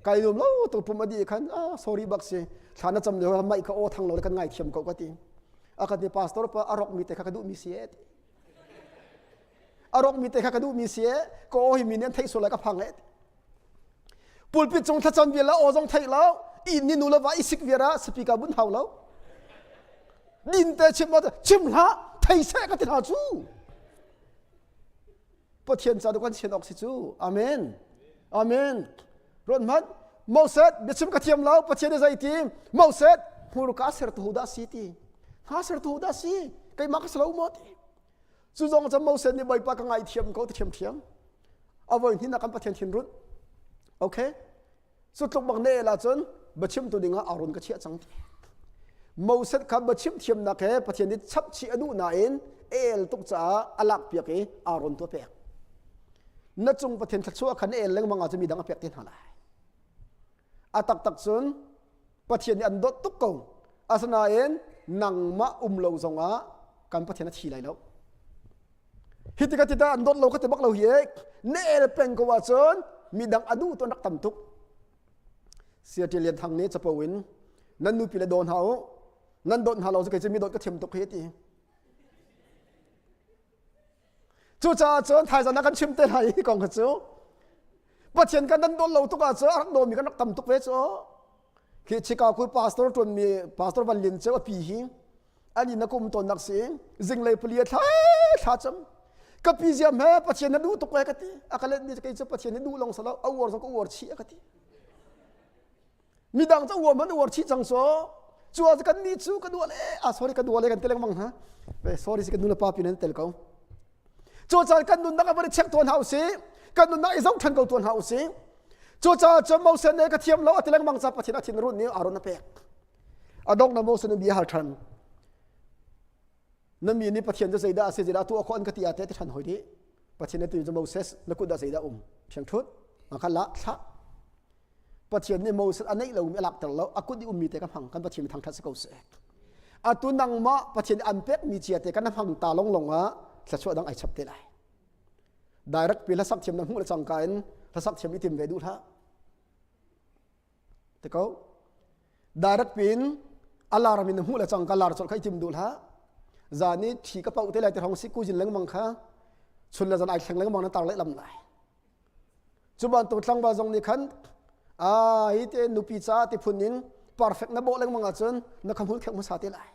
kai lum lo tu pum adi khan ah sorry bak si thla na cam lio mic ka aw thang lo le kan ngai thiam ko ka ti a kan ti pastor pa a rok mi te kha ka duh mi si e ti a rok mi te kha ka duh mi si e ka aw hi mi nih an theih sual lai ka phang e pulpit cung thlacam vial la aw zong theih lo inn ni nu le va i sik viar ah speaker bun hau lo din te chim chim hlah thei seh ka ti hna cu Pathian ca kan sian awk si cu. Amen. Amen. Ruat hmanh. Moses biachim ka thiam lo Pathian nih zei ti Moses hmurka sertu dah si ti hna sertu dah si keimah ka si lo maw ti cu zong cu Moses nih Bawipa ka ngaithiam ko ti thiamthiam a voi hnih nak kan Pathian thin runh okay Cu tluk bak ne la cun biachimtu dingah Aaron ka chiah cang ti. Moses kha biachim thiamnak he Pathian nih chap chih a duh nain el tuk caah a lakpiak i Aaron tu a pek. Na cung Pathian thluachuah kha na el lengmang ahcun midang a pek te hna lai. A taktak cun Pathian nih an dawt tuk ko. Asinain nangmah um lo zongah kan Pathian a thi lai lo. Hi tikah tita an dawt lo ka ti bak lo hi e na el peng ko ahcun midang a duh tu an rak tam tuk. Seattle Lian Thang nih capo in nan nupi le daw hna u nan dawt hna lo cu kei cu mi dawt ka thiam tuk hi ti. Cucaah cun thaizan ah kan chim te lai hi kong kha cu Pathian kan nan dawt lo tuk ahcun a rak dawmi kan rak tam tuk ve cu. Khi Chicago pastor ṭuanmi pastor Van Lian Ceu a pi hi an inn a kum tawnnak si zinglei pali a thla thla cam ka pi ziam he Pathian na duh tuk e ka ti a ka let mi kei cu Pathian hi duh long salo a uar zong ka uar chih a ka ti midang cu uar man uar chih cang so cu ah kan ni cu ka duh le ah sorry ka duh le kan te lengmang ha sorry si ka nu le pa pin an tel ko cu caan kan nunnak a van i check tuan hau si kan nunnak i zoh than ko tuan hau si cu caah cun Moses nih ka thiam lo a ti lengmang ca Pathian a thin run nih Aaron a pek a dong na Moses nih bia hal than na mi nih Pathian cu zeidah a si zeidah tuah khawh an ka ti ah te ti than hoi dih Pathian nih tu cu Moses na kut ah zeidah um thiang thut ma kha la thlah. Pathian nih Moses a neih lomi a lakter lo a kut i ummi te ka hmang kan Pathian mi thangṭhat si ko seh atu nangmah Pathian nih an pekmi cia te kan hmang ta longlong ah thluachuah dang ai chap te lai direct pi hlasak thiam na hmuh le cangka in hlasak thiam i tim ve duh hlah te ko direct pin alar min na hmuh le cangka lar colh kha i tim duh hlah zan i thi ka pauh te lai te hong si kujin lengmang kha chun le zan ai thleng lengmang na tar leh lam lai Cu bantuk tlangval zong nih khan a hi te nupi ca ti phun in perfect na bawh lengmang ahcun na khamhul khek hmasa te lai.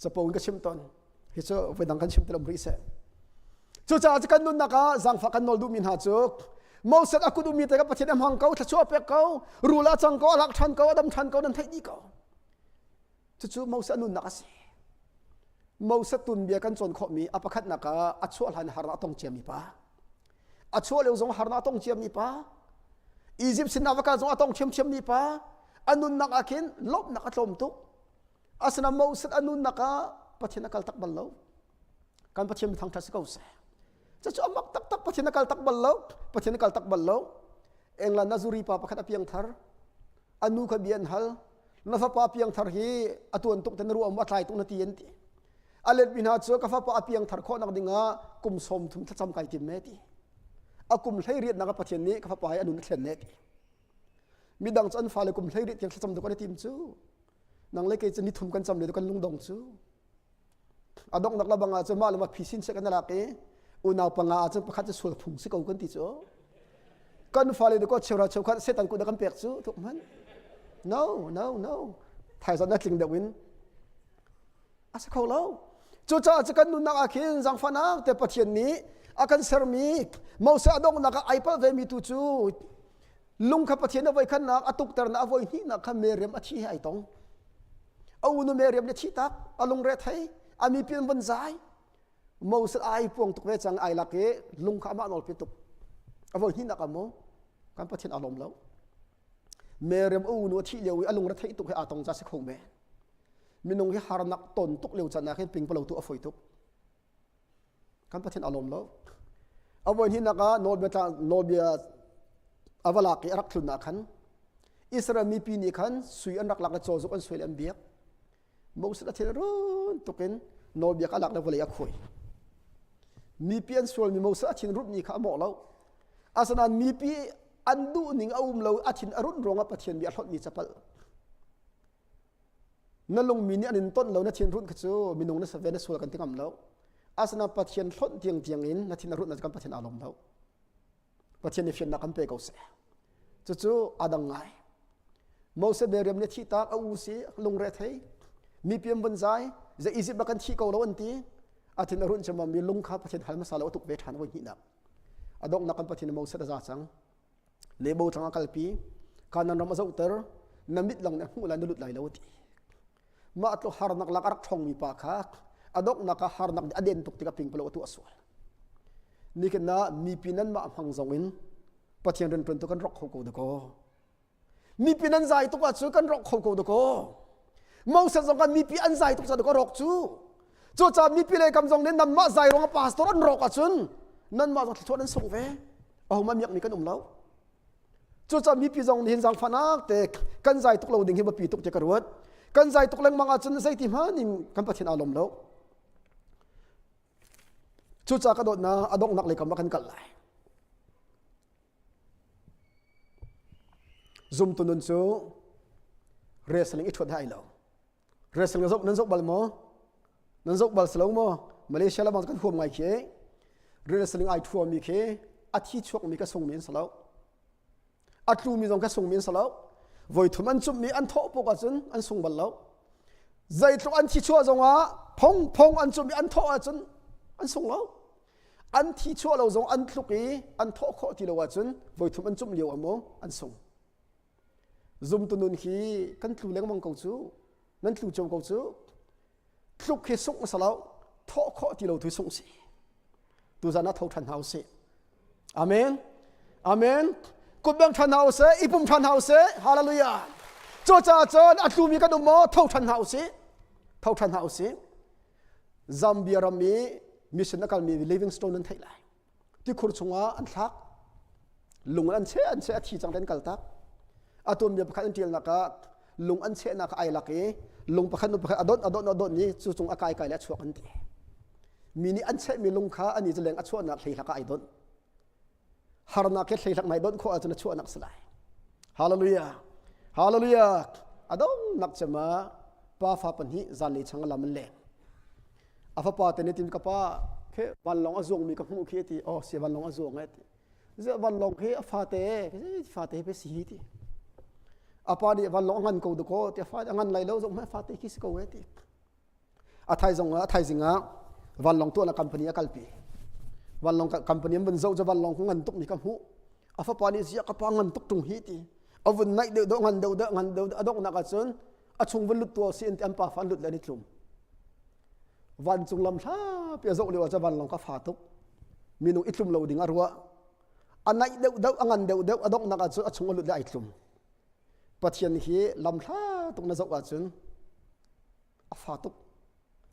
Capo in ka chim ton. Hi cu voi dang kan chim te lo rih seh. Cucaah cu kan nunnak ah zaangfah kan nawl duhmi hna cu Moses a kut ummi te ka Pathian a hmang ko, thluachuah pek ko, rul a cang ko, a lak ṭhan ko, a dam ṭhan ko, nan theih dih ko. Cucu Moses a nunnak a si. Moses tuanbia kan cawn khawhmi a pakhatnak ah a chuah hlan harnak a tong ciami pa. A chuah lio zong harnak a tong ciami pa. Egypt sin ah va kal zong a tong ṭhiamṭhiammi pa. A nunnak ah khin lawmhnak a tlawm tuk. Asinain Moses a nunnak ah Pathian a kal tak bal lo. Kan Pathian mi thangṭhat si ko seh. Cucu a mak taktak Pathian a kal tak bal lo. Pathian a kal tak bal lo. England ah zuri pa pakhat a piang thar. A nu kha bia an hal. Na fapa piangthar hi a tuan tuk te na ruah a tlai tuk na ti an ti. A let mi hna cu ka fapa a piangthar khawh nak ding ah kum 30 thlacam kai tim me ti. A kum 18 nak ah Pathian nih ka fapa hi a nun a thlen ne ti. Midang cu an fale kum 18 tiang thlacam duk an i tim cu. Nang le kei cu nithum kan cam le kan lungdong cu. A donghnak la bang ah cun mah le mah phisin seh kan lak i unau panga ah cun pakhat cu sual phung si ko kan ti cu. Kan fale ko cheura cheukhat setan kut kan pek cu tuk man. No, no, no. Thaizan na tling deuh in a si kho lo. Cucaah cu kan nunnak ah khin zangfahnak te Pathian nih a kan sermi Moses a donghnak ah ai palh ve mi tu cu lung kha Pathian a voi khannak a tukternak a voi hnihnak kha Miriam a thi he ai tong. A unu Miriam nih a thih tak, a lungre thei, a mipi an vun zai. Moses ai puang tuk ve cang ai lak i lung kha amah nawl pi tuk. A voi hnihnak ah mu kan Pathian a lawm lo. Miriam a unu a thih lio i a lungre theih tuk he aa tong ca si kho men. Minung hi harnak ton tuk lio can ah khin pingpalo tu a foi tuk. Kan Pathian a lawm lo. A voi hnihnak ah nawlbia nawlbia a va lak i a rak tlun ah khan Israel mipi nih khan sui an rak lak le cawzuk an suai le an biak. Moses a thil run tukin nawlbia kha a lak le vawlei a khuai. Mipi an sualmi Moses a thin rutmi kha a mawh lo. Asinain mipi an duhning a um lo a thin a run ruangah Pathian bia a hlonhmi capal. Na lungmi nih an in tonh lo na thin runh kha cu minung na save na sual kan ti ngam lo. Asinain Pathian hlonh tiangtiang in na thin a runh na kan Pathian aa lawm lo. Pathian nih fiannak kan pe ko seh. Cucu a dang ngai. Moses Miriam nih thih tak a u si lungre thei mipi an vun zai ze Egypt ah kan thi ko lo an ti a thin a runh cemam mi lung kha Pathian hal hmasa lo a tuk ve ṭhan voi hnihnak a donghnak kan Pathian Moses a za cang Nebo tlang a kalpi Kanan ram a zohter na mit lang nih a hmuh lai na lut lai lo a ti mah tluk harnak lak a rak ṭhawngmi pa kha a donghnak ah harnak nih a den tuk tikah pingpalo a tuah sual nikin ah mipi nan mah hmang zong in Pathian rianṭuan tu kan rawk kho ko dakaw mipi nan zai tuk ahcun kan rawk kho ko dakaw Moses zong kan mipi an zai tuk ca dakaw rawk cu cucaah mipi lei kam zong nih nanmah zai ruangah pastor an rawk ahcun nanmah zong thluachuah nan sung ve ahohmah miakmi kan um lo Cucaah mipi zong nih hin zaangfahnak te kan zai tuk lo ding hi biapi tuk ti ka ruat. Kan zai tuk lengmang ahcun zeiti hmanh in kan Pathian aa lawm lo. Cucaah ka dawtnak a donghnak lei kam ah kan kal lai. Zumtu nun cu wrestling i ṭhuat hai lo. Wrestling zoh nan zoh bal maw? Nan zoh bal si lo maw? Malaysia lamang kan huam ngai khi. Wrestling ai thuami khi a thi chuakmi ka sungmi an si lo. A tlumi zong ka sungmi an si lo. Voi thum an cumhmi an thawh puk ahcun an sung bal lo. Zeitluk an thi chuah zongah phong phong an cumh i an thawh ahcun an sung lo. An thi chuah lo zong an tluk i an thawh khawh ti lo ahcun voi thum an cumh lio ah maw an sung. Zumtu nun hi kan tlu lengmang ko cu. Nan tlu cio ko cu. Tluk hi sungh sa lo, thawh khawh ti lo tu sungh si. Tuzan ah tho ṭhan hna usih. Amen. Amen. Kut bang ṭhan hna usih, i pum ṭhan hna usih. Hallelujah. Cucaah cun a tlumi kan um maw tho ṭhan hna usih. Tho ṭhan hna usih. Zambia ram i mission a kalmi Livingstone nan theih lai. Tikhur chungah an thlak. Lung an cheh an cheh a thi cang ten kal tak. A tuanbia pakhat an ṭialnak ah lung an chehnak ai lak i lung pakhat nu pakhat a donh a donh a donh i cu cung a kai kai le a chuak an ti. Mi nih an chehmi lung kha ani cu leng a chuahnak hleihlak ah ai donh. Harnak he hleihlak nai donh khawh ahcun a chuahnak si lai. Hallelujah. Hallelujah. A dongnak cem ah pa fa pahnih zanlei chang lam an leng. A fapa te nih tin ka pa khe vanlawng a zuangmi ka hmuh khi ti oh si vanlawng a zuang e ti. Ziah vanlawng khi a fate fate pe si hi ti. A pa nih vanlawng a ngan ko dakaw ti a fa a ngan lai lo zong hmanh fate khi si ko e ti. A thaizong ah a thaizing ah vanlawng tuahnak company a kalpi. Vanlawng company an vun zoh cu vanlawng ngan tuk mi ka hmuh. A fapa nih ziah ka pa ngan tuk ṭung hi ti. A vun naih deuh deuh ngan deuh deuh ngan deuh a donghnak ahcun a chung vun lut tuah si an ti an pa fa an lut le an i tlum. Vancung lam hlapi a zoh lio ah cun vanlawng ka fa tuk. Minung i tlum lo ding a ruah. A naih deuh deuh a ngan deuh deuh a donghnak ahcun a chung a lut le ai tlum. Pathian hi lam hla tuk na zoh ahcun a fa tuk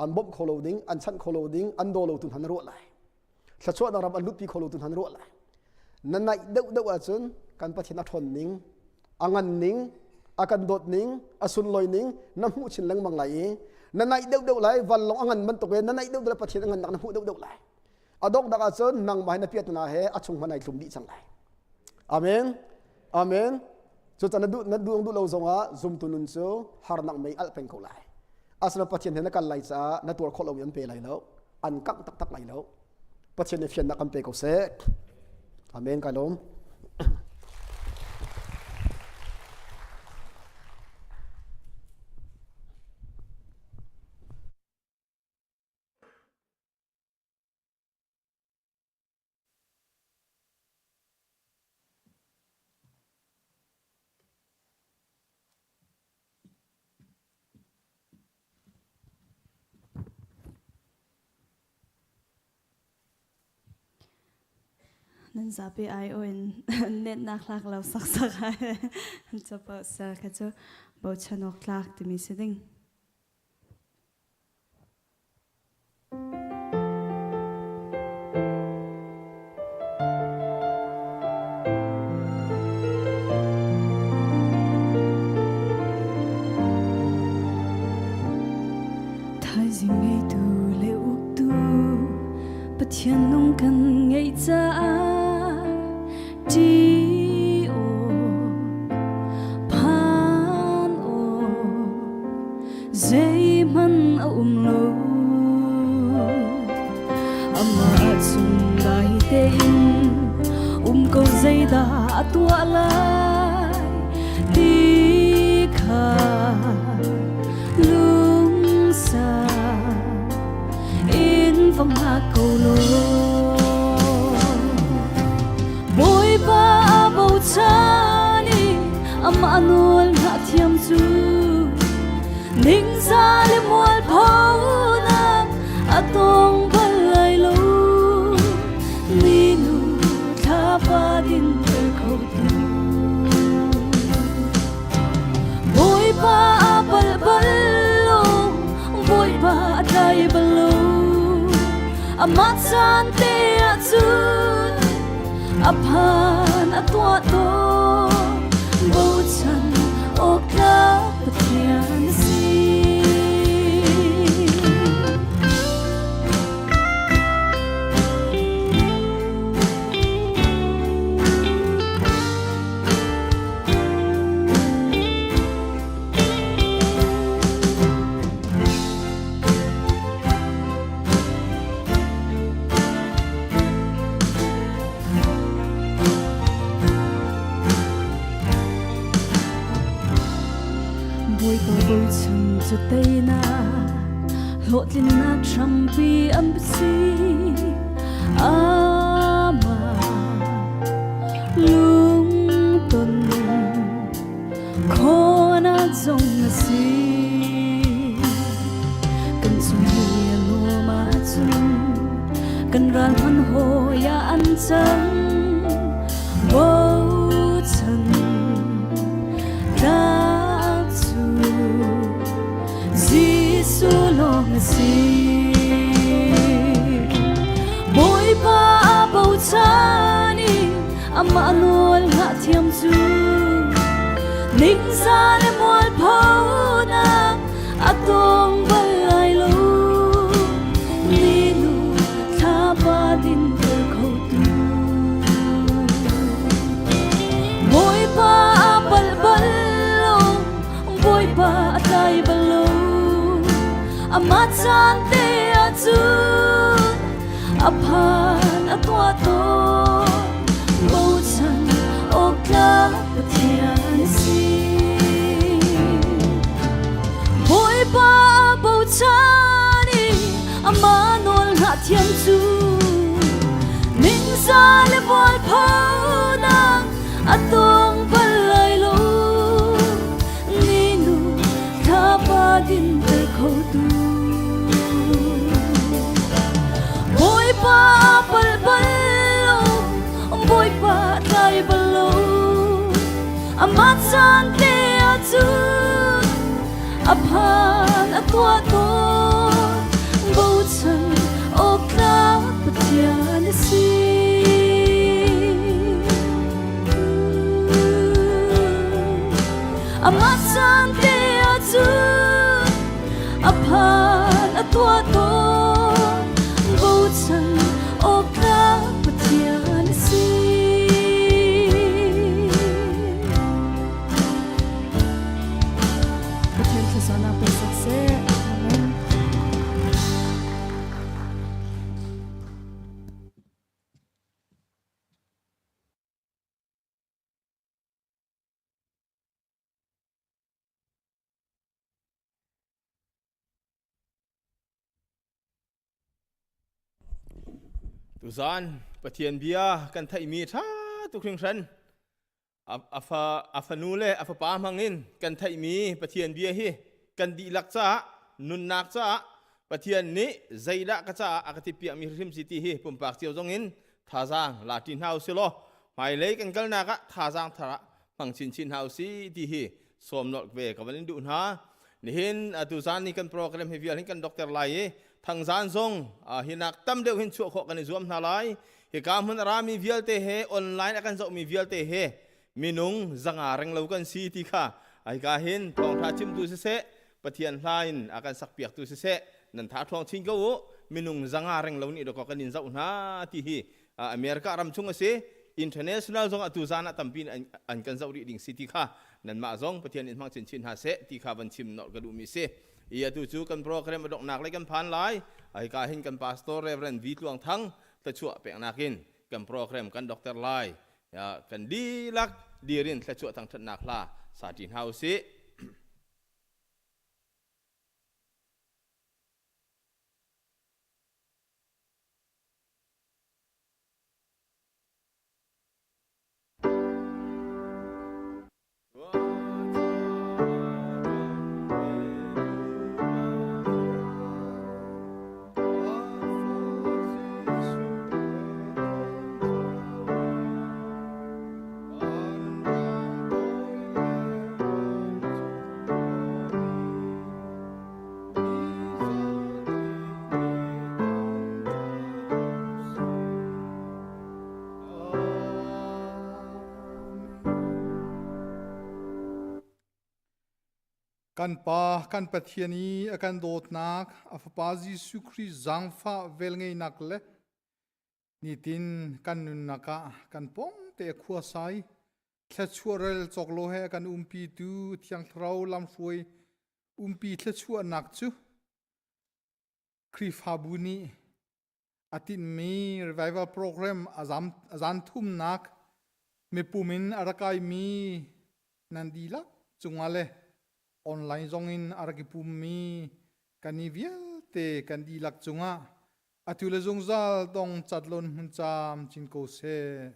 an bawmh kho lo ding an chanh kho lo ding an daw lo tu hna na ruah lai thluachuahnak ram an lutpi kho lo tu hna na ruah lai na naih deuh deuh ahcun kan Pathian a ṭhawn ning a ngan ning a kan dawt ning a sunlawi ning na hmuh chin lengmang lai i na naih deuh deuh lai vanlawng a ngan bantuk in na naih deuh deuh lai Pathian a ngan nak na hmuh deuh deuh lai a donghnak ahcun nangmah na piat na he a chung hmanh ai thlum dih cang lai amen amen Cucaah na duh na duh duh lo zongah zumtu nun cu harnak mei alh peng ko lai. Asinain Pathian he na kal lai caah na tuar khawh lomi an pe lai lo. An kangh taktak lai lo. Pathian nih fiannak kan pe ko seh. Amen kai lawm. Nan zapi ai-aw in netnak hlak lo saksak ai capo sel kha cu bochan awk tlak timi si ding. Thaizing ngeitu le uktu Pathian nung kan ngeih caah ṭi awk phan awk zeihmanh a um lo amah chung dai tein um ko zeidah a tuah lai ti kha lungsa in va hngak ko law Bawipa a bochan i amah nawl hngah thiam cu ningzah le mualphonak a tong bal lai lo minu thlapa dinter khotu Bawipa a pal bal lo Bawipa a tlai bal lo amah caan te ah cun a phan a tuah tawn bochan awk tlak Pathian a si. Bawipa bochan cu teinak hlawhtlinnak hrampi an si amah lungton Khawnak zong a si. Kan chung hi a lawm ahcun kan ral hman hawi ah an cang. Bochan tlak cu Jesuh lawng a si. Bawipa a bochan i Amah nawl ngah thiam cu ningza le mualphonak a tong bal lai lo. Ninu thlapa dinter khotu. Bawipa a palh bal lo, Bawipa a tlai bal lo. Amah caan te ah cun a phan a tuah tawn. Bochan awk tlak Pathian a si. Bawipa a bochan i amah nawl hlah thiam cu ningza le mualphonak a tong bal lai lo. Ninu thlapa dinter khotu. Bawipa a pal bal lo, Bawipa a tlai bal lo. Amah caan te ah cun a phan a tuah tawn. Bochan awk tlak Pathian a si. Amah caan te ah cun a phan a tuah tawn. Bochan awk tlak Pathian a si. Pathian thlazanak pe sak seh. Amen. Tuzan Pathian bia kan theihmi ṭha tuk hringhran. A fa a fanu le a fapa hmangin kan theihmi Pathian bia hi kan dihlak caah nunnak caah Pathian nih zeidah ka caah a ka ti piakmi hrim si ti hi pumpak cio zongin thazaang la ṭi hna usih law hmailei kan kalnak ah thazaang thar ah hmang chinchin hna usih ti hi sawm nolh ve ka van in duh hna. Nihin atu zan ni kan program hi vial hin kan dokter lai i thangzan zong hinak tam deuh hin chuah khawh kan i zuam hna lai. Hika hmun a rami vialte he online a kan zohmi vialte he minung zanga reng lo kan si ti kha hika hin thawngtha chimtu siseh Pathian hla in a kan sakpiaktu siseh nan tha ṭhawng chin ko u minung zanga reng lo nih dawkaw kan in zoh hna ti hi America ram chung a si international zong atu zan ah tampi an kan zoh rih ding si ti kha nanmah zong Pathian in hmang chinchin hna seh ti kha van chim nolh ka duhmi si i atu cu kan program a donghnak lei kan phan lai hika hin kan pastor Reverend V Tluang Thang thluachuah peknak in kan program kan dokter lai kan dihlak dirin thluachuah thangṭhatnak hla sa ṭi hna usih. Kan Pa, kan Pathian i a kan dawtnak, a Fapa Jesuh Khrih zaangfah velngeihnak le nitin kan nunnak ah kan pawngte khuasai thluachuah rel cawk lo he kan umpitu Thiang Thlarau lamhruai umpi thluachuahnak cu Khrihfabu nih a tinhmi revival program a zan thumnak mipum in a rak kaimi nan dihlak cungah le online zongin a rak i pummi kan i vialte kan dihlak cungah atu le zungzal dong cat lon hmun caam cin ko seh.